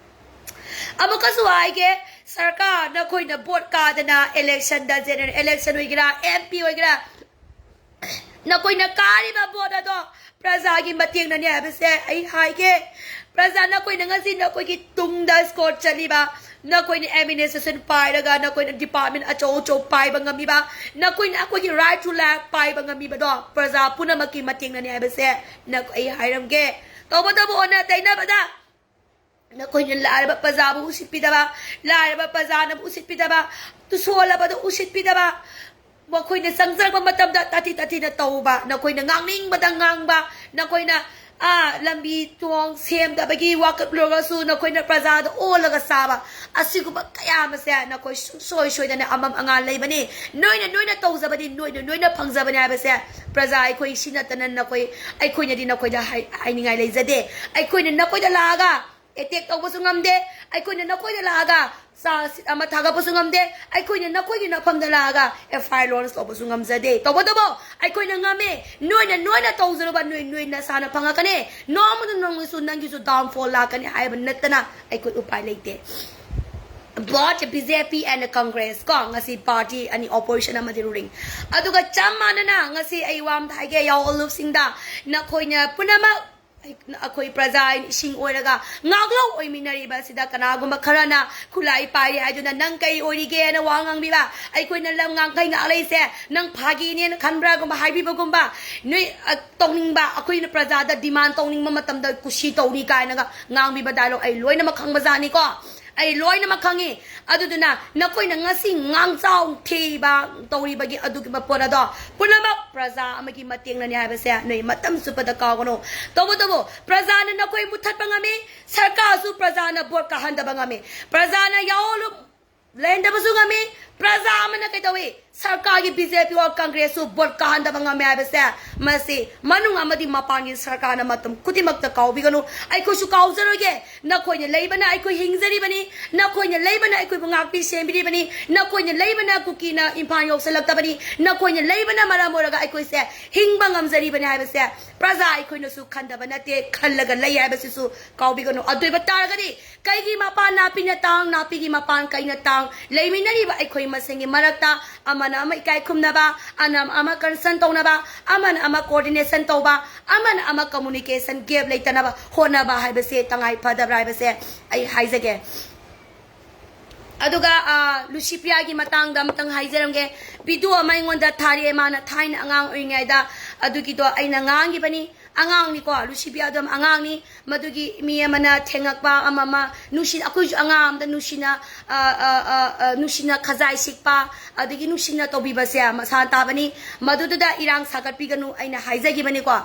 ꯑꯃꯨꯛꯀꯁꯨ ꯍꯥꯏꯒꯦ, ꯁꯔꯀꯥꯔ ꯅꯈꯣꯏꯅ ꯚꯣꯠ ꯀꯥꯗꯅ ꯏꯂꯦꯛꯁꯟꯗ, ꯖꯦꯅꯔꯦꯜ ꯏꯂꯦꯛꯁꯟ ꯑꯣꯏꯒꯦꯔꯥ, ꯑꯦꯝ ꯄꯤ ꯑꯣꯏꯒꯦꯔꯥ, ꯅꯈꯣꯏꯅ ꯀꯥꯔꯤꯕ ꯚꯣꯠ ꯑꯗꯣ ꯄ꯭ꯔꯖꯥꯒꯤ ꯃꯇꯦꯡꯅꯅꯦ ꯍꯥꯏꯕꯁꯦ ꯑꯩ ꯍꯥꯏꯒꯦ꯫ ꯄ꯭ꯔꯖꯥ ꯅꯈꯣꯏꯅ ꯉꯁꯤ ꯅꯈꯣꯏꯒꯤ ꯇꯨꯡꯗ ꯏꯁꯀꯣꯔꯠ ꯆꯠꯂꯤꯕ, ꯅꯈꯣꯏꯅ ꯑꯦꯗꯃꯤꯅꯤꯁꯇ꯭ꯔꯦꯁꯟ ꯄꯥꯏꯔꯒ ꯅꯈꯣꯏꯅ ꯗꯤꯄꯥꯔꯠꯃꯦꯟ ꯑꯆꯧ ꯑꯆꯧ ꯄꯥꯏꯕ ꯉꯝꯃꯤꯕ, ꯅꯈꯣꯏꯅ ꯑꯩꯈꯣꯏꯒꯤ ꯔꯥꯏꯠ ꯇꯨ ꯂꯥꯏꯐ ꯄꯥꯏꯕ ꯉꯝꯃꯤꯕꯗꯣ ꯄ꯭ꯔꯖꯥ ꯄꯨꯝꯅꯃꯛꯀꯤ ꯃꯇꯦꯡꯅꯅꯦ ꯍꯥꯏꯕꯁꯦ ꯅꯈꯣꯏ ꯑꯩ ꯍꯥꯏꯔꯝꯒꯦ꯫ ꯇꯧꯕꯇꯕꯨ ꯑꯣꯟꯅ ꯇꯩꯅꯕꯗ ꯅꯈꯣꯏꯅ ꯂꯥꯏꯔꯕ ꯄ꯭ꯔꯖꯥꯕꯨ ꯎꯁꯤꯠꯄꯤꯗꯕ, ꯂꯥꯏꯔꯕ ꯄ꯭ꯔꯖꯥꯅꯕꯨ ꯎꯁꯤꯠꯄꯤꯗꯕ, ꯁꯣꯜꯂꯕꯗ ꯎꯁꯤꯠꯄꯤꯗꯕ, ꯃꯈꯣꯏꯅ ꯆꯪꯖꯔꯛꯄ ꯃꯇꯝꯗ ꯇꯥꯊꯤ ꯇꯥꯊꯤꯅ ꯇꯧꯕ, ꯅꯈꯣꯏꯅ ꯉꯥꯡꯅꯤꯡꯕꯗ ꯉꯥꯡꯕ, ꯅꯈꯣꯏꯅ, ꯑꯥ, ꯂꯝꯕꯤ ꯊꯣꯡ ꯁꯦꯝꯗꯕꯒꯤ ꯋꯥꯀꯠꯂꯨꯔꯒꯁꯨ ꯅꯈꯣꯏꯅ ꯄ꯭ꯔꯖꯥꯗ ꯑꯣꯜꯂꯒ ꯆꯥꯕ, ꯑꯁꯤꯒꯨꯝꯕ ꯀꯌꯥ ꯑꯃꯁꯦ ꯅꯈꯣꯏ ꯁꯨꯡꯁꯣꯏ ꯁꯣꯏꯗꯅ ꯑꯃꯝ ꯑꯉꯥꯟ ꯂꯩꯕꯅꯤ꯫ ꯅꯣꯏꯅ ꯅꯣꯏꯅ ꯇꯧꯖꯕꯅꯤ, ꯅꯣꯏꯅ ꯅꯣꯏꯅ ꯐꯪꯖꯕꯅꯤ ꯍꯥꯏꯕꯁꯦ ꯄ꯭ꯔꯖꯥ ꯑꯩꯈꯣꯏ ꯁꯤ ꯅꯠꯇꯅ ꯅꯈꯣꯏ, ꯑꯩꯈꯣꯏꯅꯗꯤ ꯅꯈꯣꯏꯗ ꯍꯥꯏ-, ꯍꯥꯏꯅꯤꯡꯉꯥꯏ ꯂꯩꯖꯗꯦ꯫ ꯑꯩꯈꯣꯏꯅ ꯅꯈꯣꯏꯗ ꯂꯥꯛꯑꯒ ꯑꯦꯇꯦꯛ ꯇꯧꯕꯁꯨ ꯉꯝꯗꯦ꯫ ꯑꯩꯈꯣꯏꯅ ꯅꯈꯣꯏꯗ ꯂꯥꯛꯑꯒ ꯆꯥꯔꯖ ꯁꯤꯠ ꯑꯃ ꯊꯥꯒꯠꯄꯁꯨ ꯉꯝꯗꯦ꯫ ꯑꯩꯈꯣꯏꯅ ꯅꯈꯣꯏꯒꯤ ꯅꯐꯝꯗ ꯂꯥꯛꯑꯒ ꯑꯦꯐ ꯑꯥꯏ ꯑꯥꯔ ꯂꯣꯟꯁ ꯇꯧꯕꯁꯨ ꯉꯝꯖꯗꯦ꯫ ꯇꯧꯕꯇꯕꯨ ꯑꯩꯈꯣꯏꯅ ꯉꯝꯃꯦ꯫ ꯅꯣꯏꯅ, ꯅꯣꯏꯅ ꯇꯧꯖꯔꯨꯕ ꯅꯣꯏ, ꯅꯣꯏ ꯅꯁꯥꯅ ꯐꯪꯉꯛꯀꯅꯤ꯫ ꯅꯣꯡꯃꯗ ꯅꯣꯡꯃꯁꯨ ꯅꯪꯒꯤꯁꯨ ꯗꯥꯎꯟꯐꯣꯜ ꯂꯥꯛꯀꯅꯤ ꯍꯥꯏꯕ ꯅꯠꯇꯅ ꯑꯩꯈꯣꯏ ꯎꯄꯥꯏ ꯂꯩꯇꯦ꯫ Both B J P and Congress ꯀꯣ, ꯉꯁꯤ ꯄꯥꯔꯇꯤ ꯑꯅꯤ ꯑꯣꯄꯣꯖꯤꯁꯟ ꯑꯃꯗꯤ ꯔꯨꯂꯤꯡ꯫ ꯑꯗꯨꯒ ꯆꯞ ꯃꯥꯟꯅꯅ ꯉꯁꯤ ꯑꯩ ꯋꯥ ꯑꯃ ꯍꯥꯏꯒꯦ, ꯌꯥꯑꯣꯂꯨꯞꯁꯤꯡꯗ, ꯅꯈꯣꯏꯅ ꯄꯨꯝꯅꯃꯛ ꯑꯩꯈꯣꯏ ꯄ꯭ꯔꯖꯥ ꯏꯁꯤꯡ ꯑꯣꯏꯔꯒ ꯉꯥꯛꯂꯧ ꯑꯣꯏꯃꯤꯟꯅꯔꯤꯕ ꯑꯁꯤꯗ ꯀꯅꯥꯒꯨꯝꯕ ꯈꯔꯅ ꯈꯨꯠꯂꯥꯏ ꯄꯥꯏꯔꯤ ꯍꯥꯏꯗꯨꯅ ꯅꯪ ꯀꯩ ꯑꯣꯏꯔꯤꯒꯦꯅ ꯋꯥ ꯉꯥꯡꯕꯤꯕ, ꯑꯩꯈꯣꯏꯅ ꯂꯝ ꯉꯥꯡꯈꯩ ꯉꯥꯛꯂꯩꯁꯦ ꯅꯪ ꯐꯥꯒꯤꯅꯦꯅ ꯈꯟꯕ꯭ꯔꯥꯒꯨꯝꯕ ꯍꯥꯏꯕꯤꯕꯒꯨꯝꯕ, ꯅꯣꯏ, ꯑ, ꯇꯧꯅꯤꯡꯕ, ꯑꯩꯈꯣꯏꯅ ꯄ꯭ꯔꯖꯥꯗ ꯗꯤꯃꯥꯟ ꯇꯧꯅꯤꯡꯕ ꯃꯇꯝꯗ ꯀꯨꯁꯤ ꯇꯧꯅꯤ ꯀꯥꯏꯅꯒ ꯉꯥꯡꯕꯤꯕ ꯗꯥꯏꯂꯣꯛ ꯑꯩ ꯂꯣꯏꯅꯃꯛ ꯈꯪꯕꯖꯥꯠꯅꯤꯀꯣ꯫ ꯑꯩ ꯂꯣꯏꯅꯃꯛ ꯈꯪꯉꯤ꯫ ꯑꯗꯨꯗꯨꯅ ꯅꯈꯣꯏꯅ ꯉꯁꯤ ꯉꯥꯡꯆꯥꯎ ꯊꯤꯕ ꯇꯧꯔꯤꯕꯒꯤ ꯑꯗꯨꯒꯨꯝꯕ ꯄꯣꯠ ꯑꯗꯣ ꯄꯨꯝꯅꯃꯛ ꯄ꯭ꯔꯖꯥ ꯑꯃꯒꯤ ꯃꯇꯦꯡꯅꯅꯤ ꯍꯥꯏꯕꯁꯦ ꯅꯣꯏ ꯃꯇꯝ ꯆꯨꯞꯄꯗ ꯀꯥꯎꯒꯅꯨ꯫ ꯇꯧꯕꯇꯕꯨ ꯄ꯭ꯔꯖꯥꯅ ꯅꯈꯣꯏ ꯃꯨꯠꯊꯠꯄ ꯉꯝꯃꯤ, ꯁꯔꯀꯥꯔꯁꯨ ꯄ꯭ꯔꯖꯥꯅ ꯚꯣꯠ ꯀꯥꯍꯟꯗꯕ ꯉꯝꯃꯤ꯫ ꯄ꯭ꯔꯖꯥꯅ ꯌꯥꯑꯣꯜꯂꯨ ꯂꯩꯍꯟꯗꯕꯁꯨ ꯉꯝꯃꯤ꯫ ꯄ꯭ꯔꯖꯥ ꯑꯃꯅ ꯀꯩꯗꯧꯏ? ꯁꯔꯀꯥꯔꯒꯤ ꯕꯤ ꯖꯦ ꯄꯤ ꯑꯣꯔ ꯀꯪꯒ꯭ꯔꯦꯁꯁꯨ ꯚꯣꯠ ꯀꯥꯍꯟꯗꯕ ꯉꯝꯃꯦ ꯍꯥꯏꯕꯁꯦ ꯃꯁꯤ ꯃꯅꯨꯡ ꯑꯃꯗꯤ ꯃꯄꯥꯟꯒꯤ ꯁꯔꯀꯥꯔꯅ ꯃꯇꯝ ꯈꯨꯗꯤꯡꯃꯛꯇ ꯀꯥꯎꯕꯤꯒꯅꯨ꯫ ꯑꯩꯈꯣꯏꯁꯨ ꯀꯥꯎꯖꯔꯣꯏꯒꯦ꯫ ꯅꯈꯣꯏꯅ ꯂꯩꯕꯅ ꯑꯩꯈꯣꯏ ꯍꯤꯡꯖꯔꯤꯕꯅꯤ, ꯅꯈꯣꯏꯅ ꯂꯩꯕꯅ ꯑꯩꯈꯣꯏꯕꯨ ꯉꯥꯛꯄꯤ ꯁꯦꯟꯕꯤꯔꯤꯕꯅꯤ, ꯅꯈꯣꯏꯅ ꯂꯩꯕꯅ ꯀꯨꯀꯤꯅ ꯏꯝꯐꯥꯜ ꯌꯧꯁꯤꯜꯂꯛꯇꯕꯅꯤ, ꯅꯈꯣꯏꯅ ꯂꯩꯕꯅ ꯃꯔꯝ ꯑꯣꯏꯔꯒ ꯑꯩꯈꯣꯏꯁꯦ ꯍꯤꯡꯕ ꯉꯝꯖꯔꯤꯕꯅꯤ ꯍꯥꯏꯕꯁꯦ ꯄ꯭ꯔꯖꯥ ꯑꯩꯈꯣꯏꯅꯁꯨ ꯈꯟꯗꯕ ꯅꯠꯇꯦ, ꯈꯜꯂꯒ ꯂꯩ ꯍꯥꯏꯕꯁꯤꯁꯨ ꯀꯥꯎꯕꯤꯒꯅꯨ꯫ ꯑꯗꯨ ꯑꯣꯏꯕ ꯇꯥꯔꯒꯗꯤ ꯀꯩꯒꯤ ꯃꯄꯥꯟ ꯅꯥꯄꯤꯅ ꯇꯥꯡ, ꯅꯥꯄꯤꯒꯤ ꯃꯄꯥꯟ ꯀꯩꯅ ꯇꯥꯡ? ꯂꯩꯃꯤꯟꯅꯔꯤꯕ ꯑꯩꯈꯣꯏ ꯃꯁꯦꯟꯒꯤ ꯃꯔꯛꯇ ꯑꯃꯅ ꯑꯃ ꯏꯀꯥꯏ ꯈꯨꯝꯅꯕ, ꯑꯃꯅ ꯑꯃ ꯀꯟꯁꯔꯟ ꯇꯧꯅꯕ, ꯑꯃꯅ ꯑꯃ ꯀꯣꯑꯣꯔꯗꯤꯅꯦꯁꯟ ꯇꯧꯕ, ꯑꯃꯅ ꯑꯃ ꯀꯝꯃꯨꯅꯤꯀꯦꯁꯟ ꯒꯦꯞ ꯂꯩꯇꯅꯕ ꯍꯣꯠꯅꯕ ꯍꯥꯏꯕꯁꯦ ꯇꯉꯥꯏ ꯐꯗꯕ꯭ꯔꯥ ꯍꯥꯏꯕꯁꯦ ꯑꯩ ꯍꯥꯏꯖꯒꯦ꯫ ꯑꯗꯨꯒ, ꯑ, ꯂꯨꯁꯤꯄ꯭ꯔꯤꯌꯥꯒꯤ ꯃꯇꯥꯡꯗ ꯑꯃꯇꯪ ꯍꯥꯏꯖꯔꯝꯒꯦ꯫ ꯚꯤꯗꯤꯑꯣ ꯑꯃ ꯑꯩꯉꯣꯟꯗ ꯊꯥꯔꯛꯑꯦ, ꯃꯥꯅ ꯊꯥꯏꯅ ꯑꯉꯥꯡ ꯑꯣꯏꯔꯤꯉꯩꯗ ꯑꯗꯨꯒꯤꯗꯣ ꯑꯩꯅ ꯉꯥꯡꯈꯤꯕꯅꯤ꯫ ꯑꯉꯥꯡꯅꯤꯀꯣ, ꯂꯨꯁꯤꯄ꯭ꯔꯤꯌꯥꯗꯣ ꯌꯥꯝ ꯑꯉꯥꯡꯅꯤ꯫ ꯃꯗꯨꯒꯤ ꯃꯤ ꯑꯃꯅ ꯊꯦꯡꯉꯛꯄ, ꯑꯃ ꯑꯃ ꯅꯨꯡꯁꯤ, ꯑꯩꯈꯣꯏꯁꯨ ꯑꯉꯥꯡ ꯑꯃꯗ ꯅꯨꯡꯁꯤꯅ, ꯑ, ꯑ, ꯑ, ꯑ, ꯅꯨꯡꯁꯤꯅ ꯈꯖꯥꯏ ꯁꯤꯛꯄ, ꯑꯗꯒꯤ ꯅꯨꯡꯁꯤꯅ ꯇꯧꯕꯤꯕꯁꯦ ꯃꯁꯥꯅ ꯇꯥꯕꯅꯤ꯫ ꯃꯗꯨꯗꯨꯗ ꯏꯔꯥꯡ ꯁꯥꯒꯠꯄꯤꯒꯅꯨ ꯑꯩꯅ ꯍꯥꯏꯖꯈꯤꯕꯅꯤꯀꯣ꯫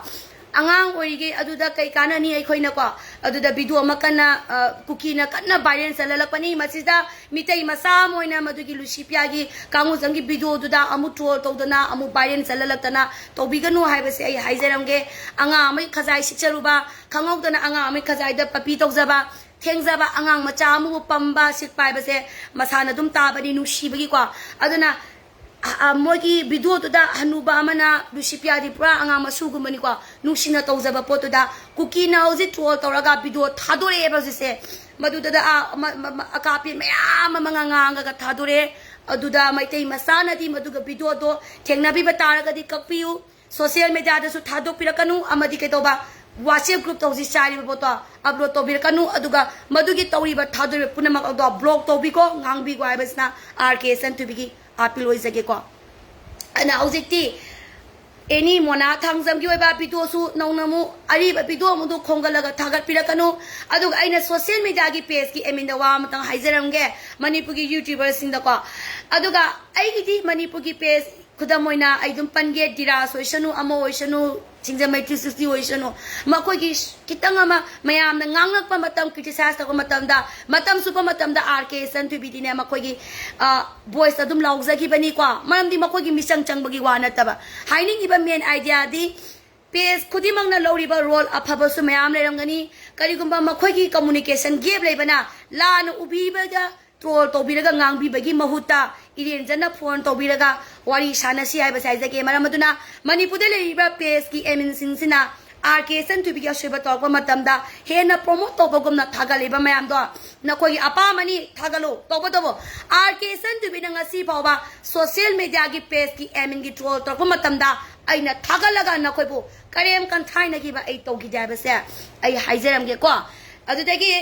ꯑꯉꯥꯡ ꯑꯣꯏꯔꯤꯉꯩ ꯑꯗꯨꯗ ꯀꯩ ꯀꯥꯟꯅꯅꯤ ꯑꯩꯈꯣꯏꯅꯀꯣ? ꯑꯗꯨꯗ ꯚꯤꯗꯤꯑꯣ ꯑꯃ ꯀꯟꯅ, ꯑ, ꯀꯨꯀꯤꯅ ꯀꯟꯅ ꯚꯥꯏꯔꯦꯜ ꯆꯠꯍꯜꯂꯛꯄꯅꯤ꯫ ꯃꯁꯤꯗ ꯃꯤꯇꯩ ꯃꯆꯥ ꯑꯃ ꯑꯣꯏꯅ ꯃꯗꯨꯒꯤ ꯂꯨꯁꯤꯄ꯭ꯔꯤꯌꯥꯒꯤ ꯀꯥꯡꯉꯨꯆꯪꯒꯤ ꯚꯤꯗꯤꯑꯣꯗꯨꯗ ꯑꯃꯨꯛ ꯇ꯭ꯔꯣꯜ ꯇꯧꯗꯅ, ꯑꯃꯨꯛ ꯚꯥꯏꯔꯦꯜ ꯆꯠꯍꯜꯂꯛꯇꯅ ꯇꯧꯕꯤꯒꯅꯨ ꯍꯥꯏꯕꯁꯦ ꯑꯩ ꯍꯥꯏꯖꯔꯝꯒꯦ꯫ ꯑꯉꯥꯡ ꯑꯃꯒꯤ ꯈꯖꯥꯏ ꯁꯤꯛꯆꯔꯨꯕ, ꯈꯪꯍꯧꯗꯅ ꯑꯉꯥꯡ ꯑꯃꯒꯤ ꯈꯖꯥꯏꯗ ꯄꯞꯄꯤ ꯇꯧꯖꯕ, ꯊꯦꯡꯖꯕ, ꯑꯉꯥꯡ ꯃꯆꯥ ꯑꯃꯕꯨ ꯄꯝꯕ, ꯁꯤꯛꯄ ꯍꯥꯏꯕꯁꯦ ꯃꯁꯥꯅ ꯑꯗꯨꯝ ꯇꯥꯕꯅꯤ, ꯅꯨꯡꯁꯤꯕꯒꯤꯀꯣ꯫ ꯑꯗꯨꯅ, ꯑ, ꯑ, ꯃꯣꯏꯒꯤ ꯚꯤꯗꯤꯑꯣꯗꯨꯗ ꯍꯅꯨꯕ ꯑꯃꯅ, ꯂꯨꯁꯤꯄ꯭ꯔꯤꯌꯥꯗꯤ ꯄꯨꯔꯥ ꯑꯉꯥꯡ ꯃꯁꯨꯒꯨꯝꯕꯅꯤꯀꯣ, ꯅꯨꯡꯁꯤꯅ ꯇꯧꯖꯕ ꯄꯣꯠꯇꯨꯗ ꯀꯨꯀꯤꯅ ꯍꯧꯖꯤꯛ ꯇ꯭ꯔꯣꯜ ꯇꯧꯔꯒ ꯚꯤꯗꯤꯑꯣ ꯊꯥꯗꯣꯔꯛꯑꯦꯕ ꯍꯧꯖꯤꯛꯁꯦ꯫ ꯃꯗꯨꯗꯨꯗ, ꯑ, ꯃ-, ꯃ-, ꯃ-, ꯑꯀꯥꯞꯄꯤ ꯃꯌꯥꯝ ꯑꯃ ꯉꯥꯡꯉꯒ ꯊꯥꯗꯣꯔꯛꯑꯦ꯫ ꯑꯗꯨꯗ ꯃꯩꯇꯩ ꯃꯆꯥꯅꯗꯤ ꯃꯗꯨꯒ ꯚꯤꯗꯤꯑꯣꯗꯣ ꯊꯦꯡꯅꯕꯤꯕ ꯇꯥꯔꯒꯗꯤ ꯀꯛꯄꯤꯌꯨ꯫ ꯁꯣꯁꯤꯌꯦꯜ ꯃꯦꯗꯤꯌꯥꯗꯁꯨ ꯊꯥꯗꯣꯛꯄꯤꯔꯛꯀꯅꯨ, ꯑꯃꯗꯤ ꯀꯩꯗꯧꯕ, ꯋꯥꯆꯦꯞ ꯒ꯭ꯔꯨꯞꯇ ꯍꯧꯖꯤꯛ ꯆꯥꯏꯔꯤꯕ ꯄꯣꯠꯇꯣ ꯑꯞꯂꯣꯗ ꯇꯧꯕꯤꯔꯛꯀꯅꯨ, ꯑꯗꯨꯒ ꯃꯗꯨꯒꯤ ꯇꯧꯔꯤꯕ ꯊꯥꯗꯣꯔꯤꯕ ꯄꯨꯝꯅꯃꯛ ꯑꯗꯣ ꯕ꯭ꯂꯣꯛ ꯇꯧꯕꯤꯀꯣ, ꯉꯥꯡꯕꯤꯀꯣ ꯍꯥꯏꯕꯁꯤꯅ ꯑꯥꯔ ꯀꯦ ꯁꯟꯊꯨꯕꯤꯒꯤ ꯑꯥꯄꯤꯜ ꯑꯣꯏꯖꯒꯦꯀꯣ꯫ ꯑꯗꯨꯅ ꯍꯧꯖꯤꯛꯇꯤ ꯑꯦꯅꯤ ꯃꯣꯅꯥ ꯊꯥꯡꯖꯝꯒꯤ ꯑꯣꯏꯕ ꯚꯤꯗꯤꯑꯣꯁꯨ ꯅꯧꯅ ꯑꯃꯨꯛ ꯑꯔꯤꯕ ꯚꯤꯗꯤꯑꯣ ꯑꯃꯗꯨ ꯈꯣꯝꯒꯠꯂꯒ ꯊꯥꯒꯠꯄꯤꯔꯛꯀꯅꯨ꯫ ꯑꯗꯨꯒ ꯑꯩꯅ ꯁꯣꯁꯤꯌꯦꯜ ꯃꯤꯗꯤꯌꯥꯒꯤ ꯄꯦꯖꯀꯤ ꯑꯦꯃꯤꯟꯗ ꯋꯥ ꯑꯃꯇꯪ ꯍꯥꯏꯖꯔꯝꯒꯦ, ꯃꯅꯤꯄꯨꯔꯒꯤ ꯌꯨꯇ꯭ꯌꯨꯕꯔꯁꯤꯡꯗꯀꯣ꯫ ꯑꯗꯨꯒ ꯑꯩꯒꯤꯗꯤ ꯃꯅꯤꯄꯨꯔꯒꯤ ꯄꯦꯖ, ꯈꯨꯗꯝ ꯑꯣꯏꯅ ꯑꯩ ꯑꯗꯨꯝ ꯄꯟꯒꯦ, ꯙꯤꯔꯥꯖ ꯑꯣꯏꯁꯅꯨ, ꯑꯃ ꯑꯣꯏꯁꯅꯨ, ꯁꯤꯡꯖꯃꯩ ꯊ꯭ꯔꯤ ꯁꯤꯛꯁꯇꯤ ꯑꯣꯏꯁꯅꯨ, ꯃꯈꯣꯏꯒꯤ ꯈꯤꯇꯪ ꯑꯃ ꯃꯌꯥꯝꯅ ꯉꯥꯡꯂꯛꯄ ꯃꯇꯝ, ꯀ꯭ꯔꯤꯇꯤꯁꯥꯏꯁ ꯇꯧꯕ ꯃꯇꯝꯗ, ꯃꯇꯝ ꯆꯨꯞꯄ ꯃꯇꯝꯗ ꯑꯥꯔ ꯀꯦ ꯁꯟꯊꯣꯏꯕꯤꯗꯤꯅꯦ ꯃꯈꯣꯏꯒꯤ ꯚꯣꯏꯁ ꯑꯗꯨꯝ ꯂꯥꯎꯖꯈꯤꯕꯅꯤꯀꯣ꯫ ꯃꯔꯝꯗꯤ ꯃꯈꯣꯏꯒꯤ ꯃꯤꯆꯪ ꯆꯪꯕꯒꯤ ꯋꯥ ꯅꯠꯇꯕ, ꯍꯥꯏꯅꯤꯡꯉꯤꯕ ꯃꯦꯟ ꯑꯥꯏꯗꯤꯌꯥꯗꯤ ꯄꯦꯖ ꯈꯨꯗꯤꯡꯃꯛꯅ ꯂꯧꯔꯤꯕ ꯔꯣꯜ ꯑꯐꯕꯁꯨ ꯃꯌꯥꯝ ꯂꯩꯔꯝꯒꯅꯤ꯫ ꯀꯔꯤꯒꯨꯝꯕ ꯃꯈꯣꯏꯒꯤ ꯀꯝꯃꯨꯅꯤꯀꯦꯁꯟ ꯒꯦꯞ ꯂꯩꯕꯅ ꯂꯥꯟꯅ ꯎꯕꯤꯕꯗ ꯇ꯭ꯔꯣꯜ ꯇꯧꯕꯤꯔꯒ ꯉꯥꯡꯕꯤꯕꯒꯤ ꯃꯍꯨꯠꯇ ꯏꯔꯦꯟꯖꯅ ꯐꯣꯟ ꯇꯧꯕꯤꯔꯒ ꯋꯥꯔꯤ ꯁꯥꯟꯅꯁꯤ ꯍꯥꯏꯕꯁꯦ ꯍꯥꯏꯖꯒꯦ꯫ ꯃꯔꯝ ꯑꯗꯨꯅ ꯃꯅꯤꯄꯨꯔꯗ ꯂꯩꯔꯤꯕ ꯄꯦꯖꯀꯤ ꯑꯦꯃꯤꯟꯁꯤꯡꯁꯤꯅ ꯑꯥꯔ ꯀꯦ ꯁꯟꯊꯣꯏꯕꯤꯒꯤ ꯑꯁꯣꯏꯕ ꯇꯧꯔꯛꯄ ꯃꯇꯝꯗ ꯍꯦꯟꯅ ꯄ꯭ꯔꯣꯃꯣꯠ ꯇꯧꯕꯒꯨꯝꯅ ꯊꯥꯒꯠꯂꯤꯕ ꯃꯌꯥꯝꯗꯣ ꯅꯈꯣꯏꯒꯤ ꯑꯄꯥꯝꯕꯅꯤ, ꯊꯥꯒꯠꯂꯨ, ꯇꯧꯕꯇꯕꯨ ꯑꯥꯔ ꯀꯦ ꯁꯟꯊꯣꯏꯕꯤꯅ ꯉꯁꯤ ꯐꯥꯎꯕ ꯁꯣꯁꯤꯌꯦꯜ ꯃꯤꯗꯤꯌꯥꯒꯤ ꯄꯦꯖꯀꯤ ꯑꯦꯃꯤꯟꯒꯤ ꯇ꯭ꯔꯣꯜ ꯇꯧꯔꯛꯄ ꯃꯇꯝꯗ ꯑꯩꯅ ꯊꯥꯒꯠꯂꯒ ꯅꯈꯣꯏꯕꯨ ꯀꯔꯦꯝ ꯀꯟꯊꯥꯏꯅꯈꯤꯕ ꯑꯩ ꯇꯧꯈꯤꯗꯦ ꯍꯥꯏꯕꯁꯦ ꯑꯩ ꯍꯥꯏꯖꯔꯝꯒꯦꯀꯣ꯫ ꯑꯗꯨꯗꯒꯤ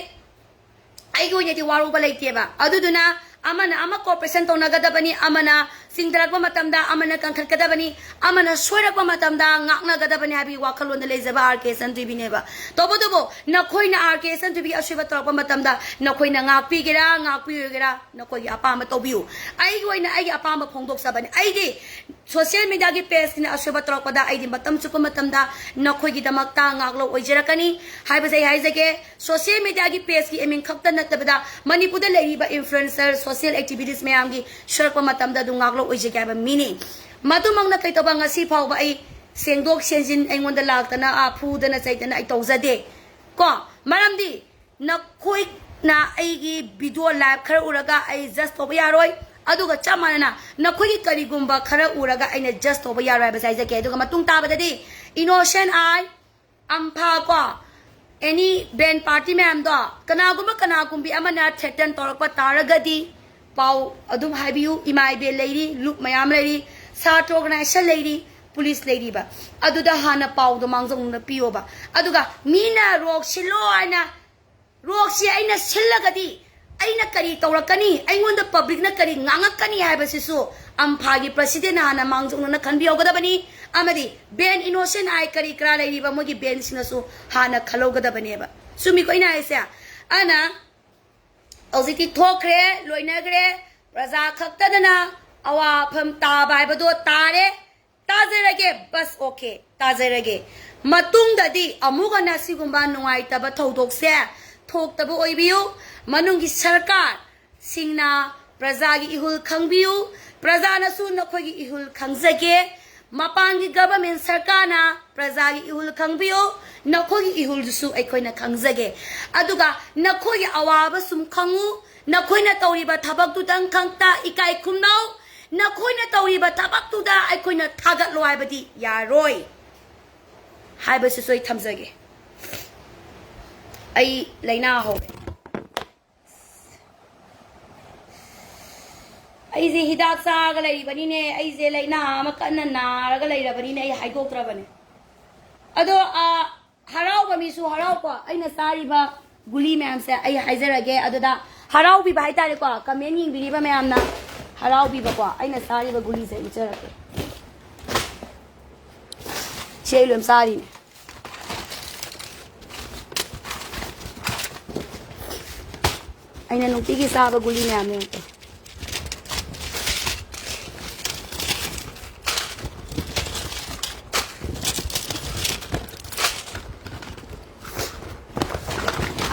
ꯑꯩꯒꯤ ꯑꯣꯏꯅꯗꯤ ꯋꯥꯔꯧꯕ ꯂꯩꯇꯦꯕ꯫ ꯑꯗꯨꯗꯨꯅ ꯑꯃꯅ ꯑꯃ ꯀꯣꯑꯣꯄꯔꯦꯁꯟ ꯇꯧꯅꯒꯗꯕꯅꯤ, ꯑꯃꯅ ꯆꯤꯡꯊꯔꯛꯄ ꯃꯇꯝꯗ ꯑꯃꯅ ꯀꯟꯈꯠꯀꯗꯕꯅꯤ, ꯑꯃꯅ ꯁꯣꯏꯔꯛꯄ ꯃꯇꯝꯗ ꯉꯥꯛꯅꯒꯗꯕꯅꯤ ꯍꯥꯏꯕꯒꯤ ꯋꯥꯈꯜꯂꯣꯟꯗ ꯂꯩꯖꯕ ꯑꯥꯔ ꯀꯦ ꯁꯟꯊꯣꯏꯕꯤꯅꯦꯕ꯫ ꯇꯧꯕꯇꯕꯨ ꯅꯈꯣꯏꯅ ꯑꯥꯔ ꯀꯦ ꯁꯟꯊꯣꯏꯕꯤꯒꯤ ꯑꯁꯣꯏꯕ ꯇꯧꯔꯛꯄ ꯃꯇꯝꯗ ꯅꯈꯣꯏꯅ ꯉꯥꯛꯄꯤꯒꯦꯔꯥ ꯉꯥꯛꯄꯤꯔꯣꯏꯒꯦꯔꯥ ꯅꯈꯣꯏꯒꯤ ꯑꯄꯥꯝꯕ ꯇꯧꯕꯤꯌꯨ꯫ ꯑꯩꯒꯤ ꯑꯣꯏꯅ ꯑꯩꯒꯤ ꯑꯄꯥꯝꯕ ꯐꯣꯡꯗꯣꯛꯆꯕꯅꯤ꯫ ꯑꯩꯗꯤ ꯁꯣꯁꯤꯌꯦꯜ ꯃꯤꯗꯤꯌꯥꯒꯤ ꯄꯦꯖꯁꯤꯅ ꯑꯁꯣꯏꯕ ꯇꯧꯔꯛꯄꯗ ꯑꯩꯗꯤ ꯃꯇꯝ ꯆꯨꯞꯄ ꯃꯇꯝꯗ ꯅꯈꯣꯏꯒꯤꯗꯃꯛꯇ ꯉꯥꯛꯂꯧ ꯑꯣꯏꯖꯔꯛꯀꯅꯤ ꯍꯥꯏꯕꯁꯦ ꯑꯩ ꯍꯥꯏꯖꯒꯦ꯫ ꯁꯣꯁꯤꯌꯦꯜ ꯃꯤꯗꯤꯌꯥꯒꯤ ꯄꯦꯖꯀꯤ ꯑꯦꯃꯤꯟ ꯈꯛꯇ ꯅꯠꯇꯕꯗ ꯃꯅꯤꯄꯨꯔꯗ ꯂꯩꯔꯤꯕ ꯏꯟꯐ꯭ꯂꯨꯑꯦꯟꯁꯔ, ꯁꯣꯁꯤꯌꯦꯜ ꯑꯦꯛꯇꯤꯚꯤꯁ꯭ꯠ ꯃꯌꯥꯝꯒꯤ ꯁꯣꯏꯔꯛꯄ ꯃꯇꯝꯗ ꯑꯗꯨꯝ ꯉꯥꯛꯂꯧ ꯑꯣꯏꯖꯒꯦ ꯍꯥꯏꯕ ꯃꯤꯅꯤ꯫ ꯃꯗꯨꯃꯛꯅ ꯀꯩꯗꯧꯕ ꯉꯁꯤ ꯐꯥꯎꯕ ꯑꯩ ꯁꯦꯡꯗꯣꯛ ꯁꯦꯡꯖꯤꯟ ꯑꯩꯉꯣꯟꯗ ꯂꯥꯛꯇꯅ, ꯑꯥ, ꯐꯨꯗꯅ ꯆꯩꯗꯅ ꯑꯩ ꯇꯧꯖꯗꯦ ꯀꯣ꯫ ꯃꯔꯝꯗꯤ ꯅꯈꯣꯏꯅ ꯑꯩꯒꯤ ꯚꯤꯗꯤꯑꯣ ꯂꯥꯏꯚ ꯈꯔ ꯎꯔꯒ ꯑꯩ ꯖꯁ ꯇꯧꯕ ꯌꯥꯔꯣꯏ꯫ ꯑꯗꯨꯒ ꯆꯞ ꯃꯥꯟꯅꯅ ꯅꯈꯣꯏꯒꯤ ꯀꯔꯤꯒꯨꯝꯕ ꯈꯔ ꯎꯔꯒ ꯑꯩꯅ ꯖꯁ ꯇꯧꯕ ꯌꯥꯔꯣꯏ ꯍꯥꯏꯕꯁꯦ ꯍꯥꯏꯖꯒꯦ꯫ ꯑꯗꯨꯒ ꯃꯇꯨꯡ ꯇꯥꯕꯗꯗꯤ ꯏꯅꯣꯁꯦꯟ ꯑꯥꯏ, ꯑꯝꯐꯥ ꯀꯣ, ꯑꯦꯅꯤ ꯕꯦꯟ ꯄꯥꯔꯇꯤ ꯃꯌꯥꯝꯗꯣ, ꯀꯅꯥꯒꯨꯝꯕ ꯀꯅꯥꯒꯨꯝꯕꯤ ꯑꯃꯅ ꯊ꯭ꯔꯦꯇꯟ ꯇꯧꯔꯛꯄ ꯇꯥꯔꯒꯗꯤ ꯄꯥꯎ ꯑꯗꯨꯝ ꯍꯥꯏꯕꯤꯌꯨ꯫ ꯏꯃꯥ ꯏꯕꯦꯜ ꯂꯩꯔꯤ, ꯂꯨꯞ ꯃꯌꯥꯝ ꯂꯩꯔꯤ, ꯁꯥꯇ꯭ꯔ ꯑꯣꯔꯒꯅꯥꯏꯖꯦꯁꯟ ꯂꯩꯔꯤ, ꯄꯨꯂꯤꯁ ꯂꯩꯔꯤꯕ꯫ ꯑꯗꯨꯗ ꯍꯥꯟꯅ ꯄꯥꯎꯗꯣ ꯃꯥꯡꯖꯧꯅꯅ ꯄꯤꯌꯣꯕ꯫ ꯑꯗꯨꯒ ꯃꯤꯅ ꯔꯣꯛ ꯁꯤꯜꯂꯣ ꯍꯥꯏꯅ, ꯔꯣꯛꯁꯤ ꯑꯩꯅ ꯁꯤꯜꯂꯒꯗꯤ ꯑꯩꯅ ꯀꯔꯤ ꯇꯧꯔꯛꯀꯅꯤ, ꯑꯩꯉꯣꯟꯗ ꯄꯕ꯭ꯂꯤꯛꯅ ꯀꯔꯤ ꯉꯥꯡꯉꯛꯀꯅꯤ ꯍꯥꯏꯕꯁꯤꯁꯨ ꯑꯝꯐꯥꯒꯤ ꯄ꯭ꯔꯁꯤꯗꯦꯟꯅ ꯍꯥꯟꯅ ꯃꯥꯡꯖꯧꯅꯅ ꯈꯟꯕꯤꯍꯧꯒꯗꯕꯅꯤ꯫ ꯑꯃꯗꯤ ꯕꯦꯟ, ꯏꯅꯣꯁꯦꯟ ꯑꯥꯏ, ꯀꯔꯤ ꯀꯔꯥ ꯂꯩꯔꯤꯕ ꯃꯣꯏꯒꯤ ꯕꯦꯟꯁꯤꯡꯅꯁꯨ ꯍꯥꯟꯅ ꯈꯜꯍꯧꯒꯗꯕꯅꯦꯕ꯫ ꯆꯨꯝꯃꯤꯀꯣ ꯑꯩꯅ ꯍꯥꯏꯁꯦ? ꯑꯗꯨꯅ ꯍꯧꯖꯤꯛꯇꯤ ꯊꯣꯛꯈ꯭ꯔꯦ, ꯂꯣꯏꯅꯈ꯭ꯔꯦ꯫ ꯄ꯭ꯔꯖꯥ ꯈꯛꯇꯗꯅ ꯑꯋꯥꯐꯝ ꯇꯥꯕ ꯍꯥꯏꯕꯗꯣ ꯇꯥꯔꯦ꯫ ꯇꯥꯖꯔꯒꯦ, ꯕꯁ, ꯑꯣꯀꯦ, ꯇꯥꯖꯔꯒꯦ꯫ ꯃꯇꯨꯡꯗꯗꯤ ꯑꯃꯨꯛ ꯍꯟꯅ ꯁꯤꯒꯨꯝꯕ ꯅꯨꯡꯉꯥꯏꯇꯕ ꯊꯧꯗꯣꯛꯁꯦ ꯊꯣꯛꯇꯕ ꯑꯣꯏꯕꯤꯌꯨ꯫ ꯃꯅꯨꯡꯒꯤ ꯁꯔꯀꯥꯔ ꯁꯤꯡꯅ ꯄ꯭ꯔꯖꯥꯒꯤ ꯏꯍꯨꯜ ꯈꯪꯕꯤꯌꯨ, ꯄ꯭ꯔꯖꯥꯅꯁꯨ ꯅꯈꯣꯏꯒꯤ ꯏꯍꯨꯜ ꯈꯪꯖꯒꯦ꯫ ꯃꯄꯥꯟꯒꯤ ꯒꯚꯔꯟꯃꯦꯟ ꯁꯔꯀꯥꯔꯅ ꯄ꯭ꯔꯖꯥꯒꯤ ꯏꯍꯨꯜ ꯈꯪꯕꯤꯌꯨ, ꯅꯈꯣꯏꯒꯤ ꯏꯍꯨꯜꯗꯨꯁꯨ ꯑꯩꯈꯣꯏꯅ ꯈꯪꯖꯒꯦ꯫ ꯑꯗꯨꯒ ꯅꯈꯣꯏꯒꯤ ꯑꯋꯥꯕ ꯁꯨꯝ ꯈꯪꯉꯨ, ꯅꯈꯣꯏꯅ ꯇꯧꯔꯤꯕ ꯊꯕꯛꯇꯨꯗꯪ ꯈꯛꯇ ꯏꯀꯥꯏ ꯈꯨꯝꯅꯧ, ꯅꯈꯣꯏꯅ ꯇꯧꯔꯤꯕ ꯊꯕꯛꯇꯨꯗ ꯑꯩꯈꯣꯏꯅ ꯊꯥꯒꯠꯂꯣ ꯍꯥꯏꯕꯗꯤ ꯌꯥꯔꯣꯏ ꯍꯥꯏꯕꯁꯤꯁꯨ ꯑꯩ ꯊꯝꯖꯒꯦ꯫ ꯑꯩ ꯂꯥꯏꯅꯥ ꯍꯧꯔꯦ꯫ ꯑꯩꯁꯦ ꯍꯤꯗꯥꯛ ꯆꯥꯔꯒ ꯂꯩꯔꯤꯕꯅꯤꯅꯦ꯫ ꯑꯩꯁꯦ ꯂꯥꯏꯅꯥ ꯑꯃ ꯀꯟꯅ ꯅꯥꯔꯒ ꯂꯩꯔꯕꯅꯤꯅꯦ, ꯑꯩ ꯍꯥꯏꯗꯣꯛꯇ꯭ꯔꯕꯅꯦ꯫ ꯑꯗꯣ, ꯑ, ꯍꯔꯥꯎꯕ ꯃꯤꯁꯨ ꯍꯔꯥꯎꯀꯣ꯫ ꯑꯩꯅ ꯆꯥꯔꯤꯕ ꯒꯨꯂꯤ ꯃꯌꯥꯝꯁꯦ ꯑꯩ ꯍꯥꯏꯖꯔꯒꯦ꯫ ꯑꯗꯨꯗ ꯍꯔꯥꯎꯕꯤꯕ ꯍꯥꯏꯇꯥꯔꯦꯀꯣ, ꯀꯃꯦꯟ ꯌꯦꯡꯕꯤꯔꯤꯕ ꯃꯌꯥꯝꯅ ꯍꯔꯥꯎꯕꯤꯕꯀꯣ꯫ ꯑꯩꯅ ꯆꯥꯔꯤꯕ ꯒꯨꯂꯤꯁꯦ ꯑꯩ ꯎꯠꯆꯔꯛꯀꯦ꯫ ꯁꯤ ꯑꯩ ꯂꯣꯏ ꯆꯥꯔꯤꯅꯦ꯫ ꯑꯩꯅ ꯅꯨꯡꯇꯤꯒꯤ ꯆꯥꯕ ꯒꯨꯂꯤ ꯃꯌꯥꯝꯅꯦ꯫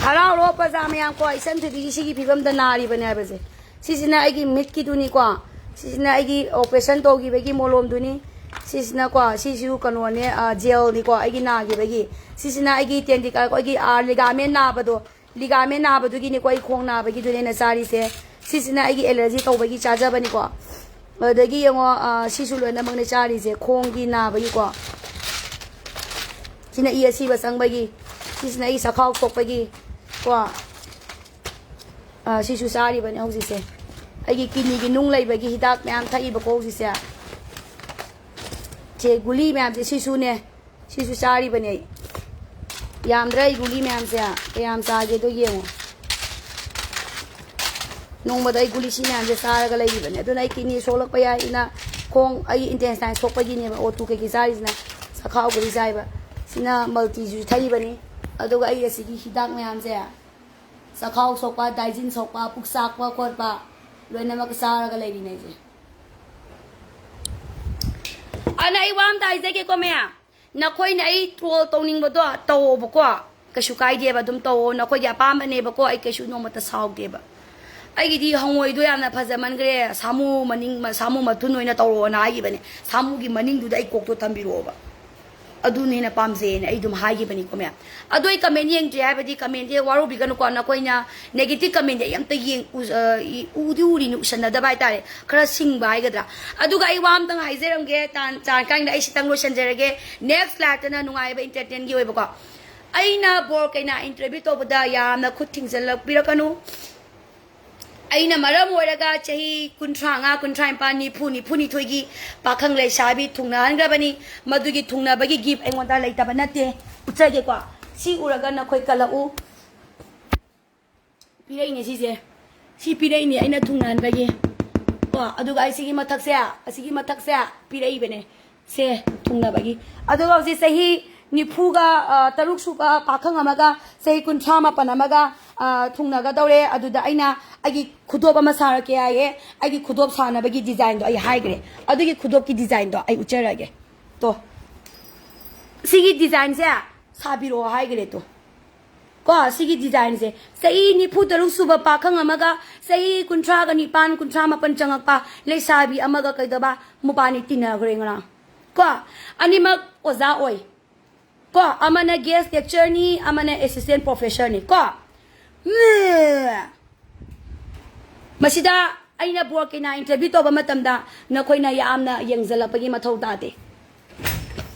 ꯍꯔꯥꯎꯔꯣ ꯄ꯭ꯔꯖꯥ ꯃꯌꯥꯝ ꯀꯣ, ꯏꯆꯟ ꯊꯣꯏꯕꯤꯒꯤ ꯁꯤꯒꯤ ꯐꯤꯕꯝꯗ ꯅꯥꯔꯤꯕꯅꯦ ꯍꯥꯏꯕꯁꯦ꯫ ꯁꯤꯁꯤꯅ ꯑꯩꯒꯤ ꯃꯤꯠꯀꯤꯗꯨꯅꯤꯀꯣ꯫ ꯁꯤꯁꯤꯅ ꯑꯩꯒꯤ ꯑꯣꯄꯔꯦꯁꯟ ꯇꯧꯈꯤꯕꯒꯤ ꯃꯣꯂꯣꯝꯗꯨꯅꯤ꯫ ꯁꯤꯁꯤꯅꯀꯣ, ꯁꯤꯁꯨ ꯀꯩꯅꯣꯅꯦ, ꯑ, ꯖꯦꯜꯅꯤꯀꯣ, ꯑꯩꯒꯤ ꯅꯥꯈꯤꯕꯒꯤ꯫ ꯁꯤꯁꯤꯅ ꯑꯩꯒꯤ ꯇꯦꯟꯗꯤꯀ-, ꯑꯩꯈꯣꯏꯒꯤ, ꯑ, ꯂꯤꯒꯥꯃꯦꯟ ꯅꯥꯕꯗꯣ, ꯂꯤꯒꯥꯃꯦꯟ ꯅꯥꯕꯗꯨꯒꯤꯅꯤꯀꯣ, ꯑꯩ ꯈꯣꯡ ꯅꯥꯕꯒꯤꯗꯨꯅꯦ ꯑꯩꯅ ꯆꯥꯔꯤꯁꯦ꯫ ꯁꯤꯁꯤꯅ ꯑꯩꯒꯤ ꯑꯦꯂꯔꯖꯤ ꯇꯧꯕꯒꯤ ꯆꯥꯖꯕꯅꯤꯀꯣ꯫ ꯑꯗꯒꯤ ꯌꯦꯡꯉꯣ, ꯑ, ꯁꯤꯁꯨ ꯂꯣꯏꯅꯃꯛꯅꯦ ꯆꯥꯔꯤꯁꯦ, ꯈꯣꯡꯒꯤ ꯅꯥꯕꯒꯤꯀꯣ꯫ ꯁꯤꯅ ꯏ ꯑꯁꯤꯕ ꯆꯪꯕꯒꯤ, ꯁꯤꯁꯤꯅ ꯑꯩ ꯆꯈꯥꯎ ꯁꯣꯛꯄꯒꯤ ꯀꯣ꯫ ꯑ, ꯁꯤꯁꯨ ꯆꯥꯔꯤꯕꯅꯦ ꯍꯧꯖꯤꯛꯁꯦ꯫ ꯑꯩꯒꯤ ꯀꯤꯗꯅꯤꯒꯤ ꯅꯨꯡ ꯂꯩꯕꯒꯤ ꯍꯤꯗꯥꯛ ꯃꯌꯥꯝ ꯊꯛꯏꯕꯀꯣ ꯍꯧꯖꯤꯛꯁꯦ꯫ ꯁꯦ ꯒꯨꯂꯤ ꯃꯌꯥꯝꯁꯦ ꯁꯤꯁꯨꯅꯦ, ꯁꯤꯁꯨ ꯆꯥꯔꯤꯕꯅꯦ ꯑꯩ꯫ ꯌꯥꯝꯗ꯭ꯔꯥ ꯑꯩ ꯒꯨꯂꯤ ꯃꯌꯥꯝꯁꯦ? ꯀꯌꯥꯝ ꯆꯥꯒꯦꯗꯣ ꯌꯦꯡꯉꯣ꯫ ꯅꯣꯡꯃꯗ ꯑꯩ ꯒꯨꯂꯤ ꯁꯤ ꯃꯌꯥꯝꯁꯦ ꯆꯥꯔꯒ ꯂꯩꯔꯤꯕꯅꯦ꯫ ꯑꯗꯨꯅ ꯑꯩ ꯀꯤꯗꯅꯤ ꯁꯣꯛꯂꯛꯄ ꯌꯥꯏ, ꯏꯅ ꯈꯣꯡ ꯑꯩ intestine ꯁꯣꯛꯄꯒꯤꯅꯦꯕ ꯑꯣ ꯇꯨ ꯀꯩꯀꯩ ꯆꯥꯔꯤꯁꯤꯅ꯫ ꯆꯈꯥꯎ ꯒꯨꯂꯤ ꯆꯥꯏꯕ꯫ ꯁꯤꯅ multi ꯖꯨ ꯊꯛꯏꯕꯅꯤ꯫ ꯑꯗꯨꯒ ꯑꯩ ꯑꯁꯤꯒꯤ ꯍꯤꯗꯥꯛ ꯃꯌꯥꯝꯁꯦ, ꯆꯈꯥꯎ ꯁꯣꯛꯄ, ꯗꯥꯏꯖꯤꯟ ꯁꯣꯛꯄ, ꯄꯨꯛ ꯆꯥꯛꯄ ꯈꯣꯠꯄ, ꯂꯣꯏꯅꯃꯛ ꯆꯥꯔꯒ ꯂꯩꯔꯤꯅꯦ ꯑꯩꯁꯦ꯫ ꯑꯗꯨꯅ ꯑꯩ ꯋꯥ ꯑꯝꯇ ꯍꯥꯏꯖꯒꯦꯀꯣ ꯃꯌꯥꯝ, ꯅꯈꯣꯏꯅ ꯑꯩ troll ꯇꯧꯅꯤꯡꯕꯗꯣ ꯇꯧꯑꯣꯕꯀꯣ, ꯀꯩꯁꯨ ꯀꯥꯏꯗꯦꯕ, ꯑꯗꯨꯝ ꯇꯧꯑꯣ, ꯅꯈꯣꯏꯒꯤ ꯑꯄꯥꯝꯕꯅꯦꯕꯀꯣ, ꯑꯩ ꯀꯩꯁꯨ ꯅꯣꯡꯃꯇ ꯁꯥꯎꯗꯦꯕ꯫ ꯑꯩꯒꯤꯗꯤ ꯍꯪꯉꯣꯏꯗꯣ ꯌꯥꯝꯅ ꯐꯖꯃꯟꯈ꯭ꯔꯦ, ꯁꯥꯃꯨ ꯃꯅꯤꯡ, ꯁꯥꯃꯨ ꯃꯊꯨꯟ ꯑꯣꯏꯅ ꯇꯧꯔꯛꯑꯣꯅ ꯍꯥꯏꯈꯤꯕꯅꯦ꯫ ꯁꯥꯃꯨꯒꯤ ꯃꯅꯤꯡꯗꯨꯗ ꯑꯩ ꯀꯣꯛꯇꯣ ꯊꯝꯕꯤꯔꯛꯑꯣꯕ, ꯑꯗꯨꯅ ꯍꯦꯟꯅ ꯄꯥꯝꯖꯩꯌꯦꯅ ꯑꯩ ꯑꯗꯨꯝ ꯍꯥꯏꯈꯤꯕꯅꯤꯀꯣ ꯃꯌꯥꯝ꯫ ꯑꯗꯣ ꯑꯩ comment ꯌꯦꯡꯗ꯭ꯔꯤ ꯍꯥꯏꯕꯗꯤ commentꯁꯦ ꯋꯥꯔꯧꯕꯤꯒꯅꯨꯀꯣ, ꯅꯈꯣꯏꯅ negative commentꯁꯦ ꯑꯩ ꯑꯝꯇ ꯌꯦꯡ-, ꯎ-, ꯑ, ꯏ-, ꯎꯗꯤ ꯎꯔꯤꯅꯤ, ꯎꯁꯟꯅꯗꯕ ꯍꯥꯏꯇꯥꯔꯦ, ꯈꯔ ꯁꯤꯡꯕ ꯍꯥꯏꯒꯗ꯭ꯔꯥ꯫ ꯑꯗꯨꯒ ꯑꯩ ꯋꯥ ꯑꯝꯇꯪ ꯍꯥꯏꯖꯔꯝꯒꯦ, ꯇꯥꯟ ꯆꯥꯟ ꯀꯥꯏꯅ ꯑꯩ ꯁꯤꯇꯪ ꯂꯣꯏꯁꯟꯖꯔꯒꯦ꯫ Next liveꯇꯅ ꯅꯨꯡꯉꯥꯏꯕ entertainꯒꯤ ꯑꯣꯏꯕꯀꯣ꯫ ꯑꯩꯅ ꯕꯣꯔ ꯀꯩꯅꯥ interview ꯇꯧꯕꯗ ꯌꯥꯝꯅ ꯈꯨꯠ ꯊꯤꯡꯖꯤꯜꯂꯛꯄꯤꯔꯛꯀꯅꯨ꯫ ꯑꯩꯅ ꯃꯔꯝ ꯑꯣꯏꯔꯒ ꯆꯍꯤ ꯀꯨꯟꯊ꯭ꯔꯥ ꯃꯉꯥ, ꯀꯨꯟꯊ꯭ꯔꯥ ꯅꯤꯄꯥꯟ, ꯅꯤꯐꯨ, ꯅꯤꯐꯨ ꯅꯤꯊꯣꯏꯒꯤ ꯄꯥꯈꯪ ꯂꯩꯁꯥꯕꯤ ꯊꯨꯡꯅꯍꯟꯈ꯭ꯔꯕꯅꯤ꯫ ꯃꯗꯨꯒꯤ ꯊꯨꯡꯅꯕꯒꯤ gift ꯑꯩꯉꯣꯟꯗ ꯂꯩꯇꯕ ꯅꯠꯇꯦ꯫ ꯎꯠꯆꯒꯦꯀꯣ꯫ ꯁꯤ ꯎꯔꯒ ꯅꯈꯣꯏ ꯀꯜꯂꯛꯎ꯫ ꯄꯤꯔꯛꯏꯅꯦ ꯁꯤꯁꯦ꯫ ꯁꯤ ꯄꯤꯔꯛꯏꯅꯦ ꯑꯩꯅ ꯊꯨꯡꯅꯍꯟꯕꯒꯤ꯫ ꯀꯣ, ꯑꯗꯨꯒ ꯑꯩ ꯁꯤꯒꯤ ꯃꯊꯛꯁꯦ, ꯑꯁꯤꯒꯤ ꯃꯊꯛꯁꯦ ꯄꯤꯔꯛꯏꯕꯅꯦ꯫ ꯁꯦ, ꯊꯨꯡꯅꯕꯒꯤ꯫ ꯑꯗꯨꯒ ꯍꯧꯖꯤꯛ ꯆꯍꯤ ꯅꯤꯐꯨꯒ, ꯑ, ꯇꯔꯨꯛ ꯁꯨꯕ ꯄꯥꯈꯪ ꯑꯃꯒ ꯆꯍꯤ ꯀꯨꯟꯊ꯭ꯔꯥ ꯃꯥꯄꯟ ꯑꯃꯒ, ꯑ, ꯊꯨꯡꯅꯒꯗꯧꯔꯦ꯫ ꯑꯗꯨꯗ ꯑꯩꯅ ꯑꯩꯒꯤ ꯈꯨꯗꯣꯞ ꯑꯃ ꯁꯥꯔꯛꯀꯦ ꯍꯥꯏꯌꯦ꯫ ꯑꯩꯒꯤ ꯈꯨꯗꯣꯞ ꯁꯥꯅꯕꯒꯤ designꯗꯣ ꯑꯩ ꯍꯥꯏꯈ꯭ꯔꯦ꯫ ꯑꯗꯨꯒꯤ ꯈꯨꯗꯣꯞꯀꯤ designꯗꯣ ꯑꯩ ꯎꯠꯆꯔꯛꯑꯒꯦ꯫ ꯇꯣ꯫ ꯁꯤꯒꯤ designꯁꯦ ꯁꯥꯕꯤꯔꯛꯑꯣ ꯍꯥꯏꯈ꯭ꯔꯦ ꯇꯣ꯫ ꯀꯣ, ꯁꯤꯒꯤ designꯁꯦ꯫ ꯆꯍꯤ ꯅꯤꯐꯨ ꯇꯔꯨꯛ ꯁꯨꯕ ꯄꯥꯈꯪ ꯑꯃꯒ ꯆꯍꯤ ꯀꯨꯟꯊ꯭ꯔꯥꯒ ꯅꯤꯄꯥꯟ, ꯀꯨꯟꯊ꯭ꯔꯥ ꯃꯥꯄꯟ ꯆꯪꯉꯛꯄ ꯂꯩꯁꯥꯕꯤ ꯑꯃꯒ ꯀꯩꯗꯧꯕ ꯃꯕꯥꯅꯤ ꯇꯤꯟꯅꯈ꯭ꯔꯦ ꯉꯔꯥꯡ꯫ ꯀꯣ, ꯑꯅꯤꯃꯛ ꯑꯣꯖꯥ ꯑꯣꯏ꯫ ꯀꯣ, ꯑꯃꯅ guest lecturerꯅꯤ, ꯑꯃꯅ assistant professorꯅꯤ꯫ ꯀꯣ, ꯃꯦ! ꯃꯁꯤꯗ ꯑꯩꯅ ꯕꯣꯔ ꯀꯩꯅꯥ interview ꯇꯧꯕ ꯃꯇꯝꯗ ꯅꯈꯣꯏꯅ ꯌꯥꯝꯅ ꯌꯦꯡꯁꯤꯜꯂꯛꯄꯒꯤ ꯃꯊꯧ ꯇꯥꯗꯦ꯫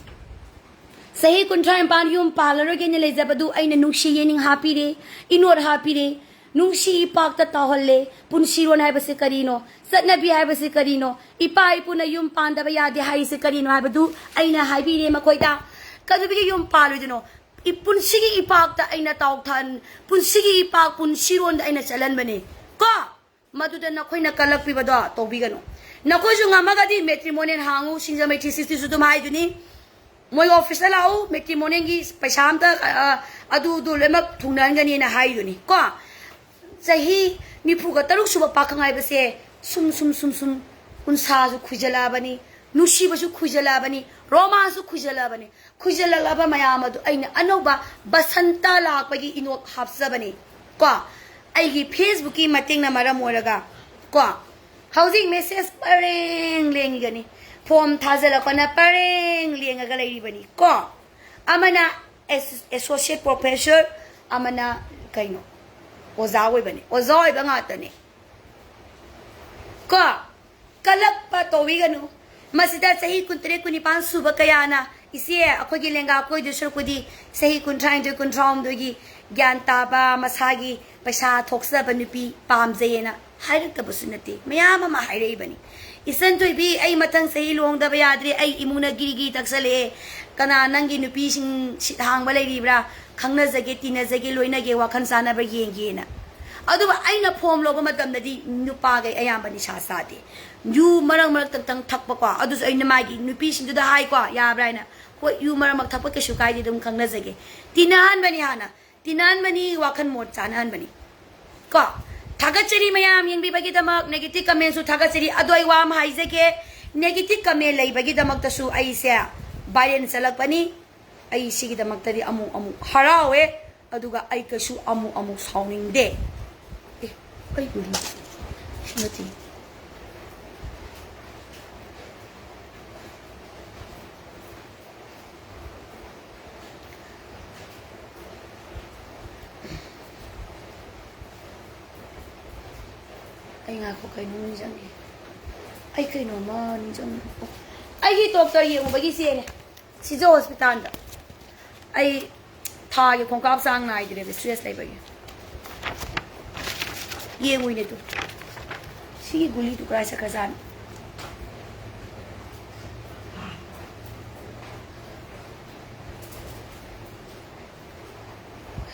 ꯆꯍꯤ ꯀꯨꯟꯊ꯭ꯔꯥ ꯅꯤꯄꯥꯟ ꯌꯨꯝ ꯄꯥꯜꯂꯔꯣꯏꯒꯦꯅ ꯂꯩꯖꯕꯗꯨ ꯑꯩꯅ ꯅꯨꯡꯁꯤ ꯌꯦꯅꯤꯡ ꯍꯥꯞꯄꯤꯔꯦ, ꯏꯅꯣꯠ ꯍꯥꯞꯄꯤꯔꯦ, ꯅꯨꯡꯁꯤ ꯏꯄꯥꯛꯇ ꯇꯥꯎꯍꯜꯂꯦ꯫ ꯄꯨꯟꯁꯤꯔꯣꯟ ꯍꯥꯏꯕꯁꯤ ꯀꯔꯤꯅꯣ? ꯆꯠꯅꯕꯤ ꯍꯥꯏꯕꯁꯤ ꯀꯔꯤꯅꯣ? ꯏꯄꯥ ꯏꯄꯨꯅ ꯌꯨꯝ ꯄꯥꯟꯗꯕ ꯌꯥꯗꯦ ꯍꯥꯏꯔꯤꯁꯤ ꯀꯔꯤꯅꯣ ꯍꯥꯏꯕꯗꯨ ꯑꯩꯅ ꯍꯥꯏꯕꯤꯔꯦ ꯃꯈꯣꯏꯗ꯫ ꯀꯩꯗꯧꯕꯒꯤ ꯌꯨꯝ ꯄꯥꯜꯂꯣꯏꯗꯣꯏꯅꯣ? ꯏ-, ꯄꯨꯟꯁꯤꯒꯤ ꯏꯄꯥꯛꯇ ꯑꯩꯅ ꯇꯥꯎꯊꯍꯟ-, ꯄꯨꯟꯁꯤꯒꯤ ꯏꯄꯥꯛ ꯄꯨꯟꯁꯤꯔꯣꯟꯗ ꯑꯩꯅ ꯆꯠꯍꯟꯕꯅꯦ꯫ ꯀꯣ? ꯃꯗꯨꯗ ꯅꯈꯣꯏꯅ ꯀꯜꯂꯛꯄꯤꯕꯗꯣ ꯇꯧꯕꯤꯒꯅꯨ꯫ ꯅꯈꯣꯏꯁꯨ ꯉꯝꯃꯒꯗꯤ ꯃꯦꯇ꯭ꯔꯤꯃꯣꯅꯤꯌꯦꯜ ꯍꯥꯡꯉꯨ, ꯁꯤꯡꯖꯃꯩ ꯊ꯭ꯔꯤ ꯁꯤꯛꯁꯇꯤꯁꯨ ꯑꯗꯨꯝ ꯍꯥꯏꯗꯨꯅꯤ꯫ ꯃꯣꯏ ꯑꯣꯐꯤꯁꯇ ꯂꯥꯛꯎ, ꯃꯦꯇ꯭ꯔꯤꯃꯣꯅꯤꯌꯦꯜꯒꯤ ꯄꯩꯁꯥ ꯑꯝꯇ, ꯑ, ꯑꯗꯨ ꯑꯗꯨ ꯂꯣꯏꯅꯃꯛ ꯊꯨꯡꯅꯍꯟꯒꯅꯤꯅ ꯍꯥꯏꯗꯨꯅꯤ ꯀꯣ꯫ ꯆꯍꯤ ꯅꯤꯐꯨꯒ ꯇꯔꯨꯛ ꯁꯨꯕ ꯄꯥꯈꯪ ꯍꯥꯏꯕꯁꯦ ꯁꯨꯝ ꯁꯨꯝ ꯁꯨꯝ ꯁꯨꯝ ꯎꯟꯁꯥꯁꯨ ꯈꯨꯏꯖꯜꯂꯛꯑꯕꯅꯤ, ꯅꯨꯡꯁꯤꯕꯁꯨ ꯈꯨꯏꯖꯜꯂꯛꯑꯕꯅꯤ, ꯔꯣꯃꯥꯟꯁꯁꯨ ꯈꯨꯏꯖꯜꯂꯛꯑꯕꯅꯤ꯫ ꯈꯨꯏꯖꯜꯂꯛꯂꯕ ꯃꯌꯥꯝ ꯑꯗꯨ ꯑꯩꯅ ꯑꯅꯧꯕ ꯕꯁꯟꯇ ꯂꯥꯛꯄꯒꯤ ꯏꯅꯣꯠ ꯍꯥꯞꯆꯕꯅꯤ ꯀꯣ꯫ ꯑꯩꯒꯤ ꯐꯦꯁꯕꯨꯛꯀꯤ ꯃꯇꯦꯡꯅ ꯃꯔꯝ ꯑꯣꯏꯔꯒ ꯀꯣ꯫ ꯍꯧꯖꯤꯛ ꯃꯦꯁꯦꯖ ꯄꯔꯦꯡ ꯂꯦꯡꯉꯤꯒꯅꯤ, ꯐꯣꯝ ꯊꯥꯖꯤꯜꯂꯛꯄꯅ ꯄꯔꯦꯡ ꯂꯦꯡꯉꯒ ꯂꯩꯔꯤꯕꯅꯤ ꯀꯣ꯫ ꯑꯃꯅ ꯑꯦꯁ-, ꯑꯦꯁꯣꯁꯤꯌꯦꯠ ꯄ꯭ꯔꯣꯐꯦꯁꯔ, ꯑꯃꯅ ꯀꯩꯅꯣ, ꯑꯣꯖꯥ ꯑꯣꯏꯕꯅꯤ, ꯑꯣꯖꯥ ꯑꯣꯏꯕ ꯉꯥꯛꯇꯅꯤ ꯀꯣ꯫ ꯀꯜꯂꯛꯄ ꯇꯧꯕꯤꯒꯅꯨ꯫ ꯃꯁꯤꯗ ꯆꯍꯤ ꯀꯨꯟꯇꯔꯦꯠ, ꯀꯨꯟꯅꯤꯄꯥꯟ ꯁꯨꯕ ꯀꯌꯥꯅ, "ꯏꯆꯦ, ꯑꯩꯈꯣꯏꯒꯤ ꯂꯦꯡꯒꯥ ꯀꯣꯏꯗꯣꯏ ꯁꯔꯨꯛꯄꯨꯗꯤ ꯆꯍꯤ ꯀꯨꯟꯊ꯭ꯔꯥꯅꯤꯊꯣꯏ, ꯀꯨꯟꯊ꯭ꯔꯥꯍꯨꯝꯗꯣꯏꯒꯤ ꯒ꯭ꯌꯥꯟ ꯇꯥꯕ, ꯃꯁꯥꯒꯤ ꯄꯩꯁꯥ ꯊꯣꯛꯆꯕ ꯅꯨꯄꯤ ꯄꯥꯝꯖꯩꯌꯦꯅ" ꯍꯥꯏꯔꯛꯇꯕꯁꯨ ꯅꯠꯇꯦ, ꯃꯌꯥꯝ ꯑꯃ ꯍꯥꯏꯔꯛꯏꯕꯅꯤ꯫ "ꯏꯆꯟ ꯊꯣꯏꯕꯤ, ꯑꯩ ꯃꯊꯪ ꯆꯍꯤ ꯂꯨꯍꯣꯡꯗꯕ ꯌꯥꯗ꯭ꯔꯦ, ꯑꯩ ꯏꯃꯨꯡꯅ ꯒꯤꯔꯤ ꯒꯤꯔꯤ ꯇꯛꯁꯜꯂꯛꯑꯦ, ꯀꯅꯥ ꯅꯪꯒꯤ ꯅꯨꯄꯤꯁꯤꯡ ꯁꯤꯠ ꯍꯥꯡꯕ ꯂꯩꯔꯤꯕ꯭ꯔꯥ, ꯈꯪꯅꯖꯒꯦ, ꯇꯤꯟꯅꯖꯒꯦ, ꯂꯣꯏꯅꯒꯦ, ꯋꯥꯈꯜ ꯆꯥꯟꯅꯕ ꯌꯦꯡꯒꯦꯅ"꯫ ꯑꯗꯨꯕꯨ ꯑꯩꯅ ꯐꯣꯝ ꯂꯧꯕ ꯃꯇꯝꯗꯗꯤ ꯅꯨꯄꯥꯈꯩ ꯑꯌꯥꯝꯕ ꯅꯤꯁꯥ ꯆꯥꯗꯦ, ꯌꯨ ꯃꯔꯛ ꯃꯔꯛꯇꯪ ꯊꯛꯄꯀꯣ꯫ ꯑꯗꯨꯁꯨ ꯑꯩꯅ ꯃꯥꯒꯤ ꯅꯨꯄꯤꯁꯤꯡꯗꯨꯗ ꯍꯥꯏꯀꯣ, "ꯌꯥꯕ꯭ꯔꯥ?" ꯍꯥꯏꯅ꯫ "ꯍꯣꯏ, ꯌꯨ ꯃꯔꯛ ꯃꯔꯛ ꯊꯛꯄ ꯀꯩꯁꯨ ꯀꯥꯏꯗꯦ, ꯑꯗꯨꯝ ꯈꯪꯅꯖꯒꯦ"꯫ ꯇꯤꯟꯅꯍꯟꯕꯅꯤ ꯍꯥꯟꯅ, ꯇꯤꯟꯅꯍꯟꯕꯅꯤ, ꯋꯥꯈꯜ ꯃꯣꯠ ꯆꯥꯅꯍꯟꯕꯅꯤ ꯀꯣ꯫ ꯊꯥꯒꯠꯆꯔꯤ ꯃꯌꯥꯝ ꯌꯦꯡꯕꯤꯕꯒꯤꯗꯃꯛ, ꯅꯦꯒꯦꯇꯤꯚ ꯀꯃꯦꯟꯁꯨ ꯊꯥꯒꯠꯆꯔꯤ꯫ ꯑꯗꯣ ꯑꯩ ꯋꯥ ꯑꯃ ꯍꯥꯏꯖꯒꯦ, ꯅꯦꯒꯦꯇꯤꯚ ꯀꯃꯦꯟ ꯂꯩꯕꯒꯤꯗꯃꯛꯇꯁꯨ ꯑꯩꯁꯦ ꯚꯥꯏꯔꯦꯜ ꯆꯠꯂꯛꯄꯅꯤ꯫ ꯑꯩ ꯁꯤꯒꯤꯗꯃꯛꯇꯗꯤ ꯑꯃꯨꯛ ꯑꯃꯨꯛ ꯍꯔꯥꯎꯋꯦ, ꯑꯗꯨꯒ ꯑꯩ ꯀꯩꯁꯨ ꯑꯃꯨꯛ ꯑꯃꯨꯛ ꯁꯥꯎꯅꯤꯡꯗꯦ꯫ ꯑꯦ, ꯑꯩ ꯒꯨꯂꯤ ꯁꯤ ꯅꯠꯇꯦ꯫ ꯑꯩ ꯉꯥꯏꯈꯣ, ꯀꯩꯅꯣꯝ ꯅꯤꯡꯁꯤꯡꯉꯦ꯫ ꯑꯩ ꯀꯩꯅꯣꯝꯃ ꯅꯤꯡꯁꯤꯡꯉꯦ꯫ ꯑꯣ, ꯑꯩꯒꯤ ꯗꯣꯛꯇꯔ ꯌꯦꯡꯉꯨꯕꯒꯤ ꯆꯦꯅꯦ꯫ ꯁꯤꯖ ꯍꯣꯁꯄꯤꯇꯥꯜꯗ꯫ ꯑꯩ ꯊꯥꯒꯤ ꯈꯣꯡꯀꯥꯞ ꯆꯥꯡ ꯅꯥꯏꯗ꯭ꯔꯦꯕ, ꯁ꯭ꯇ꯭ꯔꯦꯁ ꯂꯩꯕꯒꯤ꯫ ꯌꯦꯡꯉꯨꯏꯅꯦ ꯇꯨ꯫ ꯁꯤꯒꯤ ꯒꯨꯂꯤꯗꯨ ꯀꯗꯥꯏ ꯆꯠꯈ꯭ꯔꯖꯥꯠꯅꯣ?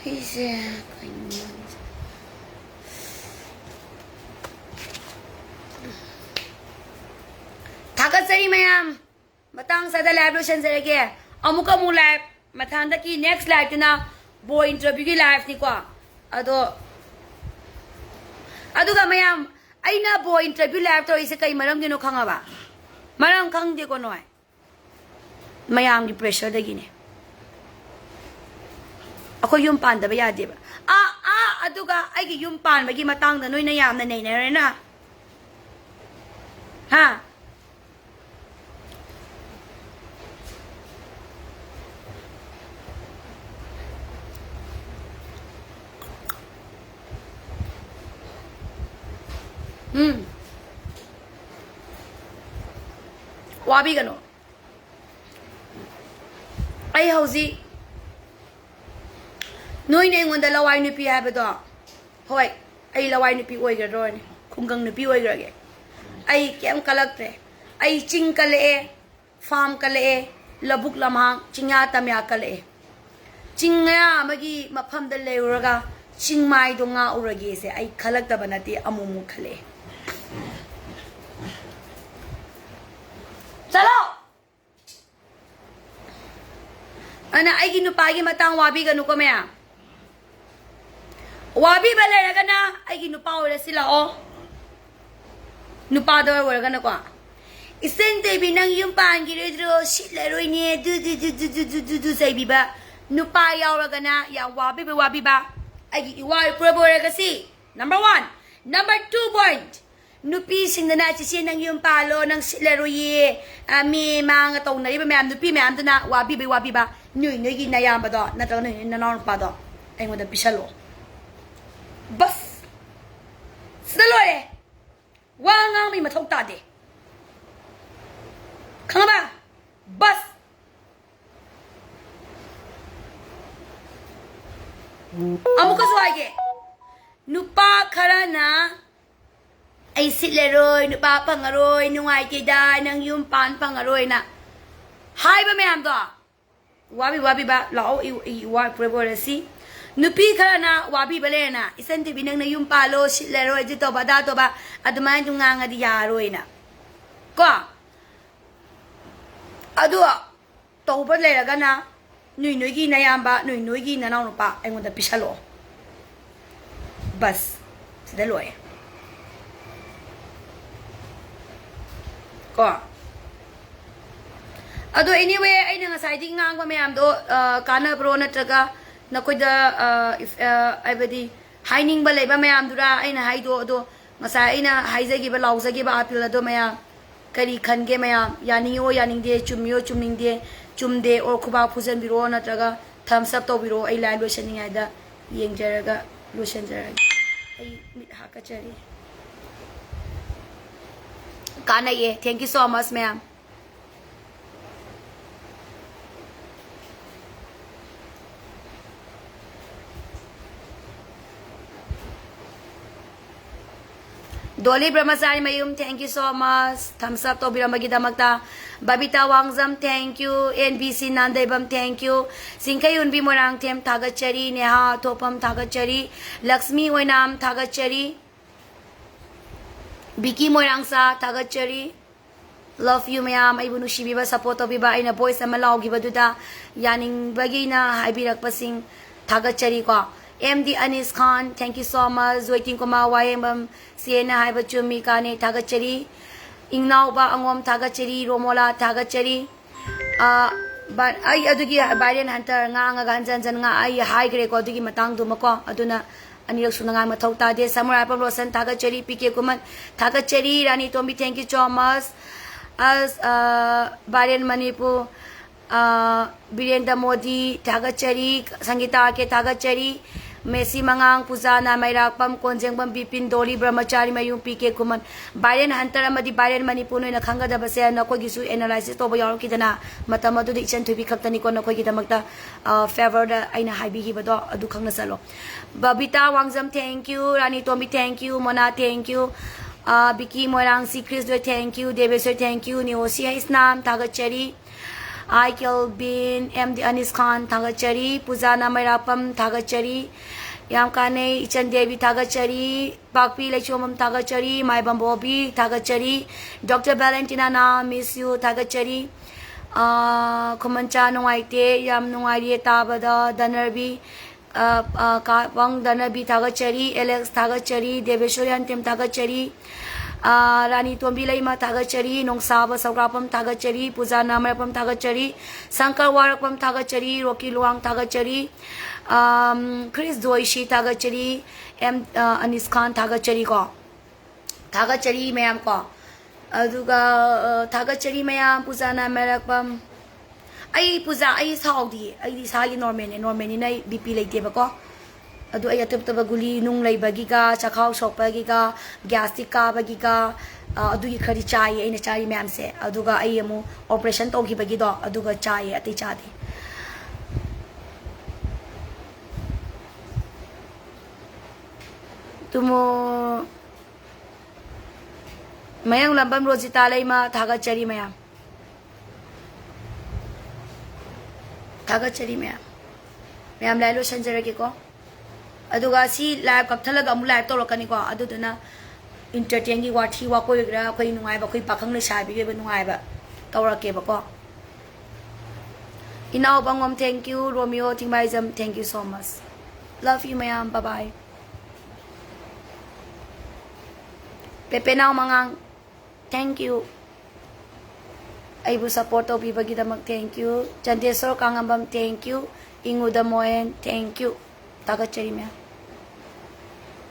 ꯑꯩꯁꯦ ꯀꯩꯅꯣ, ꯃꯇꯥꯡ ꯆꯥꯗ live ꯂꯣꯏꯁꯤꯟꯖꯔꯒꯦ꯫ ꯑꯃꯨꯛꯀ ꯑꯃꯨꯛ live, ꯃꯊꯪꯗꯒꯤ next live ꯇꯨꯅ boy interview ꯒꯤ live ꯅꯤꯀꯣ꯫ ꯑꯗꯣ, ꯑꯗꯨꯒ ꯃꯌꯥꯝ, ꯑꯩꯅ boy interview live ꯇꯧꯔꯤꯁꯦ ꯀꯩ ꯃꯔꯝꯒꯤꯅꯣ ꯈꯪꯉꯕ? ꯃꯔꯝ ꯈꯪꯗꯦꯀꯣ ꯅꯣꯏ? ꯃꯌꯥꯝꯒꯤ pressure ꯗꯒꯤꯅꯦ꯫ ꯑꯩꯈꯣꯏ ꯌꯨꯝ ꯄꯥꯟꯗꯕ ꯌꯥꯗꯦꯕ꯫ ꯑꯥ, ꯑꯥ, ꯑꯗꯨꯒ ꯑꯩꯒꯤ ꯌꯨꯝ ꯄꯥꯟꯕꯒꯤ ꯃꯇꯥꯡꯗ ꯅꯣꯏꯅ ꯌꯥꯝꯅ ꯅꯩꯅꯔꯦꯅ꯫ ꯍꯥ? ꯎꯝ꯫ ꯋꯥꯕꯤꯒꯅꯨ꯫ ꯑꯩ ꯍꯧꯖꯤꯛ ꯅꯣꯏꯅ ꯑꯩꯉꯣꯟꯗ ꯂꯋꯥꯏ ꯅꯨꯄꯤ ꯍꯥꯏꯕꯗꯣ, ꯍꯣꯏ, ꯑꯩ ꯂꯋꯥꯏ ꯅꯨꯄꯤ ꯑꯣꯏꯒ꯭ꯔꯗꯣꯏꯅꯦ, ꯈꯨꯡꯒꯪ ꯅꯨꯄꯤ ꯑꯣꯏꯒ꯭ꯔꯒꯦ꯫ ꯑꯩ ꯀꯩꯝ ꯀꯜꯂꯛꯇ꯭ꯔꯦ꯫ ꯑꯩ ꯆꯤꯡ ꯀꯜꯂꯛꯑꯦ, farm ꯀꯜꯂꯛꯑꯦ, ꯂꯧꯕꯨꯛ ꯂꯝꯍꯥꯡ, ꯆꯤꯡꯌꯥ ꯇꯝꯌꯥ ꯀꯜꯂꯛꯑꯦ꯫ ꯆꯤꯡꯌꯥ ꯑꯃꯒꯤ ꯃꯐꯝꯗ ꯂꯩꯔꯨꯔꯒ ꯆꯤꯡꯃꯥꯏꯗꯣ ꯉꯥꯛꯎꯔꯒꯦꯁꯦ ꯑꯩ ꯈꯜꯂꯛꯇꯕ ꯅꯠꯇꯦ, ꯑꯃꯨꯛꯃꯨꯛ ꯈꯜꯂꯛꯑꯦ꯫ ꯆꯠꯂꯣ! ꯑꯗꯨꯅ ꯑꯩꯒꯤ ꯅꯨꯄꯥꯒꯤ ꯃꯇꯥꯡ ꯋꯥꯕꯤꯒꯅꯨꯀꯣ ꯃꯌꯥꯝ꯫ ꯋꯥꯕꯤꯕ ꯂꯩꯔꯒꯅ ꯑꯩꯒꯤ ꯅꯨꯄꯥ ꯑꯣꯏꯔꯁꯤ ꯂꯥꯛꯑꯣ꯫ ꯅꯨꯄꯥꯗ ꯑꯣꯏꯔꯒꯅꯀꯣ, "ꯏꯆꯟ ꯇꯣꯏꯕꯤ, ꯅꯪ ꯌꯨꯝ ꯄꯥꯟꯈꯤꯔꯣꯏꯗ꯭ꯔꯣ? ꯁꯤꯠꯂꯔꯣꯏꯅꯦ", ꯗꯨ ꯗꯨ ꯗꯨ ꯗꯨ ꯗꯨ ꯗꯨ ꯗꯨ ꯆꯩꯕꯤꯕ ꯅꯨꯄꯥ ꯌꯥꯎꯔꯒꯅ ꯌꯥꯝ ꯋꯥꯕꯤꯕ, ꯋꯥꯕꯤꯕ꯫ ꯑꯩꯒꯤ ꯏꯋꯥ ꯏꯄꯨꯔꯣꯏꯕ ꯑꯣꯏꯔꯒꯁꯤ, number one꯫ Number two point, ꯅꯨꯄꯤꯁꯤꯡꯗꯅ, "ꯆꯤꯆꯦ, ꯅꯪ ꯌꯨꯝ ꯄꯥꯜꯂꯣ, ꯅꯪ ꯁꯤꯠꯂꯔꯣꯏꯌꯦ", ꯑ, ꯃꯤ ꯃꯥꯡꯒ ꯇꯧꯅꯔꯤꯕ ꯃꯌꯥꯝ, ꯅꯨꯄꯤ ꯃꯌꯥꯝꯗꯨꯅ ꯋꯥꯕꯤꯕꯩ ꯋꯥꯕꯤꯕ, ꯅꯣꯏ ꯅꯣꯏꯒꯤ ꯅꯌꯥꯝꯕꯗꯣ ꯅꯠꯇ꯭ꯔꯒ ꯅꯣꯏ ꯅꯣꯏ ꯅꯅꯥꯎꯅꯨꯄꯥꯗꯣ ꯑꯩꯉꯣꯟꯗ ꯄꯤꯁꯜꯂꯣ꯫ ꯕꯁ! ꯁꯤꯗ ꯂꯣꯏꯔꯦ꯫ ꯋꯥ ꯉꯥꯡꯕꯩ ꯃꯊꯧ ꯇꯥꯗꯦ꯫ ꯈꯪꯉꯕ? ꯕꯁ! ꯑꯃꯨꯛꯀꯁꯨ ꯍꯥꯏꯒꯦ, ꯅꯨꯄꯥ ꯈꯔꯅ "ꯑꯩ ꯁꯤꯠꯂꯔꯣꯏ, ꯅꯨꯄꯥ ꯐꯪꯉꯔꯣꯏ, ꯅꯨꯡꯉꯥꯏꯇꯦꯗ, ꯅꯪ ꯌꯨꯝ ꯄꯥꯟ ꯐꯪꯉꯔꯣꯏꯅ" ꯍꯥꯏꯕ ꯃꯌꯥꯝꯗꯣ, ꯋꯥꯕꯤ ꯋꯥꯕꯤꯕ ꯂꯥꯛꯑꯣ, ꯏ- ꯏ- ꯏꯋꯥ ꯏꯄꯨꯔꯣꯏꯕ ꯑꯣꯏꯔꯁꯤ꯫ ꯅꯨꯄꯤ ꯈꯔꯅ ꯋꯥꯕꯤꯕ ꯂꯩꯔꯅ, "ꯏꯆꯟ ꯇꯤꯕꯤ, ꯅꯪꯅ ꯌꯨꯝ ꯄꯥꯜꯂꯣ, ꯁꯤꯠꯂꯔꯣꯏ, ꯑꯗꯨ ꯇꯧꯕ, ꯑꯗꯥ ꯇꯧꯕ", ꯑꯗꯨꯃꯥꯏꯅ ꯑꯗꯨꯝ ꯉꯥꯡꯉꯗꯤ ꯌꯥꯔꯣꯏꯅ꯫ ꯀꯣ? ꯑꯗꯣ ꯇꯧꯕ ꯂꯩꯔꯒꯅ ꯅꯣꯏ ꯅꯣꯏꯒꯤ ꯅꯌꯥꯝꯕ, ꯅꯣꯏ ꯅꯣꯏꯒꯤ ꯅꯅꯥꯎꯅꯨꯄꯥ ꯑꯩꯉꯣꯟꯗ ꯄꯤꯁꯜꯂꯛꯑꯣ꯫ ꯕꯁ꯫ ꯁꯤꯗ ꯂꯣꯏꯔꯦ꯫ ꯀꯣ꯫ ꯑꯗꯣ anyway, ꯑꯩꯅ ꯉꯁꯥꯏꯗꯒꯤ ꯉꯥꯡꯕ ꯃꯌꯥꯝꯗꯣ, ꯑ, ꯀꯥꯟꯅꯕ꯭ꯔꯣ? ꯅꯠꯇ꯭ꯔꯒ ꯅꯈꯣꯏꯗ, ꯑ, if, ꯑ, ꯍꯥꯏꯕꯗꯤ ꯍꯥꯏꯅꯤꯡꯕ ꯂꯩꯕ ꯃꯌꯥꯝꯗꯨꯔꯥ ꯑꯩꯅ ꯍꯥꯏꯗꯣ? ꯑꯗꯣ ꯉꯁꯥꯏ ꯑꯩꯅ ꯍꯥꯏꯖꯈꯤꯕ, ꯂꯥꯎꯖꯈꯤꯕ appeal ꯑꯗꯣ ꯃꯌꯥꯝ ꯀꯔꯤ ꯈꯟꯒꯦ? ꯃꯌꯥꯝ ꯌꯥꯅꯤꯡꯉꯤꯑꯣ ꯌꯥꯅꯤꯡꯗꯦ, ꯆꯨꯝꯃꯤꯑꯣ ꯆꯨꯝꯅꯤꯡꯗꯦ, ꯆꯨꯝꯗꯦ ꯑꯣꯔ ꯈꯨꯕꯥꯛ ꯈꯨꯖꯟꯕꯤꯔꯛꯑꯣ, ꯅꯠꯇ꯭ꯔꯒ thumbs up ꯇꯧꯕꯤꯔꯛꯑꯣ꯫ ꯑꯩ live ꯂꯣꯏꯁꯟꯅꯤꯡꯉꯥꯏꯗ ꯌꯦꯡꯖꯔꯒ ꯂꯣꯏꯁꯟꯖꯔꯒꯦ꯫ ꯑꯩ ꯃꯤꯠ ꯍꯥꯀꯠꯆꯔꯤ꯫ ꯀꯥꯟꯅꯩꯌꯦ꯫ Thank you so much, ꯃꯌꯥꯝ꯫ ꯗꯣꯂꯤ ꯕ꯭ꯔꯍꯃꯆꯥꯔꯤ ꯃꯌꯨꯝ, thank you so much, thumbs up ꯇꯧꯕꯤꯔꯝꯕꯒꯤꯗꯃꯛꯇ꯫ Babita Wangjam, thank you꯫ N B C Nandeibam, thank you꯫ ꯆꯤꯡꯈꯩ ꯍꯨꯟꯕꯤ Moirangthem, ꯊꯥꯒꯠꯆꯔꯤ꯫ ꯅꯦꯍꯥ ꯊꯣꯛꯐꯝ, ꯊꯥꯒꯠꯆꯔꯤ꯫ ꯂꯛꯁꯃꯤ ꯑꯣꯏꯅꯥꯝ, ꯊꯥꯒꯠꯆꯔꯤ꯫ ꯕꯤꯀꯤ ꯃꯣꯏꯔꯥꯡꯆꯥ, ꯊꯥꯒꯠꯆꯔꯤ꯫ Love you ꯃꯌꯥꯝ, ꯑꯩꯕꯨ ꯅꯨꯡꯁꯤꯕꯤꯕ, support ꯇꯧꯕꯤꯕ, ꯑꯩꯅ voice ꯑꯃ ꯂꯥꯎꯈꯤꯕꯗꯨꯗ ꯌꯥꯅꯤꯡꯕꯒꯤꯅ ꯍꯥꯏꯕꯤꯔꯛꯄꯁꯤꯡ ꯊꯥꯒꯠꯆꯔꯤꯀꯣ꯫ M D Anis Khan, thank you so much꯫ Joitin Kumar Wahengbam, ꯆꯦꯅ ꯍꯥꯏꯕ ꯆꯨꯝꯃꯤ ꯀꯥꯟꯅꯩ, ꯊꯥꯒꯠꯆꯔꯤ꯫ ꯏꯪꯅꯥꯎꯕ ꯑꯉꯣꯝ, ꯊꯥꯒꯠꯆꯔꯤ꯫ ꯔꯣꯃꯣꯂꯥ, ꯊꯥꯒꯠꯆꯔꯤ꯫ ꯑ, ꯕ-, ꯑꯩ ꯑꯗꯨꯒꯤ viral hunter ꯉꯥꯡꯉꯒ ꯍꯟꯖꯟ ꯍꯟꯖꯟ ꯉꯥ-, ꯑꯩ ꯍꯥꯏꯈ꯭ꯔꯦꯀꯣ ꯑꯗꯨꯒꯤ ꯃꯇꯥꯡꯗꯨꯃꯀꯣ, ꯑꯗꯨꯅ ꯑꯅꯤꯔꯛ ꯁꯨꯅꯉꯥꯏ ꯃꯊꯧ ꯇꯥꯗꯦ꯫ ꯁꯃꯨꯔꯥꯏ ꯄꯝ ꯔꯣꯁꯟ, ꯊꯥꯒꯠꯆꯔꯤ꯫ ꯄꯤ ꯀꯦ ꯀꯨꯃꯟ, ꯊꯥꯒꯠꯆꯔꯤ꯫ ꯔꯥꯅꯤ Tombi, thank you so much꯫ ꯑꯁ, ꯑ, viral ꯃꯅꯤꯄꯨꯔ, ꯑ, ꯕꯤꯔꯦꯟꯗ ꯃꯣꯗꯤ, ꯊꯥꯒꯠꯆꯔꯤ꯫ ꯁꯪꯒꯤꯇꯥ ꯑꯥꯔ ꯀꯦ, ꯊꯥꯒꯠꯆꯔꯤ꯫ ꯃꯦꯁꯤ ꯃꯉꯥꯡ, ꯄꯨꯖꯥ ꯅꯥꯃꯩꯔꯥꯛꯄꯝ, ꯀꯣꯟꯖꯦꯡꯕꯝ ꯕꯤꯄꯤꯟ, ꯗꯣꯂꯤ ꯕ꯭ꯔꯍꯃꯆꯥꯔꯤ ꯃꯌꯨꯝ, ꯄꯤ ꯀꯦ ꯀꯨꯃꯟ꯫ Viral hunter ꯑꯃꯗꯤ viral ꯃꯅꯤꯄꯨꯔ ꯅꯣꯏꯅ ꯈꯪꯒꯗꯕꯁꯦ ꯅꯈꯣꯏꯒꯤꯁꯨ analysis ꯇꯧꯕ ꯌꯥꯎꯔꯛꯈꯤꯗꯅ, ꯃꯇꯝ ꯑꯗꯨꯗ ꯏꯆꯟ ꯊꯣꯏꯕꯤ ꯈꯛꯇꯅꯤꯀꯣ ꯅꯈꯣꯏꯒꯤꯗꯃꯛꯇ, ꯑ, favourꯗ ꯑꯩꯅ ꯍꯥꯏꯕꯤꯈꯤꯕꯗꯣ, ꯑꯗꯨ ꯈꯪꯅ ꯆꯠꯂꯣ꯫ Babita Wangjam, thank you꯫ Rani Tombi, thank you꯫ Mona, thank you꯫ ꯑ, ꯕꯤꯀꯤ ꯃꯣꯏꯔꯥꯡ, ꯁꯤ ꯈ꯭ꯔꯤꯁ ꯍꯣꯏ, thank you꯫ ꯗꯦꯕꯦꯁ ꯍꯣꯏ, thank you꯫ ꯅꯤꯑꯣꯁꯤ ꯍꯩꯁꯅꯥꯝ, ꯊꯥꯒꯠꯆꯔꯤ꯫ ꯑꯥꯏ ꯀꯦꯜꯕꯤꯟ, ꯑꯦꯝ ꯗꯤ ꯑꯅꯤꯁ ꯈꯥꯟ, ꯊꯥꯒꯠꯆꯔꯤ꯫ ꯄꯨꯖꯥ ꯅꯥꯃꯩꯔꯥꯛꯄꯝ, ꯊꯥꯒꯠꯆꯔꯤ꯫ ꯌꯥꯝ ꯀꯥꯟꯅꯩ꯫ ꯏꯆꯟ ꯗꯦꯕꯤ, ꯊꯥꯒꯠꯆꯔꯤ꯫ ꯄꯥꯛꯄꯤ ꯂꯩꯁꯣꯝꯕꯝ, ꯊꯥꯒꯠꯆꯔꯤ꯫ ꯃꯥꯏꯕꯝ ꯕꯣꯕꯤ, ꯊꯥꯒꯠꯆꯔꯤ꯫ ꯗꯣꯛꯇꯔ ꯚꯦꯂꯦꯟꯇꯤꯅꯥ ꯅꯥꯝ, miss you, ꯊꯥꯒꯠꯆꯔꯤ꯫ ꯑꯥ, ꯈꯨꯃꯟꯆꯥ ꯅꯨꯡꯉꯥꯏꯇꯦ, ꯌꯥꯝ ꯅꯨꯡꯉꯥꯏꯔꯤꯌꯦ ꯇꯥꯕꯗ꯫ ꯙꯅꯔꯕꯤ, ꯑꯥ, ꯑꯥ, ꯀꯥꯕꯪ ꯙꯅꯔꯕꯤ ꯊꯥꯒꯠꯆꯔꯤ, ꯑꯦꯂꯦꯛꯁ ꯊꯥꯒꯠꯆꯔꯤ, ꯗꯦꯕꯦꯁꯣꯔꯤ ꯑꯟꯇꯤꯝ ꯊꯥꯒꯠꯆꯔꯤ, ꯑꯥ, ꯔꯥꯅꯤ ꯇꯣꯝꯕꯤ ꯂꯩꯃ ꯊꯥꯒꯠꯆꯔꯤ, ꯅꯣꯡꯁꯥꯕ ꯁꯧꯒ꯭ꯔꯥꯛꯄꯝ ꯊꯥꯒꯠꯆꯔꯤ, ꯄꯨꯖꯥ ꯅꯥꯃꯔꯄꯝ ꯊꯥꯒꯠꯆꯔꯤ, ꯁꯪꯀꯔ ꯋꯥꯔꯛꯄꯝ ꯊꯥꯒꯠꯆꯔꯤ, ꯔꯣꯀꯤ ꯂꯨꯋꯥꯡ ꯊꯥꯒꯠꯆꯔꯤ, ꯑꯥꯝ, ꯈ꯭ꯔꯤꯁ ꯖꯣꯏꯁꯤ ꯊꯥꯒꯠꯆꯔꯤ, ꯑꯦꯝ, ꯑꯥ, ꯑꯅꯤꯁ ꯈꯥꯟ ꯊꯥꯒꯠꯆꯔꯤꯀꯣ꯫ ꯊꯥꯒꯠꯆꯔꯤ ꯃꯌꯥꯝ ꯀꯣ꯫ ꯑꯗꯨꯒ, ꯑ, ꯊꯥꯒꯠꯆꯔꯤ ꯃꯌꯥꯝ, ꯄꯨꯖꯥ ꯅꯥꯃꯔꯛꯄꯝ꯫ ꯑꯩ ꯄꯨꯖꯥ, ꯑꯩ ꯁꯥꯎꯗꯤꯌꯦ꯫ ꯑꯩꯗꯤ ꯏꯁꯥꯒꯤ ꯅꯣꯔꯃꯦꯜꯅꯦ꯫ ꯅꯣꯔꯃꯦꯜꯅꯤꯅ ꯑꯩ ꯕꯤ ꯄꯤ ꯂꯩꯇꯦꯕꯀꯣ꯫ ꯑꯗꯨ ꯑꯩ ꯑꯇꯣꯞ ꯑꯇꯣꯞꯄ ꯒꯨꯂꯤ ꯅꯨꯡ ꯂꯩꯕꯒꯤꯒ, ꯆꯈꯥꯎ ꯁꯣꯛꯄꯒꯤꯒ, ꯒ꯭ꯌꯥꯁꯇꯤꯛ ꯀꯥꯕꯒꯤꯒ, ꯑ, ꯑꯗꯨꯒꯤ ꯈꯔꯗꯤ ꯆꯥꯏꯌꯦ ꯑꯩꯅ ꯆꯥꯔꯤ ꯃꯌꯥꯝꯁꯦ꯫ ꯑꯗꯨꯒ ꯑꯩ ꯑꯃꯨꯛ ꯑꯣꯄꯔꯦꯁꯟ ꯇꯧꯈꯤꯕꯒꯤꯗꯣ, ꯑꯗꯨꯒ ꯆꯥꯏꯌꯦ, ꯑꯇꯩ ꯆꯥꯗꯦ꯫ ꯇꯨꯃꯣ ꯃꯌꯥꯡ ꯂꯝꯕꯝ ꯔꯣꯖꯤꯇꯥ ꯂꯩꯃ, ꯊꯥꯒꯠꯆꯔꯤ ꯃꯌꯥꯝ꯫ ꯊꯥꯒꯠꯆꯔꯤ ꯃꯌꯥꯝ꯫ ꯃꯌꯥꯝ ꯂꯥꯏ ꯂꯣꯏꯁꯟꯖꯔꯒꯦꯀꯣ꯫ ꯑꯗꯨꯒ ꯁꯤ ꯂꯥꯏꯚ ꯀꯛꯊꯠꯂꯒ ꯑꯃꯨꯛ ꯂꯥꯏꯚ ꯇꯧꯔꯛꯀꯅꯤꯀꯣ꯫ ꯑꯗꯨꯗꯨꯅ ꯏꯟꯇꯔꯇꯦꯟꯒꯤ ꯋꯥꯊꯤ ꯋꯥꯀꯣꯏ ꯑꯣꯏꯒꯦꯔꯥ, ꯑꯩꯈꯣꯏ ꯅꯨꯡꯉꯥꯏꯕ, ꯑꯩꯈꯣꯏ ꯄꯥꯈꯪ ꯂꯩꯁꯥꯕꯤꯒꯤ ꯑꯣꯏꯕ ꯅꯨꯡꯉꯥꯏꯕ ꯇꯧꯔꯛꯀꯦꯕꯀꯣ꯫ ꯏꯅꯥꯎ ꯕꯪꯉꯣꯝ, thank you꯫ Romeo Thingbaijam, thank you so much꯫ Love you ꯃꯌꯥꯝ, bye bye꯫ ꯄꯦꯄꯦꯅꯥꯎ ꯃꯉꯥꯡ, thank you꯫ ꯑꯩꯕꯨ ꯁꯞꯄꯣꯔꯠ ꯇꯧꯕꯤꯕꯒꯤꯗꯃꯛ thank you꯫ Chandeshor Kangabam, thank you꯫ ꯏꯉꯨꯗ ꯃꯣꯌꯦꯟ, thank you꯫ ꯊꯥꯒꯠꯆꯔꯤ ꯃꯌꯥꯝ꯫